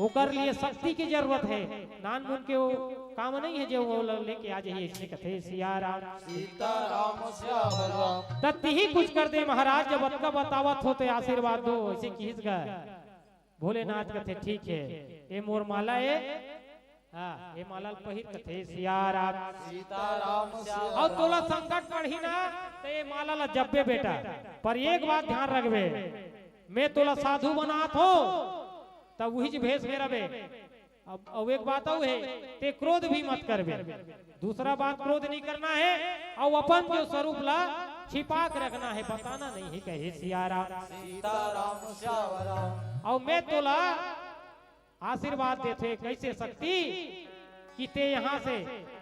ओकर लिए शक्ति के जरूरत हे, नानमुन के वो काम नहीं हे जे वो लेके आ जाही, ऐसे कथे सिया राम। सीताराम सियावरा। त तिही कुछ कर दे महाराज, जब अतका बतावत हो त आशीर्वाद दो, ऐसे किहिस गा। भोलेनाथ कथे ठीक हे, ए मोर माला ए, हां, ए माला ल पहिर कथे सिया राम। सीताराम सियावरा। अउ तोला संकट पड़ही ना, त ए माला ल जब्बे बेटा, पर एक बात ध्यान रखबे, मैं तोला साधु बनात हो, त उहीच भेष में रबे। अब, अउ एक बात अउ हे, ते क्रोध भी मत करबे। दूसरा बात क्रोध नहीं करना हे, अउ अपन जो स्वरूप ला छिपा के रखना हे, बताना नहीं हे, कहे सिया राम। सीताराम सियावरा। अउ मैं तोला आशीर्वाद देथे, कैसे शक्ति कि ते यहां से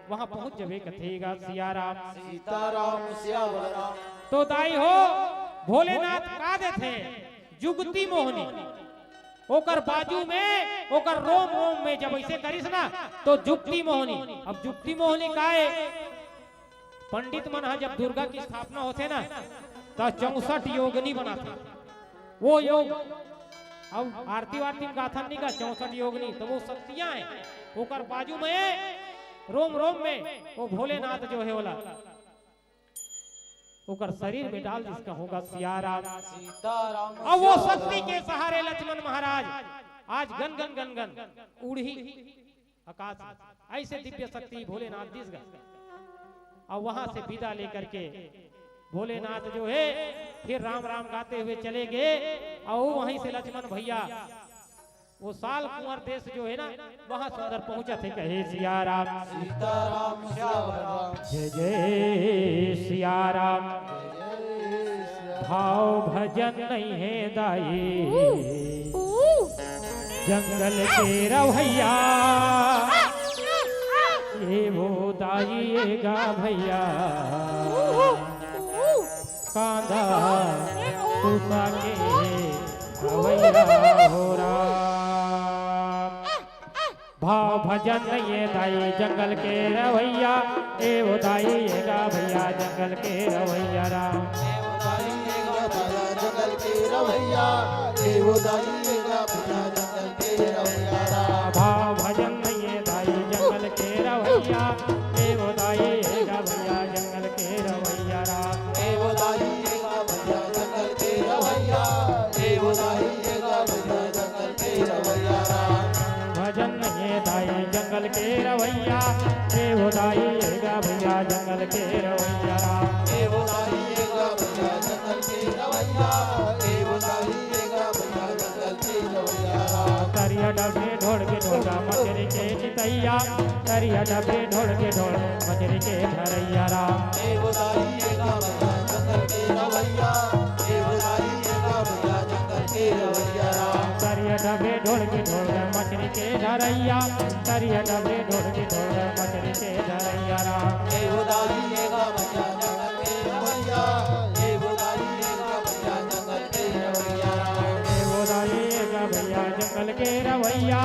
वहां पहुंच जबे, कथे गा सिया राम। सीताराम सियावरा। तो दाई हो, भोलेनाथ का देथे? जुगती मोहनी। ओकर बाजू में, ओकर रोम रोम में जब ऐसे करिस ना, तो जुगती मोहनी। अब जुगती मोहनी काय? पंडित मन ह जब दुर्गा के स्थापना होथे ना, त चौसठ योगिनी बनाथे। वो योग, अब आरती वारती में गाथन नहीं गा, चौसठ योगिनी, त वो शक्तियां हे। ओकर बाजू में, रोम रोम में वो भोलेनाथ जो हे ओला ओकर शरीर में डाल दिस, कहोगा सिया राम। सीताराम अब वो सियावरा। शक्ति के सहारे लक्ष्मण महाराज आज गन गन गन गन उड़ही आकाश में। ऐसे दिव्य शक्ति भोलेनाथ दिस गा। अब वहां से विदा लेकर के भोलेनाथ जो हे फिर राम राम गाते हुए चले गए। अउ वहीं से लक्ष्मण भैया वो साल कुंवर देश जो हे ना, वहां सुंदर पहुंचत हे, कहे सिया राम। सीताराम सियावरा। जय जय सिया राम। जय जय सिया राम। भाव भजन नहीं हे दाई, जंगल के रवैया, ये वो दाई ये गा भैया। कांदा तुसा के रवैया हो राम। भाव भजन ये दाई जंगल के रवैया, ए वो दाई ये गा भैया जंगल के रवैया राम। ए वो दाई ये गा भैया जंगल के रवैया, ए वो दाई ये गा भैया जंगल के रवैया राम। भाव भजन ये दाई जंगल के रवैया, ए वो दाई जंगल के रवैया, ए ओ दाई ए गा भैया जंगल के रवैया राम। ए ओ दाई ए गा भैया जंगल के रवैया, ए ओ दाई ए गा भैया जंगल के रवैया राम। करिया डबरी ढोड़ के ढोड़ा मछरी के चितैया, करिया डबरी ढोड़ के ढोड़ मछरी के धरैया राम। ए ओ दाई ए गा भैया जंगल के रवैया, ए ओ दाई ए गा भैया जंगल के रवैया राम। करिया डबरी ढोड़ के ढोड़ मछरी के धरैया, करिया डबरी ढोड़ के ढोड़ मछरी के धरैया राम। ए ओ दाई ए गा भैया जंगल के रवैया, ए ओ दाई ए गा भैया जंगल के रवैया राम। ए ओ दाई ए गा भैया जंगल के रवैया,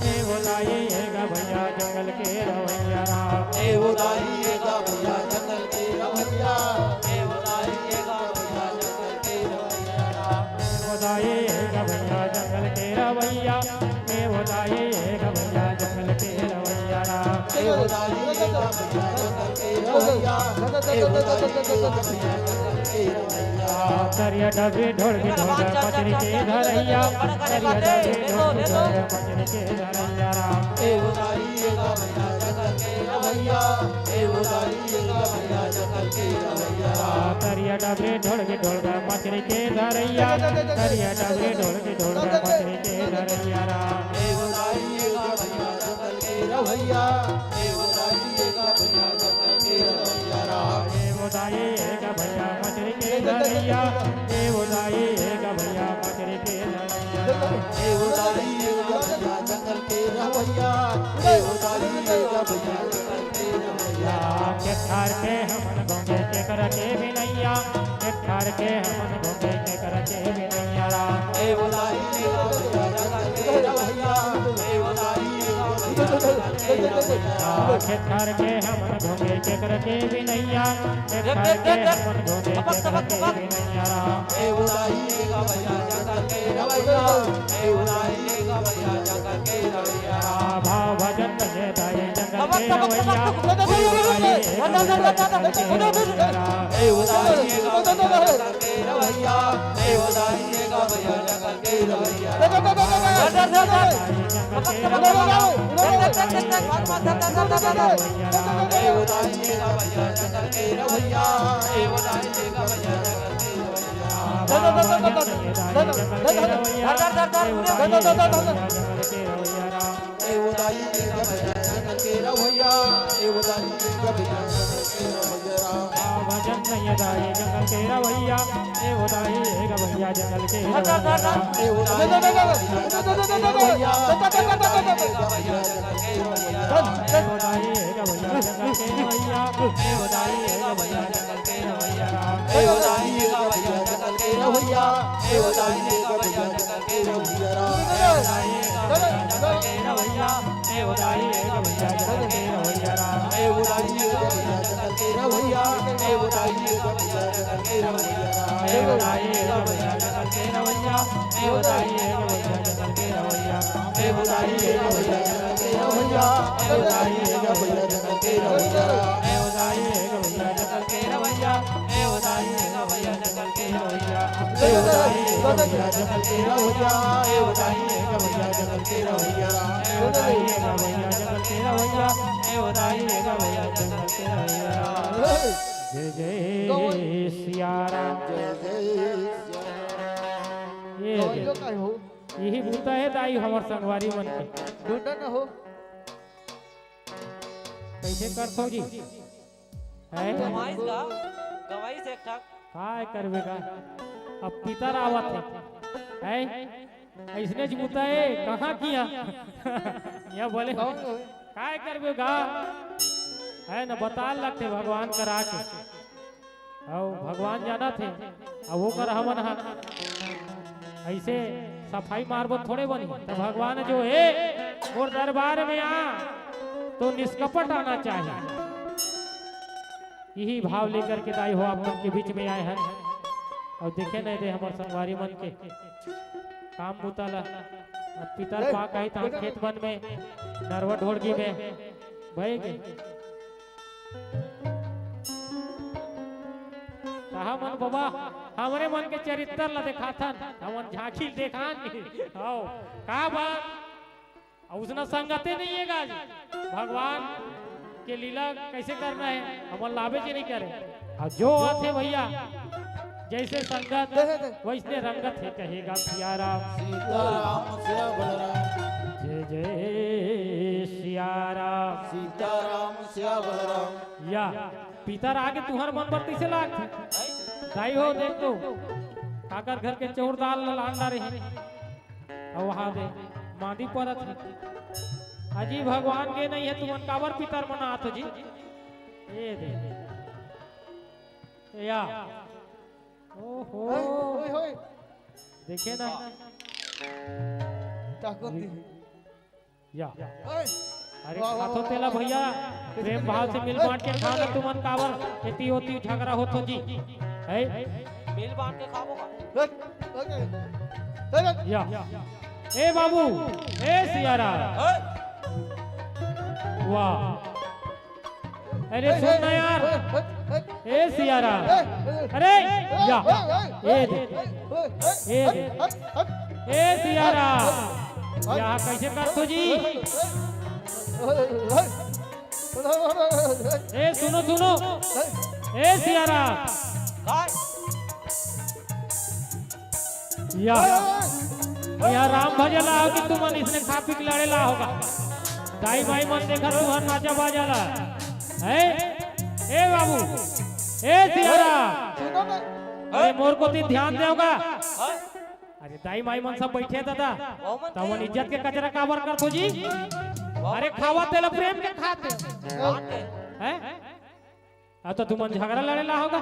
ए ओ दाई ए गा भैया जंगल के रवैया राम। ए ओ दाई ए गा भैया जंगल के रवैया, ए ओ दाई ए गा भैया जंगल के रवैया राम। ए ओ दाई ए गा भैया जंगल के रवैया, ए ओ दाई ए गा भैया जंगल के रवैया राम। ए ओ दाई ए गा भैया जंगल के रवैया, ए ओ दाई ए गा भैया जंगल के रवैया। करिया डबरी ढोड़ के ढोड़ मछरी के धरैया, करिया डबरी ढोड़ के ढोड़ मछरी के धरैया राम। ए ओ दाई ए गा भैया जंगल के रवैया, ए ओ दाई ए गा भैया जंगल के रवैया राम। करिया डबरी ढोड़ के ढोड़ मछरी के धरैया, करिया डबरी ढोड़ के ढोड़ मछरी के धरैया राम। ए ओ दाई ए गा भैया जंगल के रवैया, ए ओ दाई ए गा भैया जंगल के रवैया राम। ए ओ दाई ए गा भैया मछरी के धरैया, ए ओ दाई ए गा भैया मछरी के धरैया राम। ए ओ दाई ए गा भैया जंगल के रवैया, ए ओ दाई ए गा भैया जंगल के रवैया। के ठार के हमन घूमे के कर के बिनैया, के ठार के हमन घूमे के कर के बिनैया राम। ए ओ दाई ए गा भैया जंगल के रवैया, ए ओ दाई ए गा भैया जंगल के रवैया। के ठार के हमन घूमे के कर के बिनैया, के ठार के हमन घूमे के कर के बिनैया राम। ए ओ दाई ए गा भैया जंगल के रवैया, ए ओ दाई ए गा भैया जंगल के रवैया। भाव भजन ये दाई जंगल के रवैया, ए ओ दाई ए गा भैया जंगल के रवैया। ए ओ दाई ए गा भैया जंगल के रवैया, ए ओ दाई ए गा भैया जंगल के रवैया। ए ओ दाई ए गा भैया जंगल के रवैया, ए ओ दाई ए गा भैया जंगल के रवैया। ए ओ दाई ए गा भैया जंगल के रवैया, ए ओ दाई ए गा भैया जंगल के रवैया। भजन ये दाई जंगल के रवैया, ए ओ दाई ए गा भैया जंगल के रवैया। ए ओ दाई ए गा भैया जंगल के रवैया, ए ओ दाई ए गा भैया जंगल के रवैया। ए ओ दाई ए गा भैया जंगल के रवैया, ए ओ दाई ए गा भैया जंगल के रवैया। ए ओ दाई ए गा भैया जंगल के रवैया, ए ओ दाई ए गा भैया जंगल के रवैया राम। ए ओ दाई ए गा भैया जंगल के रवैया, ए ओ दाई ए गा भैया जंगल के रवैया राम। ए ओ दाई ए गा भैया जंगल के रवैया, ए ओ दाई ए गा भैया जंगल के रवैया राम। ए ओ दाई ए गा भैया जंगल के रवैया, ए ओ दाई ए गा भैया जंगल के रवैया राम। ए ओ दाई ए गा भैया जंगल के रवैया, ए ओ दाई ए गा भैया जंगल के रवैया राम। ए ओ दाई ए गा भैया जंगल के रवैया, ए ओ दाई ए गा भैया जंगल के रवैया। ए ओ दाई ए गा भैया जंगल के रवैया, ए ओ दाई ए गा भैया जंगल के रवैया। ए ओ दाई ए गा भैया जंगल के रवैया, ए ओ दाई ए गा भैया जंगल के रवैया। जय जय सिया राम। जय जय सिया राम। ये गवइयो दे। का हो? यही बूता हे दाई हमर संगवारी मन के। ढूंढा ना हो। कैसे करथो जी? हैं? गवाइस का? गवाइस एक ठक। काय करबे गा? अब पितर आवत हे। हैं? अइसने ज बूता हे, कहाँ किया? या बोले, कौन हो? काय करबे गा? हे न, बताल लगथे भगवान करा के। अउ भगवान जानत हे, अउ ओकर हमन ह अइसे सफाई मारबो थोड़े बनी। त भगवान जो हे, मोर दरबार में आ, तो निष्कपट आना चाही। यही भाव लेकर के दाई हो आप मन के बीच में आए हन। अउ देखे नहीं दे हमर संगवारी मन के काम बूता ला। अब पितर पा कही तहाँ खेत मन में नरवा ढोड़गी में भय के। त हमन बबा, हमरे मन के चरित्र ला देखाथन, हमन झांकी देखान। आओ, का बात? अउ उसना संगते नहीं हे गा जी। भगवान के लीला कैसे करना हे, हमन लाबे जी नहीं करे। अउ जो आथे भैया, जैसे संगत दे, दे, दे। वैसने रंगत हे, कहेगा सिया राम। सीताराम सिया बलराम। जय जय सिया राम। सीताराम सिया बलराम। या पितर आगे तुहर मन बर कइसे लागथे? दाई हो, देख तो, काकर घर के चौर दाल ल लान डारे हे। अउ वहां दे मांदी परत हे। अजी भगवान के नहीं हे, तुमन काबर पितर मनात हो जी? ए दे। या। ओहो। होय, होय, होय। देखे ना। ताकत दी। या। होय। अरे वाह, वाह, खाथो वाह, तेला वाह, भैया, वाह। प्रेम भाव से मिल बांट के खाना, तुमन काबर एती ओती झगड़ा होत हो जी? है? मिल बांट के खाबो का? हट, हट, हट। या। ए बाबू, ए सिया राम। वाह। अरे सुन ना यार। ए सिया राम। अरे या। ए दे। ए दे। ए सिया राम। या कैसे करथो जी? ए सुनो सुनो। ए सिया राम। या। या राम भजे ला हो कि तुमन इसने खा पी के लड़े ला होगा? दाई माई मन देखा तुहर नाचा बाजा ला। है? ए बाबू। ए सिया राम। अरे मोर कोती ध्यान देवगा। अरे दाई माई मन सब बैठे हे दादा। तमन इज्जत के कचरा काबर करथो जी? अरे खावा तेला प्रेम के खाते। हैं? अब तो तुमन झगड़ा लड़े ला होगा।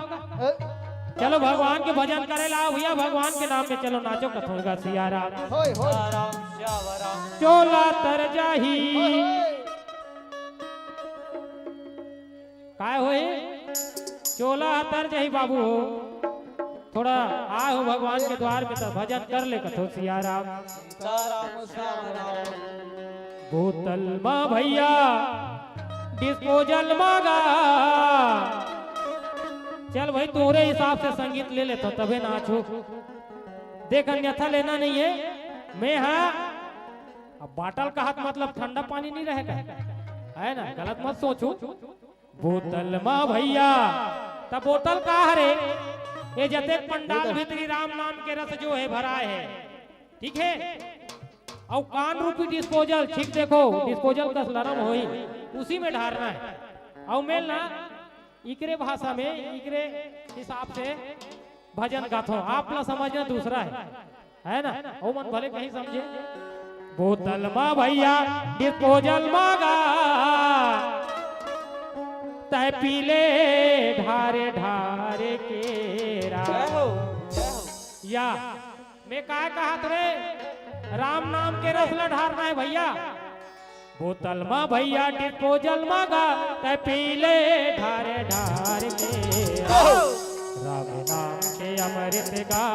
चलो भगवान के भजन करे ला भैया, भगवान के नाम में चलो नाचो कथोगा सिया राम। होय, होय। चोला तर जाही। होय, होय। काय होही? चोला तर जाही बाबू हो। थोड़ा आए हो भगवान के द्वार में तो भजन कर ले कथो सिया राम। सीताराम श्याम राम। बोतल मा भैया डिस्पोजल मागा। चल भाई तोरे हिसाब से संगीत ले लेथो तभे नाचो। देख अन्यथा लेना नहीं है। मैं हा अब बाटल का हाथ मतलब ठंडा पानी नहीं रहेगा, है ना? गलत मत सोचो। बोतल मा भैया, त बोतल का हरे? ये जतेक पंडाल भीतरी राम नाम के रस जो है भराए है, ठीक है। अउ कान रूपी डिस्पोजल, ठीक देखो, डिस्पोजल कस लरम होई, उसी में ढारना है। अउ मेल ना इकरे भाषा में, इकरे हिसाब से भजन गाथो, आप ला समझना दूसरा है, है ना? ओ मन भले कहीं समझे। बोतल मा भैया डिस्पोजल मागा, तै पीले ढारे ढारे केरा। जय हो, जय हो। या, मैं का कहत रे, राम नाम के रस ला ढारना है भैया। बोतल मा भैया डिस्पोजल मागा, तै पीले ढारे ढार के। राम नाम के अमृत गा,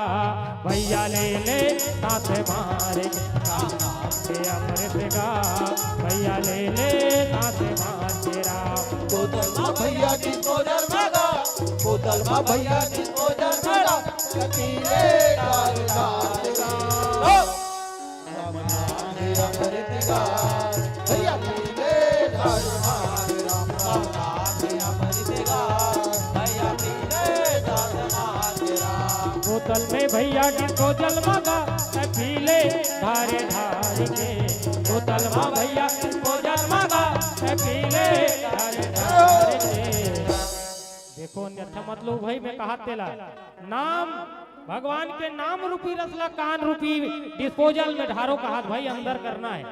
भैया ले ले साथ मार के। राम नाम के अमृत गा, भैया ले ले साथ मार के राम। बोतल मा भैया डिस्पोजल मागा, बोतल मा भैया डिस्पोजल मागा, तै पीले ढारे ढार के। राम नाम के अमृत गा, भैया पीले ढार ढार। राम नाम के अमृत गा, भैया पीले ढार ढार। बोतल में भैया डिस्पोजल मागा, तै पीले ढारे ढार के। बोतल मा भैया डिस्पोजल मागा, तै पीले ढारे ढार के। देखो, अन्यथा मत लो भाई, मैं कहा तेला। नाम, भगवान के नाम रूपी रस ला कान रूपी डिस्पोजल में ढारो कहात भाई, अंदर करना है।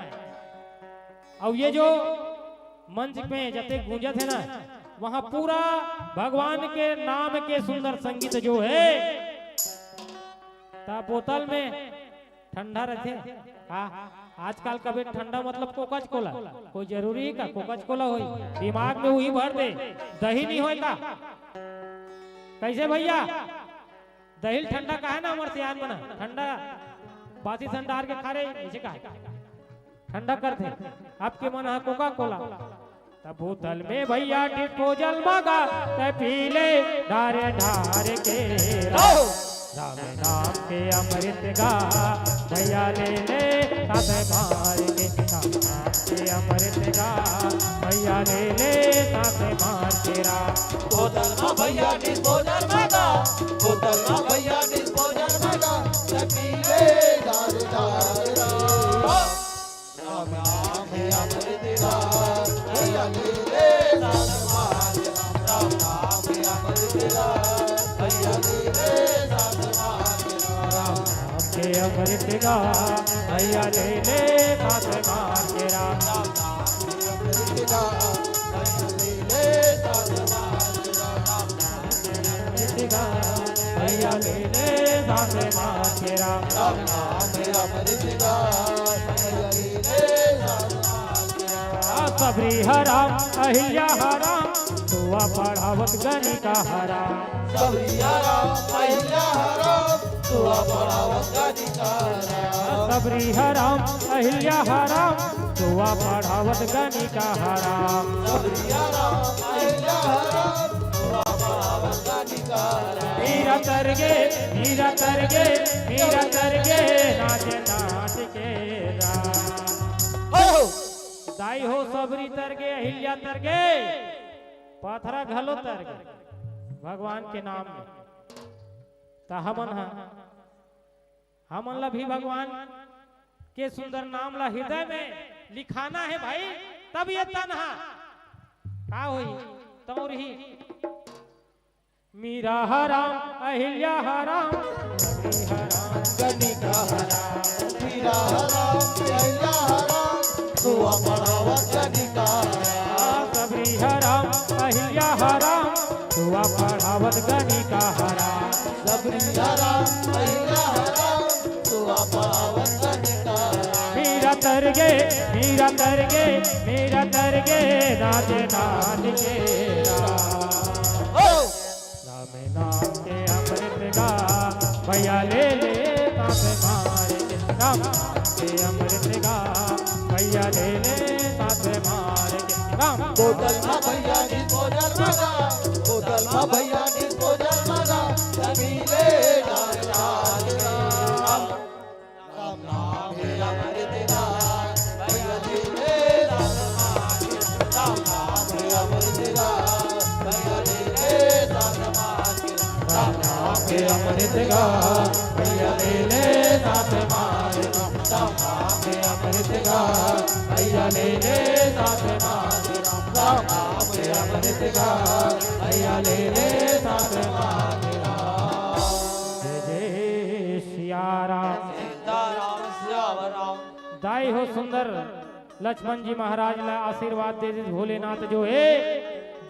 अउ ये जो मंच पे जते गूंजत है ना, वहां पूरा भगवान के नाम के सुंदर संगीत जो है, ता बोतल में ठंडा रथे। हाँ, आजकल कभी ठंडा मतलब कोका कोला, कोई जरूरी है का कोका कोला होई? दिमाग में वही भर दे, दही नहीं होए का? कैसे भैया? दही ठंडा काहे ना हमर सियान मना? ठंडा बासी ठंडा के खा रहे, इसे कहा ठंडा कर दे। आपके मन हा कोका कोला। तब बोतल में भैया डिस्पोजल मांगा, तै पीले ढारे ढार के। आओ। राम नाम के अमृत गा, भैया ले ले साथ मार के। राम नाम के अमृत गा, भैया ले ले साथ मार के। राम बोतल मा भैया डिस्पोजल मा गा, बोतल मा भैया डिस्पोजल मा गा, सपी ले दार दार रा। राम नाम के अमृत गा, भैया ले ले साथ मार के। राम नाम के अमृत गा, भैया ले ले साथ मार के। राम नाम के अमृत गा, भैया ले ले साथ मार के। राम नाम के अमृत गा, भैया ले ले साथ मार के। राम नाम के अमृत गा, भैया ले ले साथ मार के। राम नाम के अमृत गा, भैया ले ले साथ मार के। आ, सबरी हराम, अहिल्या हराम, दुआ पढ़ावत गनिका हराम। सबरी हराम, अहिल्या हराम, दुआ पढ़ावत गनिका हराम। सबरी हराम, अहिल्या हराम, दुआ पढ़ावत गनिका हराम। सबरी हराम, अहिल्या हराम, दुआ पढ़ावत गनिका हराम। मीरा तरगे, मीरा तरगे, मीरा तरगे, नाच नाच के राम। हो, हो। दाई हो सबरी तरगे, अहिल्या तरगे, पथरा घलो तरगे, भगवान के नाम में। त हमन ह, हमन ला भी भगवान के सुंदर नाम ला हृदय में लिखाना हे भाई, तब ये तन ह का होही, तौरही। मीरा हराम, अहिल्या हराम, गनिका हराम, मीरा हराम, अहिल्या हराम, दुआ पढ़ावत गनिका हराम। सबरी हराम, अहिल्या हराम, दुआ पढ़ावत गनिका हराम। सबरी हराम, अहिल्या हराम, दुआ पढ़ावत गनिका हराम। मीरा तरगे, मीरा तरगे, मीरा तरगे, नाच नाच के राम। ओ! राम नाम के अमृत गा, भैया ले ले साथ मार के। राम नाम के अमृत गा, भैया ले ले साथ मार के। राम बोतल मा भैया डिस्पोजल मा गा, बोतल मा भैया डिस्पोजल मा गा, सभी ले डाल डाल राम। राम नाम के अमृत गा, भैया ले ले साथ मार के। राम नाम के अमृत गा, भैया ले ले साथ मार के। राम नाम के अमृत गा, भैया ले ले साथ मार के। राम नाम के अमृत गा, भैया ले ले साथ मार के। राम नाम के अमृत गा, भैया ले ले साथ मार के। जय जय सिया राम। सीताराम श्याम राम। दाई हो सुंदर लक्ष्मण जी महाराज ला आशीर्वाद दे दिस भोलेनाथ जो हे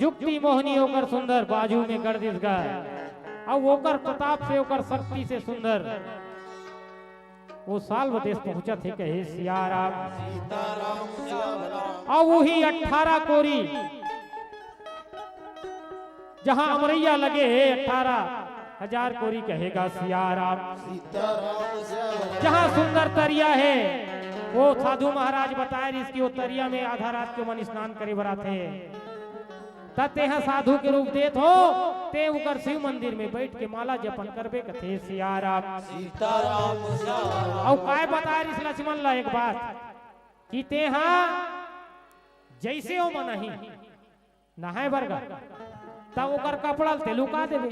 जुक्ति मोहनी ओकर सुंदर बाजू में गड़ दिस गा। अब ओकर प्रताप से, ओकर शक्ति से सुंदर वो साल्व देश पहुंचत हे, कहे सिया राम। सीताराम श्याम राम। अब वही अठारह कोरी जहाँ अमरैया लगे हे, अठारह हजार कोरी, कहे गा सिया राम। सीताराम श्याम राम। जहाँ सुंदर तरिया हे, वो साधु महाराज बताए रिहिस कि वो तरिया में आधा रात के मन स्नान करे बर आथे। त तेहा साधु के रूप देत हो, ते उकर शिव मंदिर में बैठ के माला जपन करबे, कथे सिया राम। सीताराम श्याम राम। अउ काय बताए रिहिस लक्ष्मण ला एक बात कि तेहा जैसे ओ मन ही नहाए बर गा, त ओकर कपड़ा ल ते लुका देबे।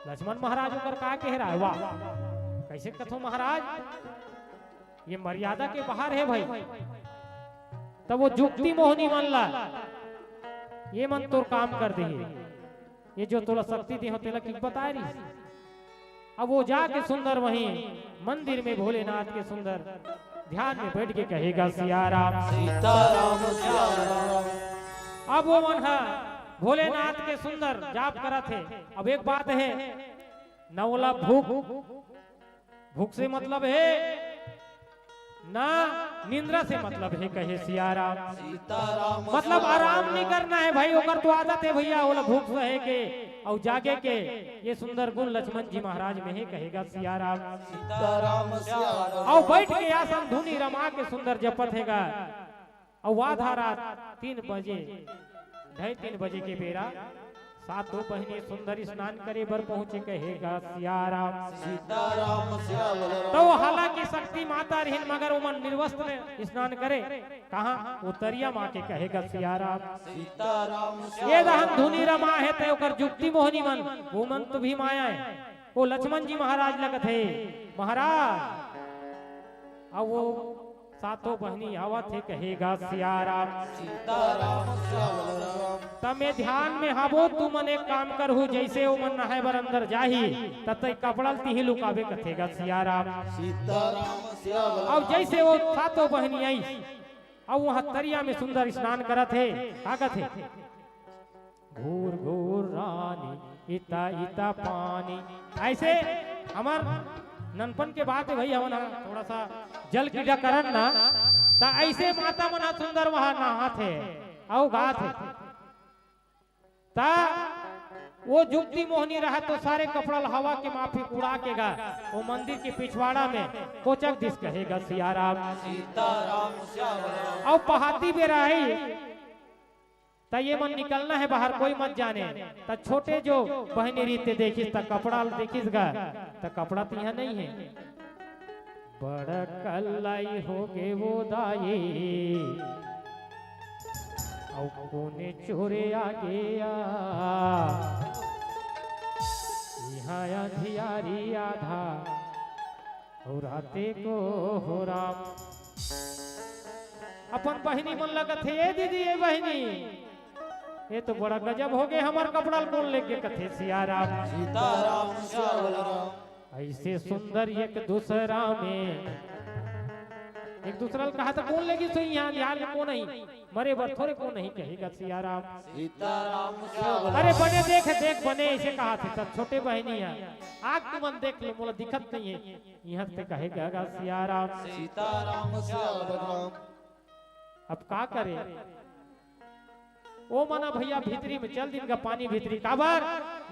लक्ष्मण महाराज ओकर का कहे रहय, वाह, कैसे कथो महाराज, ये मर्यादा के बाहर हे भाई। तब वो जुक्ति मोहनी मन ला, ये मन तोर काम कर देही। ये जो तोला शक्ति दे हो, तेला किस बताए रही? अब वो जाके सुंदर वहीं मंदिर में भोलेनाथ के सुंदर ध्यान में बैठ के कहे गा सिया राम। सीताराम सिया राम। अब वो मन हा भोलेनाथ के सुंदर जाप करत हे। अब एक बात हे, न ओला भूख, भूख से मतलब हे, ना निंद्रा से मतलब हे, कहे सिया राम। सीताराम मतलब सिया आराम राम। नहीं करना हे भाई, ओकर तो आदत हे भैया, ओला भूख सहे के अउ जागे के। ये सुंदर गुण लक्ष्मण जी महाराज में हे, कहे गा सिया राम। सीताराम सिया राम। अउ बैठ के आसन धुनी रमा के सुंदर जपत हे गा। अउ आधा रात तीन बजे, ढाई तीन बजे के बेरा सातों बहिनी सुंदर स्नान करे बर पहुंचे, कहे गा सियाराम। सीताराम सियावल राम। तो हालांकि शक्ति माता रहिन, मगर ओमन निर्वस्त्र स्नान करे। कहाँ? वो तरिया माँ के, कहे गा सियाराम। सीताराम ये सियावल दहन राम। धुनी रमा हे, ते ओकर जुक्ति मोहनी मन, वो मन तो भी माया हे। वो लक्ष्मण जी महाराज लगत हे महाराज। अब वो सातों बहिनी आवत हे, कहे गा सियाराम। सीताराम सियावल राम। त मैं ध्यान में हबो, तुमन एक काम करहू, जइसे ओमन नहाय बर अंदर जाही, त तैं कपड़ा ल तिही लुकाबे, कथे गा सियाराम। सीताराम सियावल अब राम। जइसे वो सातों बहिनी आइस, अब वहाँ तरिया में सुंदर स्नान करत हे, का कथे? घूर घूर रानी, इता इता पानी। अइसे हमर ननपन के बात हे भई, हमन ह थोड़ा सा जल क्रीड़ा करन ना, त अइसे माता मन ह सुंदर वहाँ नहात हे अउ गात हे। त वो जुक्ति मोहनी रहय तो सारे कपड़ा ल हवा के माफिक उड़ा के गा, वो मंदिर के पिछवाड़ा में कोचक दिस, कहे गा सियाराम। सीताराम सियावल राम। अउ पहाती बेरा हे, त ये मन निकलना हे बाहर, कोई मत जाने। त छोटे जो बहिनी रहिस ते देखिस, त कपड़ा ल देखिस गा, त कपड़ा त इहाँ नइ हे। बड़ कल्लई होगे वो दाई, अउ कोने चोरे आगे आ। इहाँ अंधियारी आधा अउ राते को हो राम। अपन बहिनी मन लगत हे, "ए दीदी, ए बहिनी, ये तो बड़ा गजब होगे, हमर कपड़ा ल कोन लेगे?" कथे सियाराम। सीताराम सियावल राम। अइसे सुंदर एक दूसरा में, एक दूसरा ल कहा त कोन लेगिस होही, इहाँ अंधियार में कोन आही, मरे बर थोरे कोन आही, कहे गा सियाराम। सीताराम सियावल राम। अरे बने देख, देख बने, अइसे कहाथे। त छोटे बहिनी हे, "आग तुमन देख लो, मोला दिखत नइ हे।" इहाँ ते कहे गा सियाराम। सीताराम सियावल राम। अब का करे? ओ मन भइया भीतरी में चल दिन गा पानी भीतरी, काबर?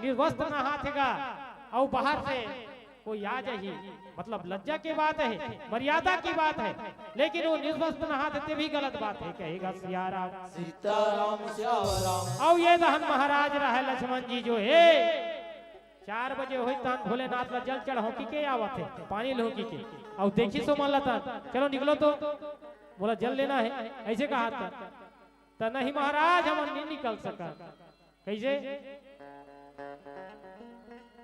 निर्वस्त्र नहाथे गा, अउ बाहर से कोई आ जाही, मतलब लज्जा के बात हे, मर्यादा के बात हे, लेकिन वो निर्वस्त्र नहाथे ते भी गलत बात हे, कहे गा सियाराम। सीताराम सियावल राम। अउ ये दहन महाराज रहय लक्ष्मण जी जो हे, चार बजे होही तहन भोलेनाथ ला जल चढ़ होकी के आवत हे, पानी ल होकी के। अउ देखिस ओ मन ला तहन, "चलो निकलो तो, मोला जल लेना हे," अइसे कहाथे। त "नहीं महाराज, हमन नइ निकल सकन।" कइसे?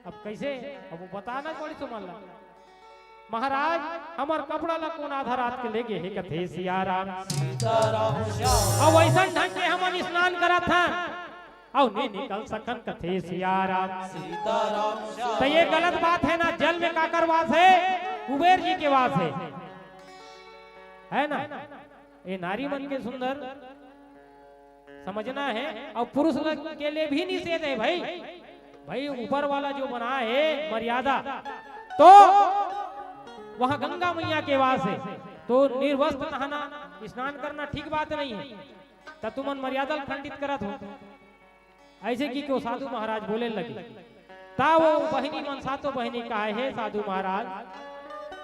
अब कइसे? अब वो बताना पड़िस ओ मन ला। "महाराज, हमर कपड़ा ला कोन आधा रात के लेगे हे?" कथे सियाराम। सीताराम सियावल। अउ अइसन ढंग के हमन स्नान करत हन, अउ नइ निकल सकन, कथे सियाराम। सीताराम सियावल। त ये गलत बात हे ना, जल में काकर वास हे? कुबेर जी के वास हे, हे ना? ये नारी मन के सुंदर समझना हे, अउ पुरुष ल-, के लिए भी निषेध हे भई। भई ऊपर वाला जो बनाय हे मर्यादा, तो वहाँ गंगा मइया के वास हे, तो निर्वस्त्र नहाना, स्नान करना ठीक बात नइ हे। त तुमन मर्यादा ल खंडित करत हो। अइसे कहिके ओ साधु महाराज बोले लगे। त ओ बहिनी मन, सातों बहिनी कहे, "हे साधु महाराज,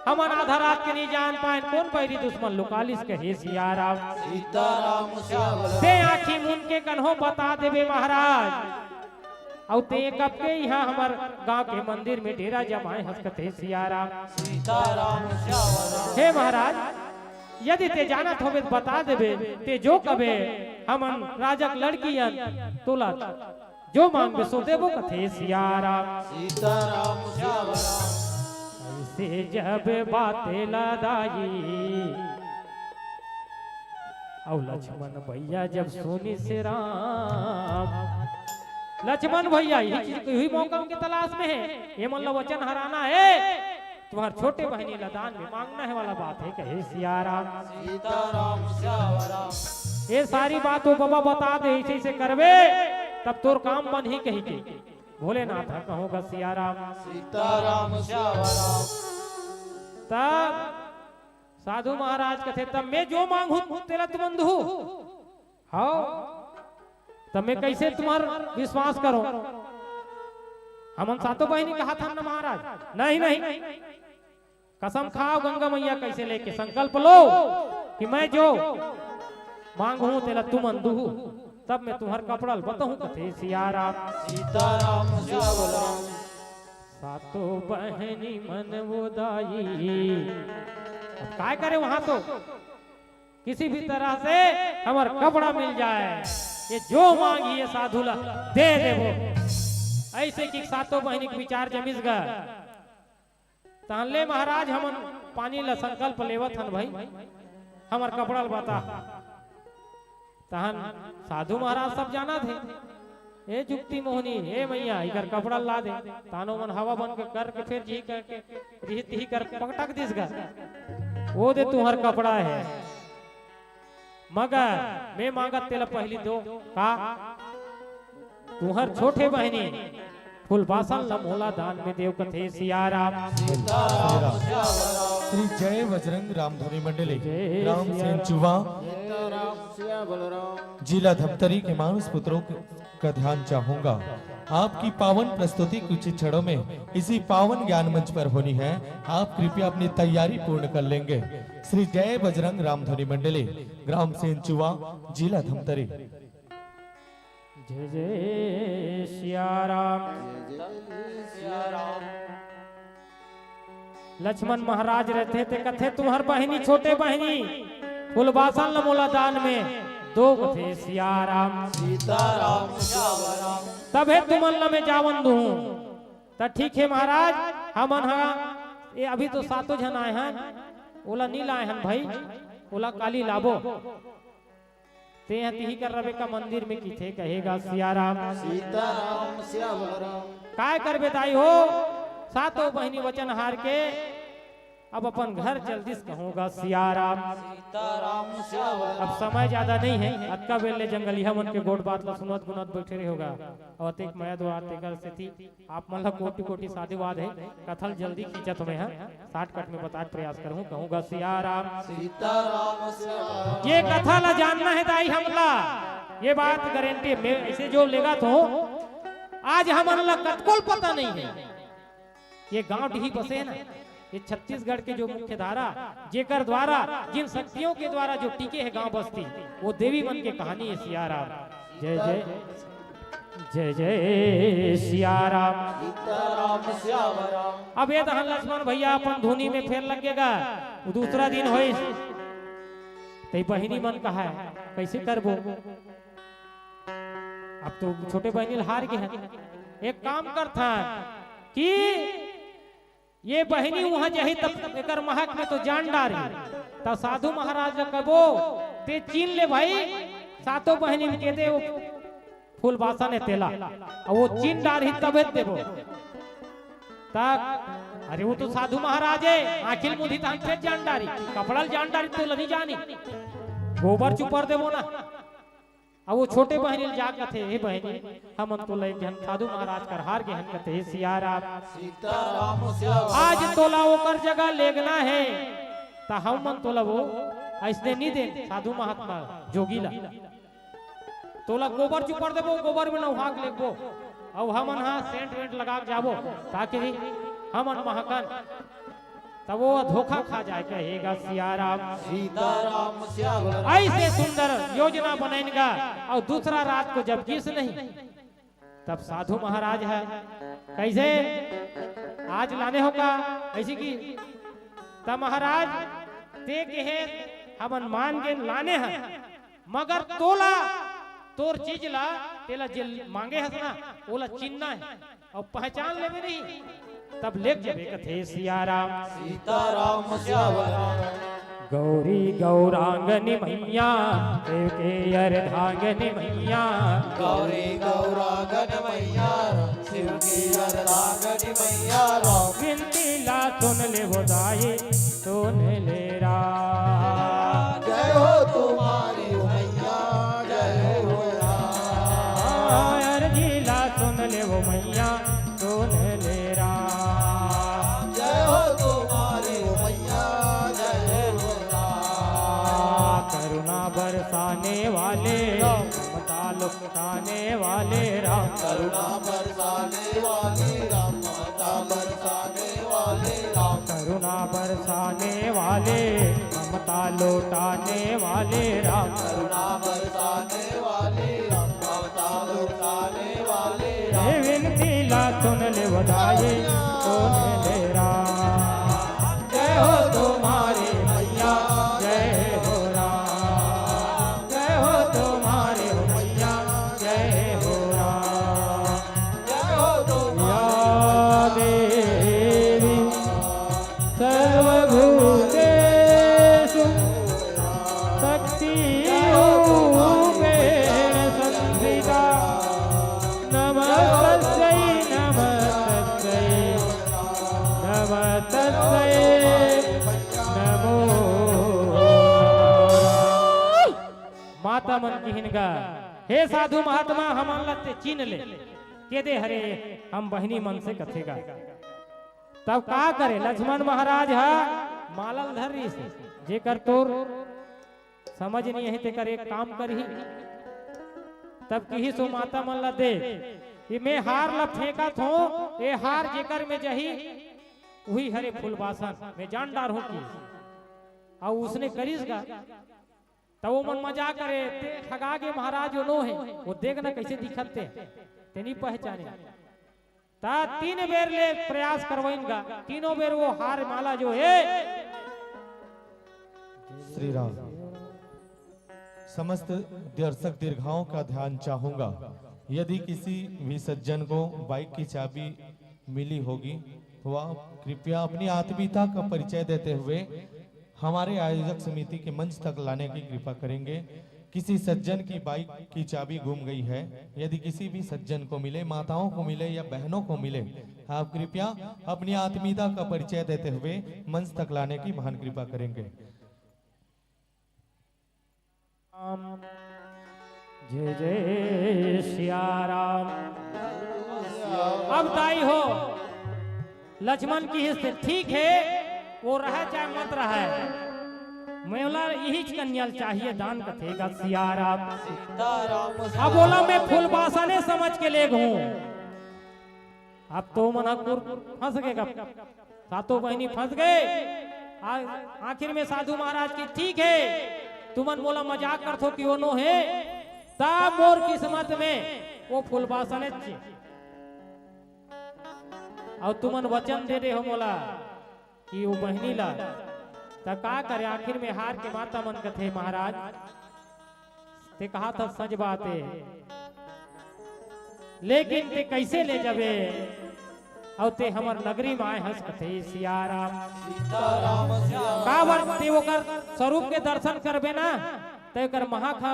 हमन आधा रात के नइ जान पाएन, कोन बैरी दुश्मन लुका लिस?" कहे सियाराम। सीताराम सियावल। "ते आँखी मुन के कन्हो बता देबे महाराज, अउ ते कब के इहाँ हमर गाँव के मंदिर में डेरा जमाए हस?" कथे सियाराम। सीताराम सियावल। "हे महाराज, यदि ते जानत होबे त बता देबे, ते जो कबे, हमन राजा के लड़की अन, तोला जो मांगबे सो देबो," कथे सियाराम। सीताराम सियावल। अइसे जब बात ला दाई, अउ लक्ष्मण भइया जब सुनिस राम, लक्ष्मण भइया इही चीज, इही मौका के तलाश में हे, ये मन ला वचन हराना हे। तुम्हर छोटे बहिनी ला दान में मांगना हे वाला बात हे, कहे सियाराम। सीताराम सियावल। ये सारी बात वो बबा बता दे, अइसे अइसे करबे, तब तोर काम बनही कहिके। भोलेनाथ ह कहों गा सियाराम। सीताराम सियावल। तब साधु महाराज कथे, "तब मैं जो मांगहूं तेला तुमन दुहू।" हव, त मैं कइसे तुम्हर विश्वास करों? हमन सातों बहिनी कहत हन न महाराज। नहीं, नहीं, कसम खाव गंगा मइया कइसे लेके संकल्प लो कि मैं जो मांगहूं तेला तुमन दुहू। तब मैं तुम्हर कपड़ा ल बताहूं, कथे सिया राम। सीताराम सिया बलराम। सातों बहनी मन वो दाई, अब काय करे वहां तो, किसी भी तरह से हमर कपड़ा मिल जाए, ये जो मांगी ये साधु ला दे देबो। ऐसे कि सातों बहनी के विचार जमिस गा। तहन ले महाराज, हमन पानी ला संकल्प लेवत हन भाई, हमर कपड़ा ल बता। तहन साधु महाराज सब जानत हे, ए जुक्ति मोहनी, ए मैया, इकर कपड़ा ला दे। तानो मन हवा बन के करके फेर जी करके, रिही तिही कर पटक दिस गा। वो दे तुम्हर कपड़ा हे, मगर मैं मांगत तेला पहली दो का? तुम्हर छोटे बहनी फूलबासन ल मोला दान में देव, कथे सिया राम। श्री जय बजरंग रामधुनी मंडली, ग्राम सेंचुवा, जिला धमतरी के मानस पुत्रों का ध्यान चाहूंगा। आपकी पावन प्रस्तुति कुछ ही क्षणों में इसी पावन ज्ञान मंच पर होनी है। आप कृपया अपनी तैयारी पूर्ण कर लेंगे। श्री जय बजरंग रामधुनी मंडली, ग्राम सेंचुवा, जिला धमतरी। जय जय सिया राम। लक्ष्मण महाराज रहिथे ते कथे, तुम्हर बहनी, छोटे बहनी फूलबासन ल मोला दान में दो, कथे सिया राम। सीताराम सिया राम। तभे तुमन ल मैं जावन दूं। त ठीक हे महाराज, हमन हा ये अभी तो सातों झन आए हन, ओला नी लाए हन भाई, ओला काली लाबो। ते ह तिही कर रबे का मंदिर में, किथे कहेगा सिया राम। सीताराम सिया राम। काय करबे दाई हो, सातों बहनी वचन हार के अब अपन घर चल दिस, कहूंगा सिया राम। सीताराम सिया राम। अब समय ज्यादा नहीं है, अतका बेर ले जंगलिया मन के गोठ बात ला सुनत गुनत बैठे रहे होगा, अउ अतेक मया दुलार तेकर सेती आप मन ला कोटि कोटि साधुवाद हे। कथा ल जल्दी खींचत हों मैं ह, shortcut में बताए के प्रयास करहूं, कहूंगा सिया राम। सीताराम सिया राम। ये कथा ला जानना हे दाई हमला, ये बात गारंटी में ऐसे जो लेगा तो आज हमन ला कतको ल पता नहीं हे। ये गांव डिही बसे हे ना, ये छत्तीसगढ़ के जो मुख्य धारा, जेकर द्वारा, जिन शक्तियों के द्वारा जो टिके हे गांव बस्ती, वो देवी मन के कहानी हे सिया राम। जय जय जय जय सिया राम। सीताराम सिया राम। अब ये दहन लक्ष्मण भैया अपन धुनी में फेर लग गे गा, वो दूसरा दिन होइस। ते बहिनी मन कहा हे, कैसे करबो? अब तो छोटे बहिनी ल हार गे हे। एक काम करथन कि ये बहिनी उहां जाही तब एकर महक में तो जान डारही। त साधु महाराज ल कबो, ते चीन ले भाई, सातों बहिनी ल के दे वो फूलबासन हे तेला, अउ वो चीन डारही तभे देबो। त अरे वो तो साधु महाराज हे, आंखी ल मुंदही तहन फेर जान डारही, कपड़ा ल जान डारही तोला नी जानी, गोबर चुपर देबो ना। अउ वो छोटे बहिनी ल जा कथे, हे बहिनी, हमन तोला एक झन साधु महाराज कर हार गे हन, कथे, हे सिया राम। सीताराम सिया राम। आज तोला ओकर जगह लेगना हे, त हमन तोला वो अइसने नी देन, साधु महात्मा जोगी ला। तोला गोबर चुपर देबो, गोबर में नहुआ के लेगबो, अउ हमन हा सेंट वेंट लगा के जाबो, ताकि हमन महकन। तब वो धोखा खा जाए, कहेगा सिया राम। सीताराम सिया राम। ऐसे सुंदर योजना बनैन गा, अउ दूसरा रात को जब गिस नहीं, तब साधु महाराज हे, कैसे आज लाने हो का, ऐसी कि, त महाराज ते कहे हमन मान के लाने हन, मगर तोला तोर चीज ला, तेला जे मांगे हस ना, ओला चिन्हना हे। अउ पहचान लेबे नहीं, तब लेग जबे, कथे सिया राम। सीताराम सिया राम। गौरी गौरांगनी मैया, शिव के अर्धांगनी मैया। गौरी गौरांगनी मैया, शिव के अर्धांगनी मैया राम। विनती ला सुन ले वो दाई, सुन ले राम। जय हो तुम्हारी मैया, जय हो राम। अर्जी ला सुन ले वो मैया, सुन ले राम। जय हो तुम्हारी मैया, जय हो राम। करुणा बरसाने वाले, ममता लुटाने वाले राम। करुणा बरसाने वाले राम, ममता बरसाने वाले राम। करुणा बरसाने वाले, ममता लौटाने वाले राम। करुणा बरसाने वाले राम। ये विनती ला सुन ले बधाई, सुन ले राम। जय हो तुम्हारी मैया, जय हो राम। जय हो तुम्हारी मैया, जय हो राम। जय हो तुम्हारी या देवी सर्वभूतेषु शक्तिरूपेण संस्थिता। नमस्तस्यै, नमस्तस्यै, नमस्तस्यै नमो नमः। माता मन किहिन गा, हे साधु महात्मा, हमन ला ते चिन्ह ले, के दे हरे हम बहिनी मन से कथे गा। तब का करे, लक्ष्मण महाराज ह माला ल धर रिहिस, जेकर तोर समझ नइ हे, तेकर एक काम करही। तब किहिस ओ माता मन ला दे कि मैं हार ला फेंकत हों, ए हार जेकर में जही, उही हरे फूलबासन, मैं जान डारहूं कि। अउ उसने करिस गा। त ओमन मजाक करे, "ते ठगा गे महाराज, ओ नो हे, ओ देख न कइसे दिखत ते, ते नइ पहचाने।" त तीन बेर ले प्रयास करवइन गा, तीनों बेर ओ हार माला जो हे। श्री राम। समस्त दर्शक दीर्घाओं का ध्यान चाहूंगा। यदि किसी भी सज्जन को बाइक की चाबी मिली होगी, तो आप कृपया अपनी आत्मीयता का परिचय देते हुए हमारे आयोजक समिति के मंच तक लाने की कृपा करेंगे। किसी सज्जन की बाइक की चाबी गुम गई है, यदि किसी भी सज्जन को मिले, माताओं को मिले या बहनों को मिले, आप कृपया अपनी आत्मीयता का परिचय देते हुए मंच तक लाने की महान कृपा करेंगे। राम। जय जय सिया राम। अब दाई हो, लक्ष्मण किहिस ते ठीक हे, ओ रहय चाहे मत रहय, मोला इहीच कन्या ल चाहिए दान कथे गा सिया राम। अब ओला मैं फूलबासने समझ के लेगहूं। अब तो मन ह कुर फंस गे गा, सातों बहिनी फंस गे। आ-, आखिर में साधु महाराज किहिस ठीक हे, तुमन मोला मजाक करथो कि ओ नो हे, त मोर किस्मत में ओ फूलबासनेच हे। अउ तुमन वचन दे दे हो मोला कि ओ बहिनी ला, त का करे, आखिर में हार के माता मन कथे, महाराज, ते कहा था सच बात हे, लेकिन ते कइसे ले जाबे? अउ ते हमर नगरी म आए हस कथे सिया राम। काबर ते ओकर स्वरूप के दर्शन करबे ना, ते ओकर महक ह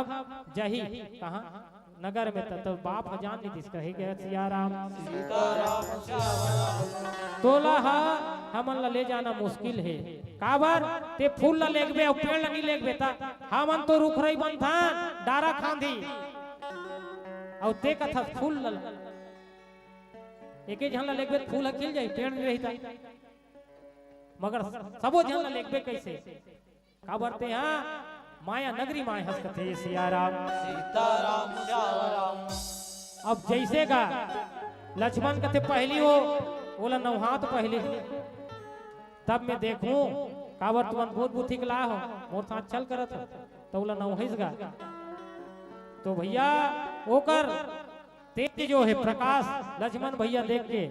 जाही कहां? नगर में। त, त बाप ह जान नइ दिस कहे गा सिया राम। तोला ह हमन ला ले जाना मुश्किल हे। काबर? ते फूल ला लेगबे अउ पेड़ ला नइ लेगबे त हमन तो रुखरई बनथन, डारा खांधी। अउ ते कथस फूल ला, एके झन ला लेगबे त फूल ह खिल जाही, पेड़ नइ रही त। मगर सबो झन ला लेगबे कइसे? काबर ते हा माया नगरी म आए हस कथे सिया राम। अब जइसे गा लक्ष्मण कथे पहिली ओ, ओला नवहात पहिली, तब मैं देखहूं, काबर तुमन बहुत बुद्धि के ला हो, मोर साथ छल करत हो, त ओला नवहिस गा। तो भइया ओकर तेज जो हे प्रकाश, लक्ष्मण भइया देख के,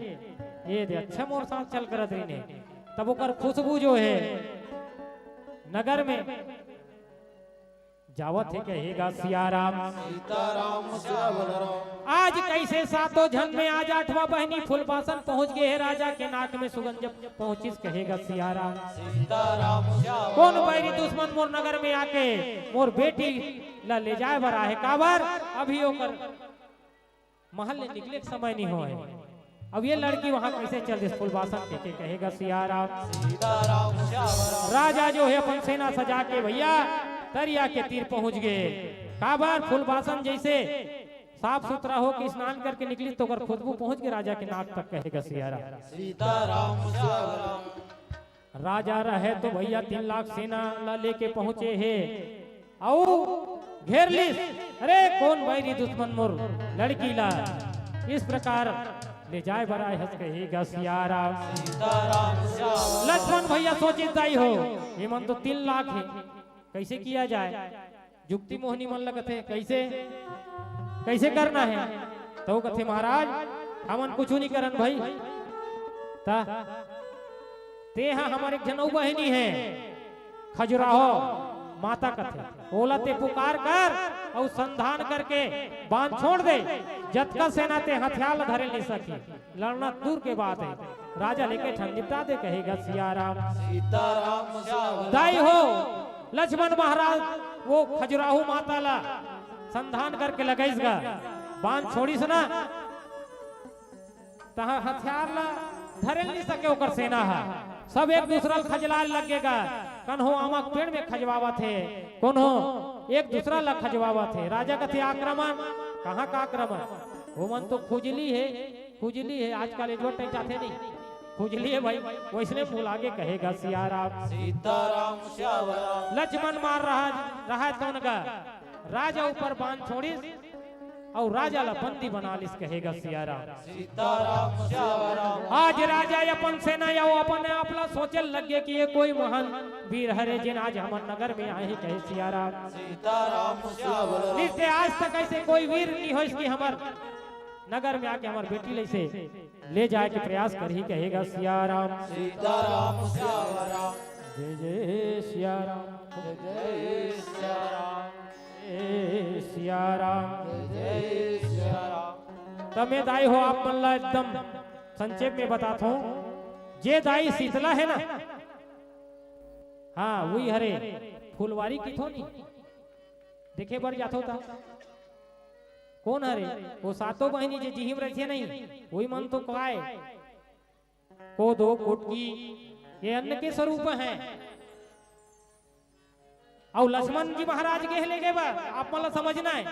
ए दे अच्छा मोर साथ छल करत रहिन हे। तब ओकर खुशबू जो हे नगर में जावत हे कहे गा सिया राम। आज कइसे सातों झन में आज आठवां बहिनी फूलबासन पहुंच गे हे, राजा के नाक में सुगंध जब पहुंचिस कहे गा सिया राम। कोन बैरी दुश्मन मोर नगर में आके मोर बेटी ला ले जाए बर आहे, काबर अभी ओकर महल ले निकले के समय नइ होय। अब ये लड़की वहां कइसे चल दिस फूलबासन के, के कहे गा सिया राम। राजा जो हे अपन सेना सजा के भइया तरिया के तीर पहुंच गे। काबर फूलबासन जइसे साफ सुथरा हो के स्नान करके निकलिस त ओकर खुशबू पहुंच गे राजा के नाक तक कहे गा सिया राम। राजा रहे तो भइया तीन लाख सेना ला लेके पहुंचे हे, अउ घेर लिस, अरे कोन बैरी दुश्मन मोर लड़की ला इस प्रकार ले जाए बर आए हस कहे गा सिया राम। लक्ष्मण भइया सोचिस दाई हो, ये मन तो तीन लाख हे, कइसे किया जाए? जुक्ति मोहनी मन लगत हे, कइसे, कइसे करना हे? त कथे महाराज, हमन कुछु नहीं करन भाई। त तेहा हमर एक झन अउ बहिनी हे, खजुराहो माता कथे, ओला ते पुकार कर अउ संधान करके बांध छोड़ दे। जतका सेना ते हथियार ल धरे नहीं सकी, लड़ना दूर के बात हे। राजा ल एके ठन निपटा दे, कहेगा सिया राम। सीताराम सियावर दाई हो, लक्ष्मण महाराज वो खजुराहो माता ला संधान करके लगाइस गा, बांध छोड़िस ना, तहां हथियार ला धरे नहीं सके ओकर सेना हा। सब एक दूसरा ल खजलाए लगे गा। कन्हो आमा के पेड़ में खजवावत हे, कोनो एक दूसरा ला खजवावत हे। राजा कथे, "आक्रमण? कहाँ का आक्रमण? वो मन तो खुजली हे, खुजली हे।" आजकल advertise आथे नहीं, खुजली हे भाई। वैसने मुँह लागे कहेगा सिया राम। सीताराम सियावर राम। लक्ष्मण मार रहा, रहा तौन गा, राजा ऊपर बांध छोड़िस अउ राजा ला बंदी बना लिस कहेगा सिया राम। सीताराम सियावर राम। आज राजा अपन सेना या वो अपन आप ला सोचे लग गे कि ये कोई महान वीर हरे, जिन आज हमर नगर में आए हे कहे सिया राम। सीताराम सियावर राम। नित्य आज तक ऐसे कोई वीर नहीं होइस कि हमर नगर में आके हमर बेटी ला ऐसे ले जाए के प्रयास करही कहेगा सिया राम। सीताराम सियावर राम। जय जय सिया राम। जय जय सिया राम। जय सिया राम। जय जय सिया राम। त मैं दाई हो आप मन ला एकदम संक्षेप में बताथों। जे दाई शीतला हे ना, हाँ, वही हरे फुलवारी किथो नहीं, देखे बर जाथो त। कोन हरे? वो सातों बहिनी जे जिहिम रहिथे नहीं, वही मन तो काय। कोदो, कुटकी, ये अन्न के स्वरूप हैं। अउ लक्ष्मण जी महाराज के ले गे बर, आप मन ला समझना हे।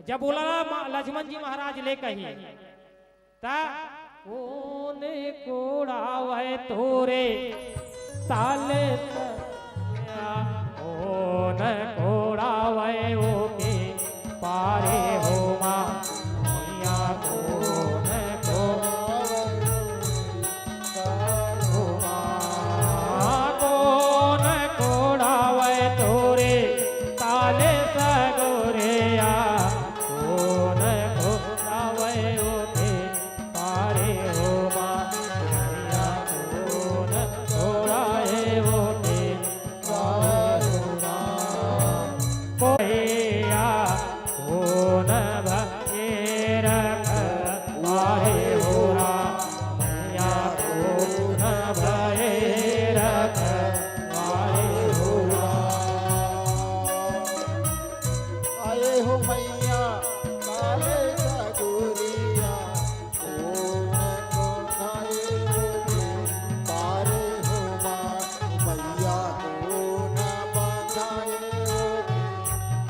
जब बोला मा-, लक्ष्मण जी महाराज ले कही, त ओन कोड़ावय तोरे ताले तनिया, ओन कोड़ावय ओके पारे हो माँ, मैया कोन कोड़ावय हो माँ, कोन कोड़ावय तोरे ताले सगोरे या, कोन कोड़ावय ओके पारे हो माँ, मैया कोन कोड़ावय ओके पारे हो माँ। कोया कोन भये रखवारे हो राम, मैया कोन भये रखवारे हो राम। आए हो मैया काले सगुरिया, कोन कोठाए हो पारे हो माँ, मैया कोन बांधाए हो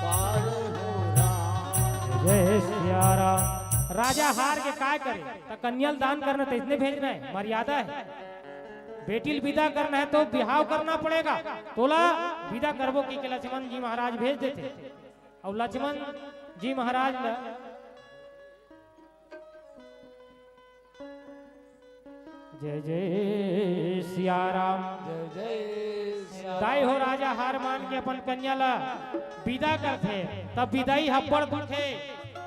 पारे हो राम। जय सिया राम। राजा हार के काय करे? त कन्या ल दान करना, त इसने भेजना हे, मर्यादा हे। बेटी ल विदा करना हे तो बिहाव करना पड़ेगा। तोला विदा करबो कहिके लक्ष्मण जी महाराज भेज देथे। अउ लक्ष्मण जी महाराज ल जय जय सिया राम। जय जय सिया राम। दाई हो राजा हार मान के अपन कन्या ला विदा करथे, तब विदाई ह बड़ दुख हे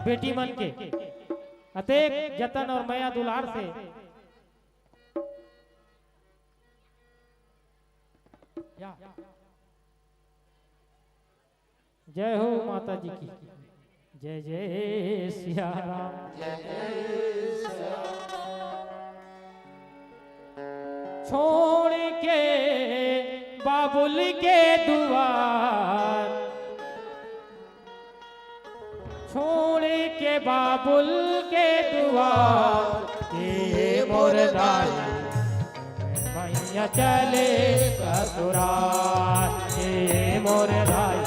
बेटी मन के। अतेक जतन अउ मया दुलार से या। जय हो माता जी की। जय जय सिया राम। छोड़ के बाबुल के दुआर, छोड़ के बाबुल के दुआर, के मोर दाई मैया चले ससुराल, के मोर दाई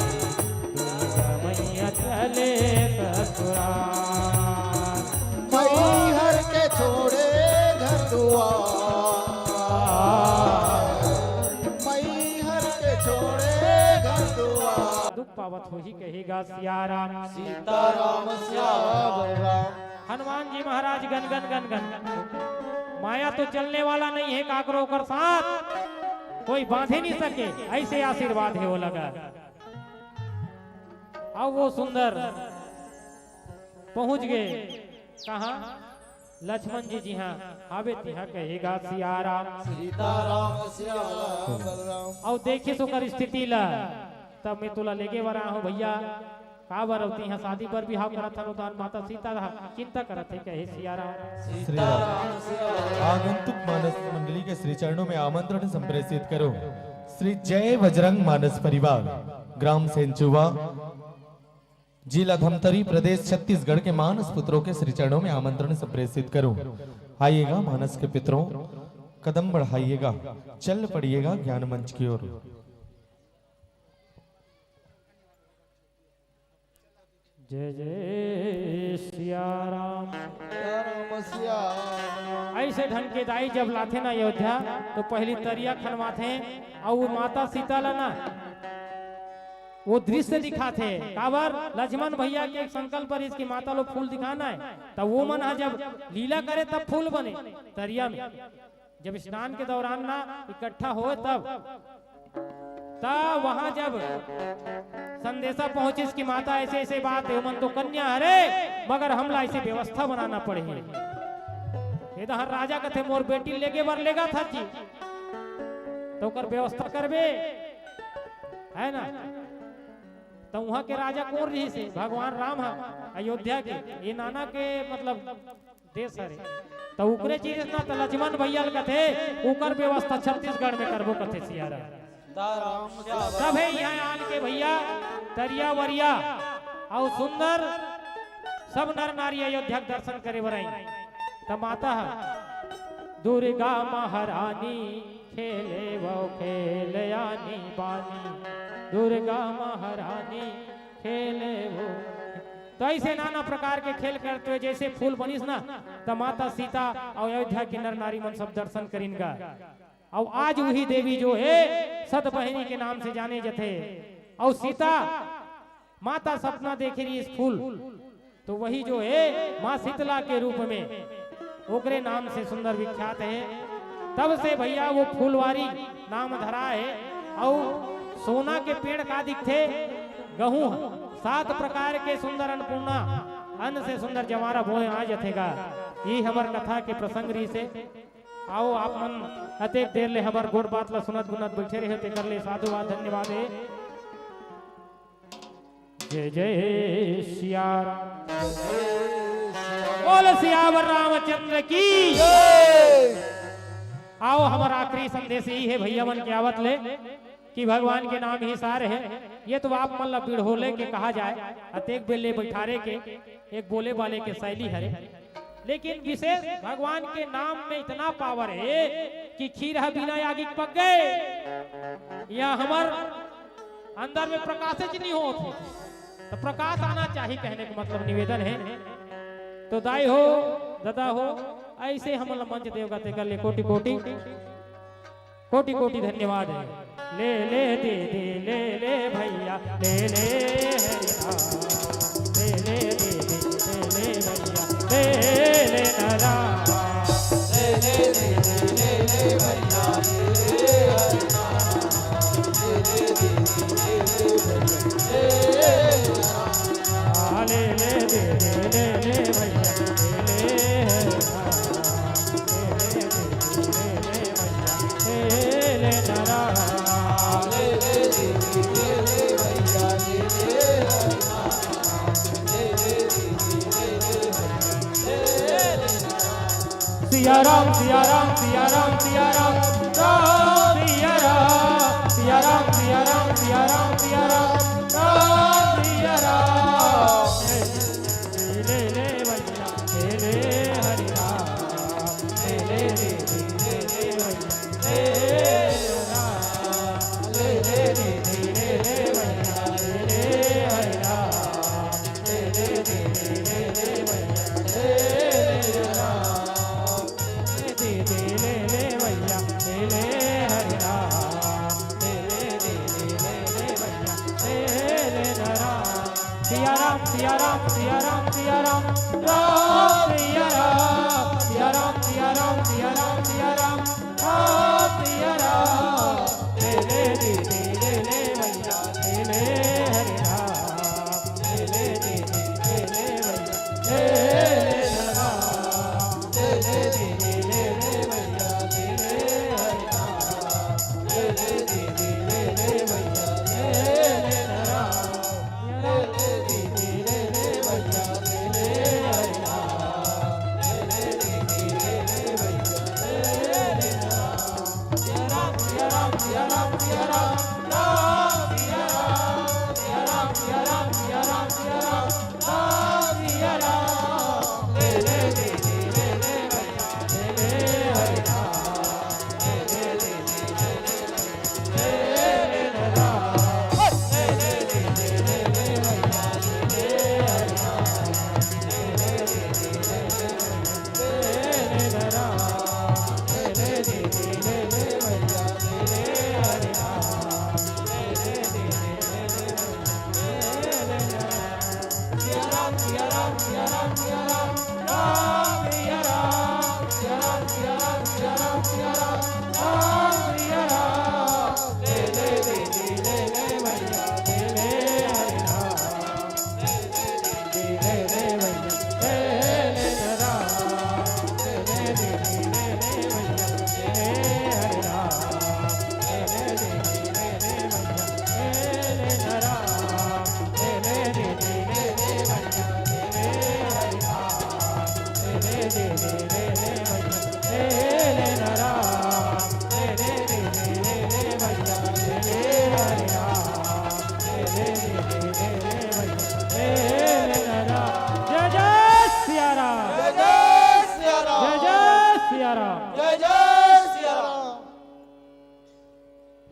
दुर्गा मैया चले ससुराल। मैहर के छोड़े घर दुआर, मैहर के छोड़े घर दुआर। दुख पावत होही कहेगा सिया राम। सीताराम सियावर राम। हनुमान जी महाराज गन गन गन गन। माया तो चलने वाला नहीं है काकरो, ओकर साथ कोई बांधे नहीं सके, ऐसे आशीर्वाद है वो लगा। अब वो सुंदर पहुंच गए कहाँ? लक्ष्मण जी जिहां हावे तिहां कहेगा सियाराम। सीताराम सियाराम बलराम। अउ देखिस ओकर स्थिति ला, तब मैं तोला लेगे बर आए हंव भइया। काबर अउ तिहां शादी बर बिहाव करत हन, उतान माता सीता ला चिंता करत हे, कहे सियाराम। श्री राम। आगंतुक मानस मंडली के श्री चरणों में आमंत्रण संप्रेषित करो। श्री जय बजरंग मानस परिवार, ग्राम सेंचुवा, जिला धमतरी, प्रदेश छत्तीसगढ़ के मानस पुत्रों के श्री चरणों में आमंत्रण संप्रेषित करो। आइएगा मानस के पितरों, कदम बढ़ाइएगा, चल पड़िएगा ज्ञान मंच की ओर। जय जय सिया राम। सिया राम, सिया राम। ऐसे ढंग के दाई जब लाथे ना अयोध्या, तो पहली तरिया खनवाथे, अउ वो माता सीता ला ना वो दृश्य दिखाथे। काबर लक्ष्मण भइया के एक संकल्प रहिस कि माता लो फूल दिखाना हे, त वो मन ह जब लीला करे तब फूल बने तरिया में, जब स्नान के दौरान ना इकट्ठा होए तब, त वहां जब संदेशा पहुंचिस कि माता ऐसे ऐसे बात हे, ओमन तो कन्या हरे, मगर हमला ऐसे व्यवस्था बनाना पड़ही। ये तो हर राजा कथे मोर बेटी लेगे बर लेगत हस जी, त ओकर व्यवस्था करबे, है ना? त उहां के राजा कोन रहिस हे? भगवान राम ह अयोध्या के, ये नाना के मतलब देश हरे। त ओकरे चीज ना, त लक्ष्मण भइया ल कथे, ओकर व्यवस्था छत्तीसगढ़ में करबो कथे सिया राम। तभे इहां आन के भइया तरिया वरिया अउ सुंदर सब नर नारी अयोध्या के दर्शन करे बर आइन। त माता ह दुर्गा महारानी खेले वो खेल आनी बानी, दुर्गा महारानी खेले वो। तो ऐसे नाना प्रकार के खेल करते हुए जैसे फूल बनिस ना, त माता सीता अउ अयोध्या के नर नारी मन सब दर्शन करिन गा। अउ आज वही देवी जो हे सत बहिनी के नाम से जाने जथे। अउ सीता माता सपना देखे रहिस फूल, तो वही जो हे माँ शीतला के रूप में ओकरे नाम से सुंदर विख्यात हे। तब से भइया वो फुलवारी नाम धरा हे। अउ सोना के पेड़ का दिखथे? गहूं ह। सात प्रकार के सुंदर अन्नपूर्णा, अन्न से सुंदर जवारा बोए आ जथे गा। ये हमर कथा के प्रसंग रहिस हे। आओ आप मन अतेक देर ले हमर गोठ बात ला सुनत गुनत बइठे रहे, तेकर ले साधुवाद, धन्यवाद हे। जय जय सिया राम। बोल सियावर रामचंद्र की। आओ, हमर आखिरी संदेश यही हे भइया मन के आवत ले कि भगवान के नाम ही सार हे। ये तो आप मन ला बिढ़ोले के कहा जाए, अतेक बेर ले बइठारे के एक बोले बाले के शैली हरे। लेकिन विशेष भगवान के नाम में इतना पावर हे कि खीर ह बिना आगी के पक गे, या हमर अंदर में प्रकाश च नहीं होत हे, तो प्रकाश आना चाहिए, कहने का मतलब निवेदन हे। तो दाई हो, दादा हो, ऐसे हमन ला मंच देव गा, तेकर ले कोटि कोटि कोटि कोटि धन्यवाद हे। ले ले दीदी, ले ले भइया, ले ले हरि राम। ले ले दीदी, ले ले भइया, ले ले न राम। ले ले दीदी, ले ले भइया, ले ले हरि राम। ले ले दीदी, ले ले भइया, ले ले हरि राम। ले ले दीदी, ले ले भइया, ले ले हरि राम। सिया राम, सिया राम, सिया राम, सिया राम, राम सिया राम, सिया राम, सिया राम, सिया राम, सिया राम, राम सिया राम। ले ले भइया, ले ले हरि राम, ले ले, ले ले, ले ले भइया, ले ले राम, ले ले, ले ले, ले ले भइया, ले ले हरि राम, ले ले, ले ले, ले ले भइया, ले ले राम, ले ले, ले ले भइया, ले ले हरि राम, ले ले, ले ले, ले ले भइया, ले ले राम। सिया राम, सिया राम, सिया राम, सिया राम, राम सिया राम, सिया राम, सिया राम, सिया राम, सिया राम, राम सिया राम। ले ले दीदी, ले ले भइया, ले ले हरि राम। ले ले दीदी, ले ले भइया, ले ले राम।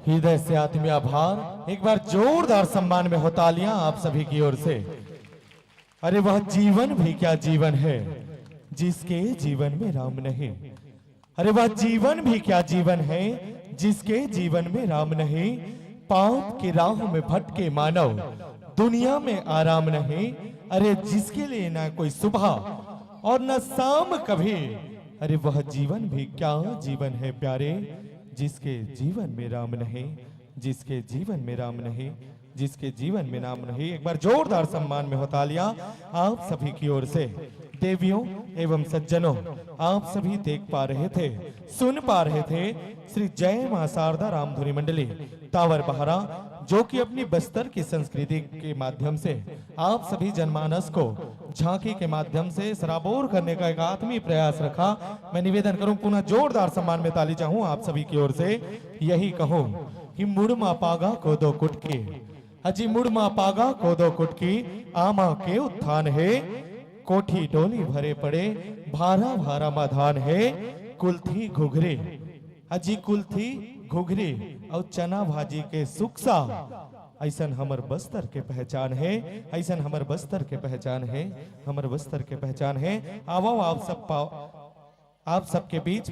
हृदय से आत्मीय आभार। एक बार जोरदार सम्मान में हो तालियां आप सभी की ओर से। अरे वह जीवन भी क्या जीवन है जिसके जीवन में राम नहीं। अरे वह जीवन भी क्या जीवन है जिसके जीवन में राम नहीं। पाप की राह में भटके मानव दुनिया में आराम नहीं। अरे जिसके लिए ना कोई सुबह और ना शाम कभी। अरे वह जीवन भी क्या जीवन है प्यारे जिसके जीवन में राम नहीं। जिसके जीवन में राम नहीं। जिसके जीवन में राम नहीं। एक बार जोरदार सम्मान में हो तालियां आप सभी की ओर से। देवियों एवं सज्जनों, आप सभी देख पा रहे थे, सुन पा रहे थे श्री जय मां शारदा रामधुनी मंडली तावर बहारा, जो कि अपनी बस्तर की संस्कृति के माध्यम से आप सभी जनमानस को झांकी के माध्यम से सराबोर करने का एक आत्मीय प्रयास रखा। मैं निवेदन करूं, पुनः जोरदार सम्मान में ताली चाहूं आप सभी की ओर से। यही कहूं कि मुड़ मा पागा कोदो कुटकी, अजी मुड़ मा पागा कोदो कुटकी, आमा के उत्थान हे। कोठी डोली भरे पड़े, भारा भारा मा धान हे। कुल्थी घुघरी, अजी कुल्थी घुघरी अउ चना भाजी के सुकसा, अइसन हमर बस्तर के पहचान हे। अइसन हमर बस्तर के पहचान हे। हमर बस्तर के पहचान हे। आवव आप सब पा-, आप सबके बीच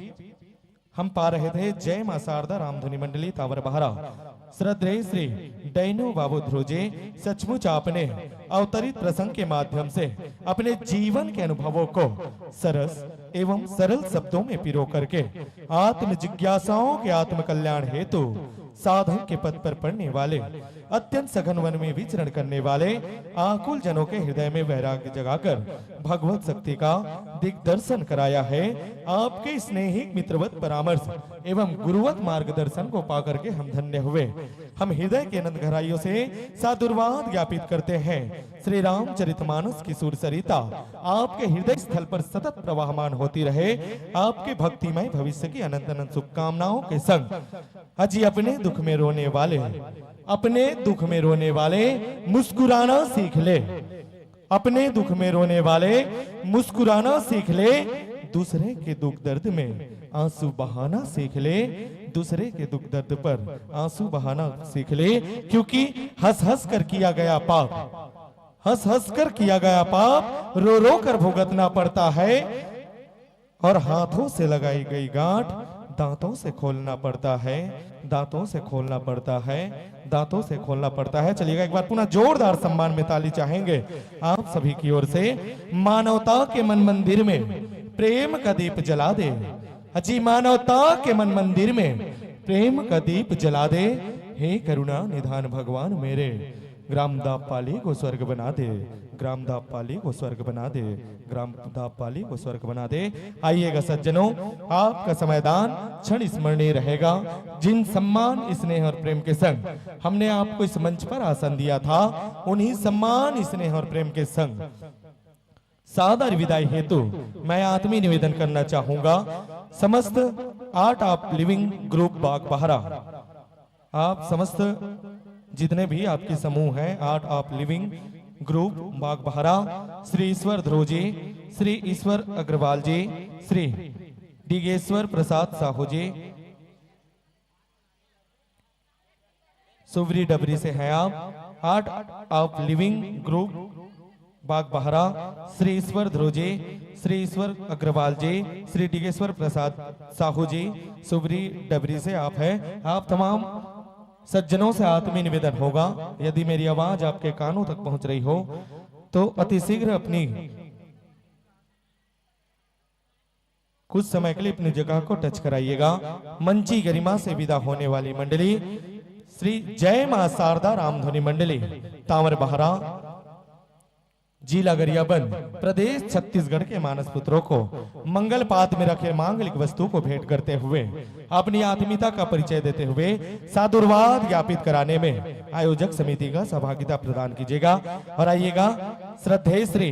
हम पा रहे थे जय मां शारदा रामधुनी मंडली तावर बहारा। श्रद्धेय श्री डैनू बाबू ध्रुव जी, सचमुच आपने अवतरित प्रसंग के माध्यम से अपने जीवन के अनुभवों को सरस एवं सरल शब्दों में पिरो करके आत्म जिज्ञासाओं के आत्म कल्याण हेतु साधन के पथ पर पड़ने वाले, अत्यंत सघन वन में विचरण करने वाले आकुल जनों के हृदय में वैराग्य जगाकर भगवत शक्ति का दिग्दर्शन कराया है। आपके स्नेही मित्रवत परामर्श एवं गुरुवत मार्गदर्शन को पाकर के हम धन्य हुए। हम हृदय के अनंत गहराइयों से साधुवाद ज्ञापित करते हैं। श्री रामचरितमानस की सुर सरिता आपके हृदय स्थल पर सतत प्रवाहमान होती रहे। आपके भक्तिमय भविष्य की अनंत अनंत शुभकामनाओं के संग, अजी अपने दुख में रोने वाले, अपने दुख में रोने वाले मुस्कुराना सीख ले। अपने दुख में रोने वाले मुस्कुराना सीख ले। दूसरे के दुख दर्द में आंसू बहाना सीख ले। दूसरे के दुख दर्द पर आंसू बहाना सीख ले, क्योंकि हंस हंस कर किया गया पाप, हंस हंस कर किया गया पाप रो रो कर भुगतना पड़ता है। और हाथों से लगाई गई गांठ दांतों से खोलना पड़ता है। दांतों से खोलना पड़ता है। दांतों से खोलना पड़ता है। चलिएगा, एक बार पुनः जोरदार सम्मान में ताली चाहेंगे आप सभी की ओर से। मानवता के मन मंदिर में प्रेम का दीप जला दे। अजी मानवता के मन मंदिर में प्रेम का दीप जला दे। हे करुणा निधान भगवान मेरे, ग्राम दापपाली को स्वर्ग बना दे। ग्राम दापपाली को स्वर्ग बना दे। ग्राम दापपाली को स्वर्ग बना दे। आइएगा सज्जनों, आपका समयदान क्षण स्मरणीय रहेगा। जिन सम्मान, स्नेह और प्रेम के संग हमने आपको इस मंच पर आसन दिया था, उन्हीं सम्मान, स्नेह और प्रेम के संग सादर विदाई हेतु मैं आत्मीय निवेदन करना चाहूंगा समस्त art of living group Bagbahara, आप समस्त जितने भी आपके समूह हैं, art of living group Bagbahara, Shri Ishwar Dhruv जी, श्री ईश्वर अग्रवाल जी, श्री डिगेश्वर प्रसाद साहू जी, सुवरी डबरी से हैं आप। Art of living group Bagbahara, Shri Ishwar Dhruv जी, श्री ईश्वर अग्रवाल जी, श्री डिगेश्वर प्रसाद साहू जी, सुवरी डबरी से आप हैं। आप तमाम सज्जनों से आत्मीय निवेदन होगा, यदि मेरी आवाज आपके कानों तक पहुंच रही हो तो अति शीघ्र अपनी कुछ समय के लिए अपनी जगह को टच कराइएगा। मंची गरिमा से विदा होने वाली मंडली श्री जय मां शारदा रामधुनी मंडली तावर बहरा, जिला गरियाबंद, प्रदेश छत्तीसगढ़ के मानस पुत्रों को मंगल पात में रखे मांगलिक वस्तु को भेंट करते हुए अपनी आत्मीयता का परिचय देते हुए साधुवाद ज्ञापित कराने में आयोजक समिति का सहभागिता प्रदान कीजिएगा। और आइएगा, श्रद्धेय श्री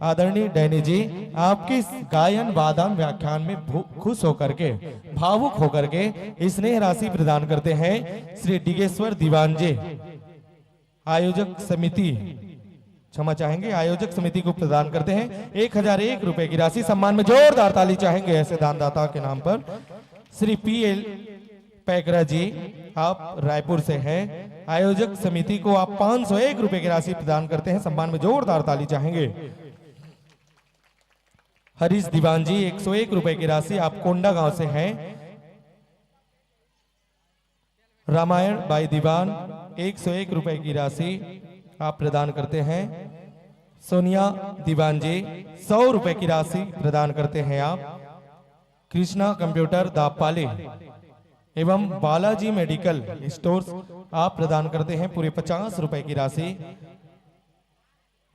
आदरणीय डैनी जी, आपके इस गायन वादन व्याख्यान में भू-, खुश होकर के, भावुक होकर के स्नेह राशि प्रदान करते हैं श्री डिगेश्वर दीवान जी, आयोजक समिति, क्षमा चाहेंगे, आयोजक समिति को प्रदान करते हैं एक हजार एक रुपए की राशि। सम्मान में जोरदार ताली चाहेंगे ऐसे दानदाता के नाम पर। श्री पी एल पैकरा जी, आप रायपुर से हैं। आयोजक समिति को आप पाँच सौ एक रुपए की राशि प्रदान करते हैं। सम्मान में जोरदार ताली चाहेंगे। हरीश दीवान जी, एक सौ एक रुपए की राशि, आप कोंडागांव से हैं। रामायण बाई दीवान, एक सौ एक रुपए की राशि आप प्रदान करते हैं। सोनिया दीवान जी, सौ रुपए की राशि प्रदान करते हैं आप। कृष्णा कंप्यूटर दाबपाली एवं बालाजी मेडिकल स्टोर्स, आप प्रदान करते हैं पूरे पचास रुपए की राशि।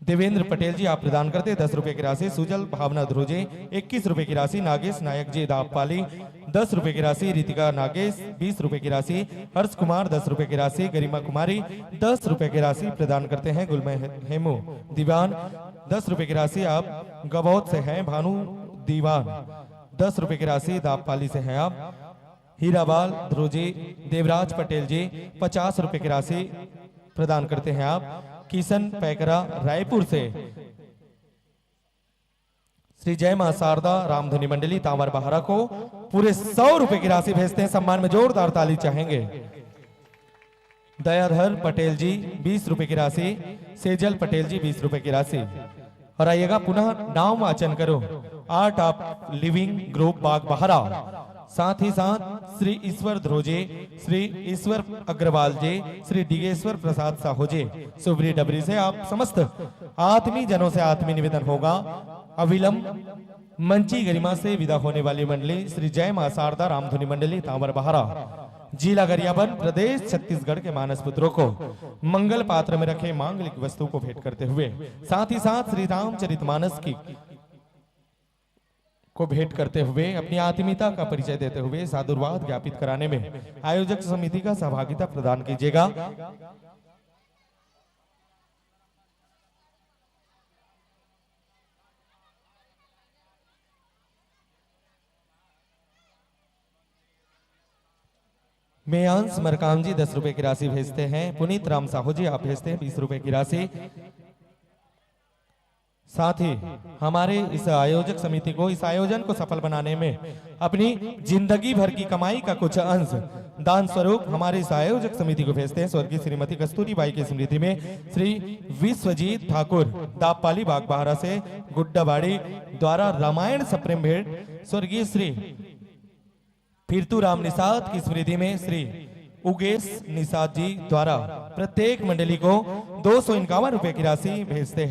देवेंद्र पटेल जी, आप प्रदान करते हैं दस रुपए की राशि। सुजल भावना ध्रुजे, इक्कीस रुपए की राशि। नागेश नायक जी दाबपाली, दस रुपए की राशि। रितिका नागेश, बीस रुपए की राशि। हर्ष कुमार, दस रुपए की राशि। गरिमा कुमारी, दस रुपए की राशि प्रदान करते हैं। गुलमय हे-, हेमू दीवान, दस रुपए की राशि, आप गबौत से हैं। भानु दीवान, दस रुपए की राशि, दाबपाली से हैं आप। हीराबाल ध्रुजी, देवराज पटेल जी, पचास रुपए की राशि प्रदान करते हैं आप। किशन पैकरा रायपुर से श्री जय मां शारदा रामधुनी मंडली तांवर बहारा को पूरे सौ रुपए की राशि भेजते हैं। सम्मान में जोरदार ताली चाहेंगे। दयाधर पटेल जी, बीस रुपए की राशि। सेजल पटेल जी, बीस रुपए की राशि। और आइएगा, पुनः नाम वाचन करो, आर्ट ऑफ लिविंग ग्रुप बाग बहारा, साथ ही साथ श्री ईश्वर ध्रोजे, श्री ईश्वर अग्रवाल जी, श्री डिगेश्वर प्रसाद साहू जी, सुबरी डबरी से आप समस्त आत्मी जनों से आत्मी निवेदन होगा, अविलंब मंची गरिमा से विदा होने वाली मंडली श्री जय मां शारदा रामधुनी मंडली तांवर बहारा, जिला गरियाबंद, प्रदेश छत्तीसगढ़ के मानस पुत्रों को मंगल पात्र में रखे मांगलिक वस्तु को भेंट करते हुए, साथ ही साथ श्री रामचरित मानस की को भेंट करते हुए अपनी आत्मीयता का परिचय देते हुए साधुवाद ज्ञापित कराने में आयोजक समिति का सहभागिता प्रदान कीजिएगा। मेयांश मरकाम जी दस रुपए की राशि भेजते हैं। पुनीत राम साहू जी, आप भेजते हैं बीस रुपए की राशि। साथ ही हमारे इस आयोजक समिति को, इस आयोजन को सफल बनाने में अपनी जिंदगी भर की कमाई का कुछ अंश दान स्वरूप हमारे इस आयोजक समिति को भेजते हैं। स्वर्गीय श्रीमती कस्तूरी बाई की स्मृति में श्री विश्वजीत ठाकुर दाबपाली बागबहारा से गुड्डाबाड़ी द्वारा रामायण सप्रेम भेंट स्वर्गीय श्री फिरतू राम निषाद की स्मृति में श्री उगेश निषाद जी द्वारा प्रत्येक मंडली को दो सौ इक्यावन रुपए की राशि भेजते हैं।